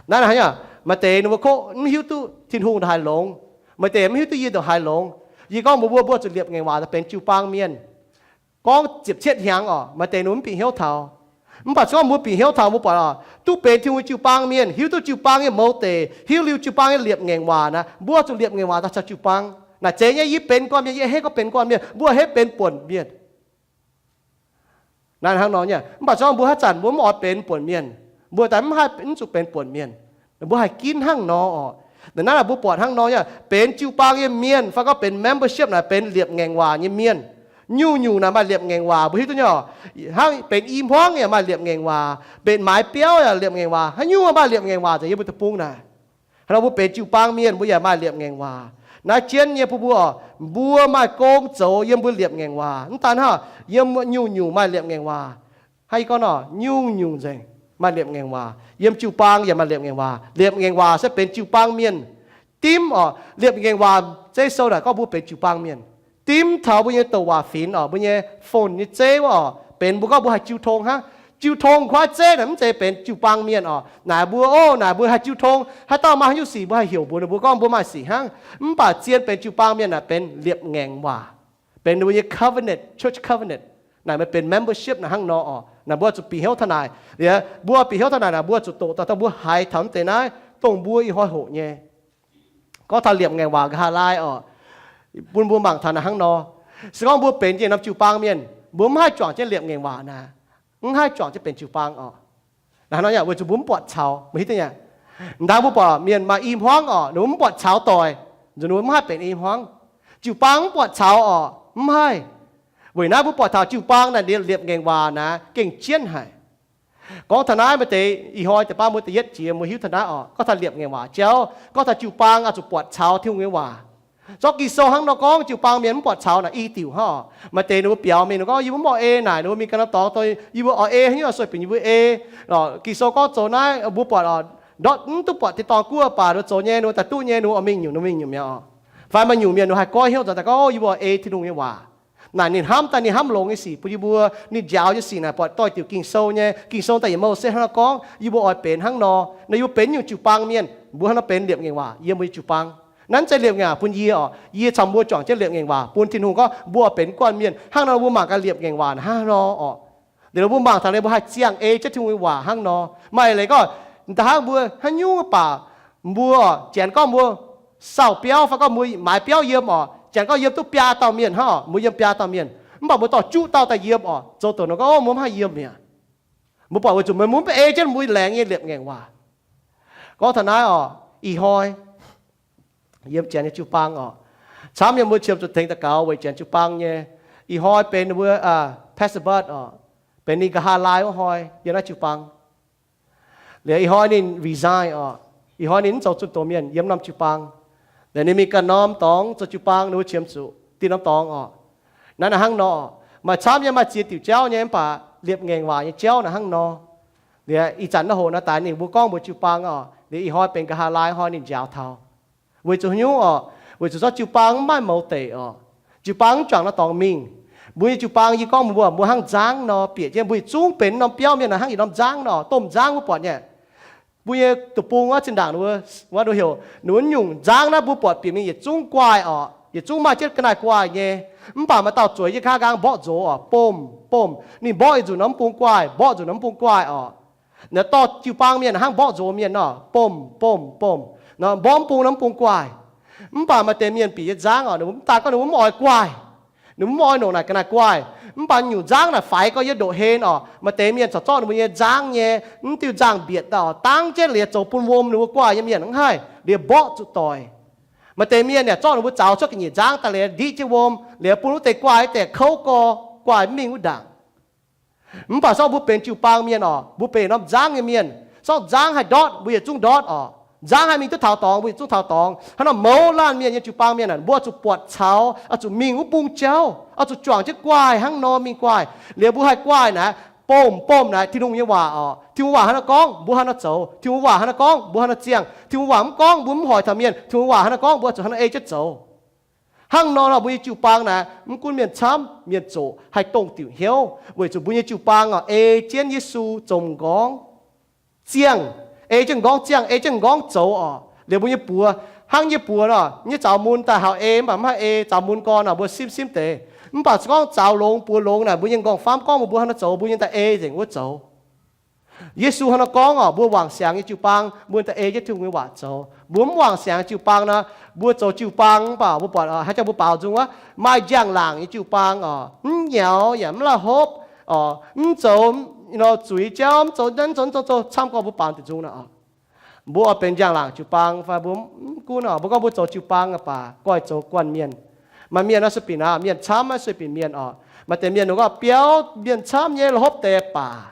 Naaiv naaic hnangv nyei, maaih deix ninh mbuo kov mv hiuv duqv Tin-Hungh ndongc haaix longx. Maaih deix mv hiuv duqv yie ndongc haaix longx. Yie gorngv mbuox mbuo, mbuo zuqc liepc ngaengc waac daaih benx jiu-baang mienh. Gorngv ziepc cietv hnyangx oc, maaih deix ninh mbuo mv bieqc hnyouv taux. Mv baac se gorngv mbuo bieqc hnyouv taux, mbuo buatc oc, duqv benx Tin-Hungh nyei jiu-baang mienh, hiuv duqv jiu-baang nyei mouz deic, hiuv liuz jiu-baang nyei liepc ngaengc waac naaic, mbuo zuqc liepc ngaengc waac daaih caux jiu-baang. Naaic zeiz nyei, yie benx gorn mienh, yie a'hneiv gorngv benx mienh, mbuo a'hneiv benx buonc mienh. Naaiv hnangv nor nyei, mv baac se gorngv mbuo haaix zanc mbuo mv oix benx buonc mienh, mbuo daaih mv haih, mv zuqc benx buonc mienh. Mbuo haih ginv hnangv nor oc. Naaiv naaic mbuo buatc hnangv nor nyei, benx jiu-baang nyei mienh fai gorngv benx membership naaic benx liepc ngaengc waac nyei mienh. Nyungc-nyungc naaic maaih liepc ngaengc waac, mbuo hiuv duqv nyei oc. Hnangv benx i hmuangv yaac maaih liepc ngaengc waac, benx maaiz biauv yaac liepc ngaengc waac, haaix nyungc maaih liepc ngaengc waac nzengc yiem mbuo deic-bung naaic. Hnangv nor mbuo benx jiu-baang mienh, mbuo yaac maaih liepc ngaengc waac. Naaiv jienv nyei bun mbuo oc, mbuo maaih gong zoux yiem mbuo liepc ngaengc waac. Mv daan hnangv, yiem nyungc-nyungc maaih liepc ngaengc waac. Hnangv yie gorngv nor, nyungc-nyungc nzengc maaih liepc ngaengc waac. Yiem jiu-baang yaac maaih liepc ngaengc waac. Liepc ngaengc waac se benx jiu-baang mienh dimv oc. Liepc ngaengc waac zeiv sou naaic gorngv mbuo benx jiu-baang mienh dimv taux mbuo nyei douc waac finx oc, mbuo nyei phone nyei zeiv wuov oc, benx mbuo gorngv mbuo haih jiu tong hnangv. Jiu tong kuaaiv zeiv naaic mv zeiz benx jiu-baang mienh oc. Naaic mbuo, o, naaic mbuo haih jiu tong, haaix dauh maaih haaix nyungc sic mbuo haih heuc mbuox ninh mbuo gorngv mbuo maaih sic hnangv. Mv baac zien benx jiu-baang mienh naaic benx liepc ngaengc waac, benx ninh mbuo nyei covenant, church covenant. Naaic maaih benx membership naaic hnangv nor oc. Naaic mbuo zuqc bieqc hnyouv taux naaic. Liuz mbuo bieqc hnyouv taux naaic naaic, mbuo zuqc doqc daaih mbuo haiz taux mv deix naaiv dongh mbuo ih hnoi hoqc nyei. Gorngv taux liepc ngaengc waac nqa'haav laai oc, bun mbuo mangc taux naaic hnangv nor. Se gorngv mbuo benx njiec norm jiu-baang mienh, mbuo mv haih juangc jienv liepc ngaengc waac naaic, mv haih juangc jienv benx jiu-baang oc. Naaiv hnangv nor weic zuqc mbuo mv buatc caux, meih hiuv duqv nyei. M'daaih mbuo buatc mienh maaih i hmuangv oc, ninh mbuo mv buatc caux doic, nzunc ninh mbuo mv haih benx i hmuangv. Jiu-baang mv buatc caux oc, mv haih. Weic naaiv mbuo buatc taux jiu-baang naaic liepc ngaengc waac naaic gengh jienv haic. Gorngv taux naaiv maaih deix ih hnoi deix baav mbuo da'yietv jiex mbuo hiuv taux naaiv oc, gorngv taux liepc ngaengc waac jauv, gorngv taux jiu-baang oix zuqc buatc caux Tin-Hungh nyei waac. Zorqv Ging-Sou hnangv nor gorngv jiu-baang mienh mv buatc caux naaic i diuc hnangv oc. Maaih deix ninh mbuo biaux mingh ninh gorngv yie mbuo mv oix ei naaic, ninh mbuo mingh ganh norm dorngx dongh yie mbuo oix ei haaix nyungc oix sueih bieqc yie mbuo ei. Ging-Sou gorngv zoux naaiv mbuo buatc oc, ndortv mv duqv buatc tin-dorngh guoqv baac ninh mbuo zoux nyei, ninh mbuo daaih duqv nyei, ninh mbuo oix mingh nyungc ninh mingh nyungc mi'aqv oc. Fai maaih nyungc mienh ninh haih goiv hnyouv nzuonx daaih gorngv, o, yie mbuo oix ei Tin-Hungh nyei waac. Naaic ninh hnamv daaih ninh hnamv longx nyei sic bun yie mbuo, ninh njaaux nyei sic naaic buatc doix diuc Ging-Sou nyei. Ging-Sou daaih yietc mouh se hnangv nor gorngv yie mbuo oix benx hnangv nor. Naaic yie mbuo benx nyungc jiu-baang mienh, mbuo hnangv nor benx liepc ngaengc waac yiem mbuo nyei jiu-baang. Naaiv mv zeiz liepc ngaengc waac bun yie oc, yie caux mbuo juangc jienv liepc ngaengc waac bun Tin-Hungh gorngv mbuo oix benx guanh mienh hnangv nor. Mbuo mangc gaax liepc ngaengc waac hnangv nor oc. Liuz mbuo mangc taux naaiv mbuo haih ziangh ei jienv Tin-Hungh nyei waac hnangv nor. Maaih leiz gorngv da'hnangv mbuo haaix nyungc baac mbuo, janx gorngv mbuo sauh biauv fai gorngv mbuo maaiz biauv yiem oc, janx gorngv yiem duqv biaa dauh mienh hnangv oc, mbuo yiem biaa dauh mienh, mv baac mbuo dorh juqv dauh daaih yiem oc, zoux douc nor gorngv, o, mbuo mv haih yiem mi'aqv. Mbuo buatc weic zuqc meih mbuo mv ei jienv mbuo laengz nyei liepc ngaengc waac. Gorngv taux naaiv oc, ih hnoi yiem janx nyei jiu-baang oc, camv nyei mbuo qiemx zuqc tengx daux gaux weic janx jiu-baang nyei. Ih hnoi benx ninh mbuo pastor bud oc, benx ninh nqa'haav laai wuov hnoi yiem naaiv jiu-baang. Liuz ih hnoi ninh resign oc, ih hnoi ninh mv zoux zunh doz mienh yiem norm jiu-baang. Liuz ninh mingh ganh norm dorngx zoux jiu-baang, ninh mbuo qiemx zuqc dinh norm dorngx oc. Naaiv naaic hnangv nor, maaih camv nyei maaih ziex diuc jauv nyei, mv baac liepc ngaengc waac nyei jauv naaic hnangv nor. Liuz ih zanc naaiv hoc naaiv daaih ninh mbuo gorngv mbuox jiu-baang oc, liuz ih hnoi benx nqa'haav laai hnoi ninh njaaux taux. Weic zuqc haaix nyungc oc? Weic zuqc zorqv jiu-baang mv maaih mouz deic oc. Jiu-baang mv juangc norm dorngx mingh. Mbuo nyei jiu-baang yie gorngv mbuo, mbuo hnangv nzangv nor bieqc jienv, mbuo yietc zungv benx norm biauv mienh naaic hnangv yietc norm nzangv nor, domh nzangv wuov buatc nyei. Mbuo nyei deic-bung wuov zinh ndaangc wuov, wuov nduqc heuc ninh wuov nyungc nzangv naaiv mbuo buatc bieqc mingh yietc zungv guaaih oc, yietc zungv maaih jienv ga'naaiv guaaih nyei. Mv baac maaih dauh zueiz jienv kaav nqaang mborqv nzox oc, bomh, bomh, ninh mborqv yietc nzunc norm bung guaaih, mborqv nzunc norm bung guaaih oc. Naaiv dorh jiu-baang mienh hnangv mborqv nzox mienh nor, bomh, bomh, bomh, nor mborqv mv bung norm bung guaaih. Mv baac maaih deix mienh bieqc nyei nzangv oc, ninh mbuo mv daaih gorngv ninh mbuo mv oix guaaih. Ninh mbuo mv oix nongc naaic ga'naaiv guaaih. Mv baac nyungc nzangv naaic faix gorx yiem ndoqv-hlen oc. Maaih deix mienh corc zorqv ninh mbuo nyei nzangv nyei mv diuh nzangh mbietc daaih oc, dangv jienv liuz zoux bun wuom ninh mbuo guaaih nyei mienh hnangv haaix, liuz mborqv zuqc doic. Maaih deix mienh yaac zorqv ninh mbuo zaux cuotv ga'nyiec nzangv daaih liuz ndiqv jienv wuom, liuz bun wuov deix guaaih deix kouv gorx, guaaih mv mingh wuov ndaangc. Mv baac zorqv mbuo benx jiu-baang mienh oc, mbuo benx norm nzangv nyei mienh. Zorqv nzangv haih ndortv, mbuo yietc zungv ndortv oc. Nzangv haih mingh duqv taux dorngx, mbuo yietc zungv taux dorngx. Hnangv nor mouz laanh mienh nyei jiu-baang mienh aah, mbuo zuqc buatc caux, oix zuqc mingh wuov bung jauv, oix zuqc juangc jienv guaaih hnangv nor mingh guaaih. Liuz mbuo haih guaaih naaic, bomh, bomh naaic Tin-Hungh nyei waac oc. Tin-Hungh waac hnangv nor gorngv, mbuo hnangv nor zoux. Tin-Hungh waac hnangv nor gorngv, mbuo hnangv nor ziangh. Tin-Hungh waac mv gorngv, mbuo mv hoic taux mienh. Tin-Hungh waac hnangv nor gorngv, mbuo zuqc hnangv nor ei jienv zoux. Hnangv nor nor mbuo nyei jiu-baang naaic, mv gunv mienh camv mienh zoqc haih dongh diuc hnyouv, weic zuqc mbuo nyei jiu-baang oc, ei jienv Yesu zoux m'nqorngv ziangh, ei jienv m'nqorngv ziangh, ei jienv m'nqorngv zoux oc. Liuz mbuo nyei buoz, hnangv nyei buoz nor, nyei zaux mun daaih hauh ei mv baac mv haih ei, zaux mun gorn nor mbuo simv simv deix. Mv baac se gorngv zaux longx buoz longx naaic, mbuo nyei m'nqorngv-famv gorngv mbuo hnangv nor zoux, mbuo nyei daaih ei nzengc wuov zoux. Yesu hnangv nor gorngv oc, mbuo wangc siangx nyei jiu-baang, mbuo daaih ei jienv Tin-Hungh nyei waac zoux. Mbuo mv wangc siangx nyei jiu-baang nor, mbuo zoux jiu-baang mv baac mbuo buatc haaix jangx mbuo baaux nzung wuov, maaih njang-laangc nyei jiu-baang oc, mv nyaux yaac mv la'hopv oc, mv zoux nor zuiz jauv, mv zoux, mv zoux, mv zoux, zoux camv gorngv mbuo baaux deix nzung nor oc. Mbuo oix benx njang-laangc jiu-baang fai mbuo mv gunv oc, mbuo gorngv mbuo zoux jiu-baang aqv baac goiv zoux guanh mienh. Maaih mienh nor se binc aqv, mienh camv maiv sueih binc mienh oc. Maaih deix mienh ninh gorngv biauv mienh camv nyei, la'hopv deix baac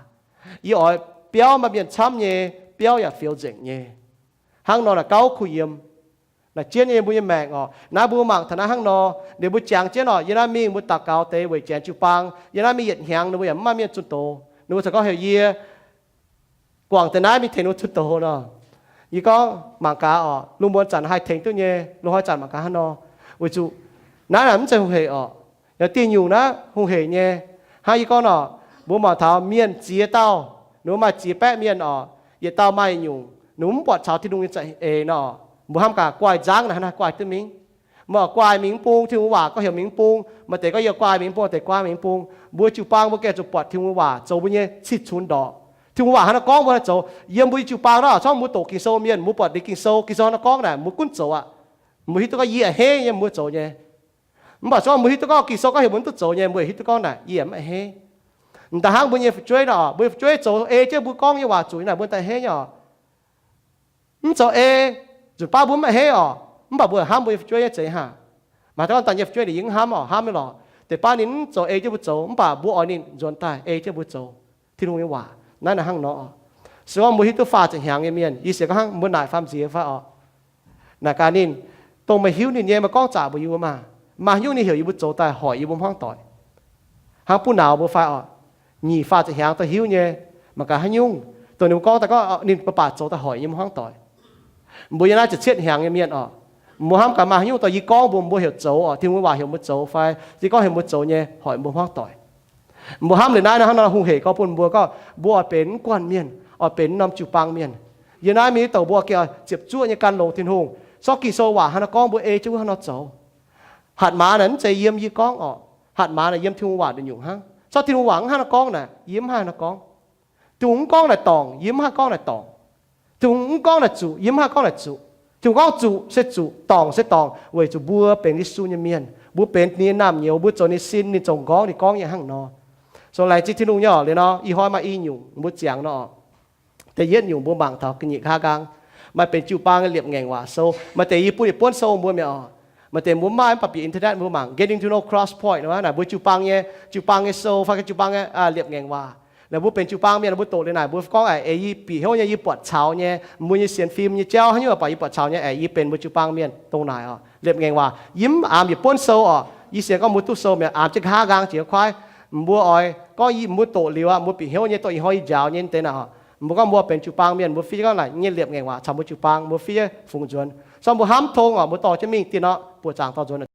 yie oix biauv maaih mienh camv nyei, biauv yaac fioux nzengc nyei. Hnangv nor naaic gauh kuh yiem, naaic jienv nyei mbuo nyei maengc orqc. Naaiv mbuo mangc taux naaiv hnangv nor, ninh mbuo jangx jienv orqc, yie naaiv mingh mbuo daux gaux deix weic janx jiu-baang, yie naaiv mingh yietc hnyangx ninh mbuo yaac mv maaih mienh zunh doz. Ninh mbuo corc gorngv heuc yie guangc deix naaiv mingh tengx ninh mbuo zunh doz nor. Yie gorngv mangc gaax orqc, lungh muonz zanc haih tengx duqv nyei, lungh hnoi zanc mangc gaax hnangv nor. Weic zuqc naaiv naaic mv zeiz hungh heic orqc. Yaac dieh nyungc naaiv hungh heic nyei. Hnangv yie gorngv nor, mbuo mangc taux mienh ziex dauh, ninh mbuo maaih ziex baeqv mienh orqc, yietc dauh maaih nyungc, ninh mbuo mv buatc caux Tin-Hungh nyei za'eix nor, mbuo hnamv gaax guaaih nzangv naaic hnangv naaiv guaaih duqv mingh. Mv baac guaaih mingh mv bung, Tin-Hungh waac gorngv heuc mingh mv bung, maaih deix gorngv yie guaaih mingh mv bung, maaih deix guaaih mingh mv bung. Mbuo jiu-baang mbuo gengh zuqc buatc Tin-Hungh waac zoux mbuo nyei cih cunx ndorqc. Tin-Hungh waac hnangv naaiv gorngv mbuo haih zoux. Yiem mbuo nyei jiu-baang naaiv, corc mbuo doqc Ging-Sou mienh, mbuo buatc liuz Ging-Sou, Ging-Sou hnangv naaiv gorngv naaic, mbuo gunv zoux aqv. Mbuo hiuv duqv gorngv yie a'hneiv nyei mbuo zoux nyei. Mv baac se gorngv mbuo hiuv duqv gorngv Ging-Sou gorngv heuc mbuo mv duqv zoux nyei, mbuo hiuv duqv gorngv naaic yie mv a'hneiv. M'daaih hnangv mbuo nyei fu'jueiv nor, mbuo nyei fu'jueiv zoux ei jienv mbuo gorngv nyei waac zuqc naaic, mbuo daaih a'hneiv nyei orqc. Mv zoux ei, nzunc baav mbuo mv a'hneiv orqc, mv baac mbuo hnamv mbuo nyei fu'jueiv nyei za'eix haic. Maaih deix gorngv daaih nyei fu'jueiv ninh yie mv hnamv orqc, hnamv nyei lorqc, deix baav ninh mv zoux ei jienv mbuo zoux, mv baac mbuo oix ninh nzuonx daaih ei jienv mbuo zoux Tin-Hungh nyei waac. Naaiv naaic hnangv nor orqc. Se gorngv mbuo hiuv duqv faah ziepc hnyangx nyei mienh, yie sienx gorngv hnangv mbuo naaic faam nziex fai orqc, naaic gaax ninh, dongh meih hiuv ninh nyei, meih gorngv zaqc mbuox yie mbuo maah. Maaih haaix nyungc ninh heuc yie mbuo zoux daaih hoic yie mbuo hmuangv doic, hnangv buv nauz mbuo fai orqc, nyic faah ziepc hnyangx daaih hiuv nyei, mangc gaax haaix nyungc, dongh ninh mbuo gorngv daaih gorngv ninh mbuo baac zoux daaih hoic yie mbuo hmuangv doic. Mbuo yiem naaiv ziepc cietv hnyangx nyei mienh orqc, mbuo hnamv gaax maaih haaix nyungc dongh yie gorngv mbuox mbuo heuc zoux orqc, Tin-Hungh waac heuc mbuo zoux fai yie gorngv heuc mbuo zoux nyei hoic mbuo hmuangv doic. Mbuo hnamv liuz naaiv hnangv nor hungh heic gorngv bun mbuo gorngv mbuo oix benx mv guanh mienh, oix benx norm jiu-baang mienh. Yiem naaiv mingh douc mbuo gengh ziepc zuoqv nyei gan longx Tin-Hungh. Sortv Ging-Sou waac hnangv nor gorngv mbuo ei jienv wuov hnangv nor zoux. Hatc maaz naaic mv zeiz yiem yie gorngv orqc. Hatc maaz naaic yiem Tin-Hungh waac nduqc nyungc hnangv. Sortv Tin-Hungh waac mv hnangv nor gorngv naaic, yie mv haih nor gorngv. Tin-Hungh mv gorngv naaic dorngc, yie mv haih gorngv naaic dorngc. Tin-Hungh mv gorngv naaic zuqc, yie mv haih gorngv naaic zuqc. Tin-Hungh gorngv zuqc se zuqc, dorngc se dorngc, weic zuqc mbuo benx Yesu nyei mienh, mbuo benx ninh nyei naamh nyouz, mbuo zoux ninh sin, ninh zoux nqorngv, ninh gorngv nyei hnangv nor. So laengz zingh Tin-Hungh nyei orqc. Liuz nor ih hnoi maaih i nyungc mbuo ziangx nor orqc. Da'yietv nyungc mbuo mangc taux ga'nyiec nqa'haav nqaang, maaih benx jiu-baang nyei liepc ngaengc waac sou. Maaih deix yie bun yietc buonv sou mbuo mi'aqv orqc. Maaih deix mbuo mv maaih, mv baac bieqc internet mbuo mangc Getting to Know Crosspoint naaic, mbuo jiu-baang nyei, jiu-baang nyei sou fai jiu-baang nyei liepc ngaengc waac. Naaic mbuo benx jiu-baang mienh mbuo doqc liuz naaic mbuo gorngv aqv, ei yie bieqc hnyouv nyei, yie buatc caux nyei, mbuo nyei sienx fim nyei jauv haaix nyungc baac yie buatc caux nyei, aeqv, yie benx mbuo jiu-baang mienh dongh naaic orqc. Liepc ngaengc waac yie mv aamx yietc buonv sou orqc. Yie sienx gorngv mbuo duqv sou mi'aqv, aamx jienv nqa'haav nqaang jiex kuaaiv. Mbuo oix gorngv yie mbuo doqc liuz aqv, mbuo bieqc hnyouv nyei, dongh ih hnoi yie njaaux nyei deix naaic orqc. Mbuo gorngv mbuo benx jiu-baang mienh, mbuo fiev gorngv naaic nyei liepc ngaengc waac caux mbuo jiu-baang, mbuo fiev fungx nzuonx. So mbuo hnamv tong orqc, mbuo dorh jienv mingh dinh orqc, buoqc zaangc dorh nzuonx.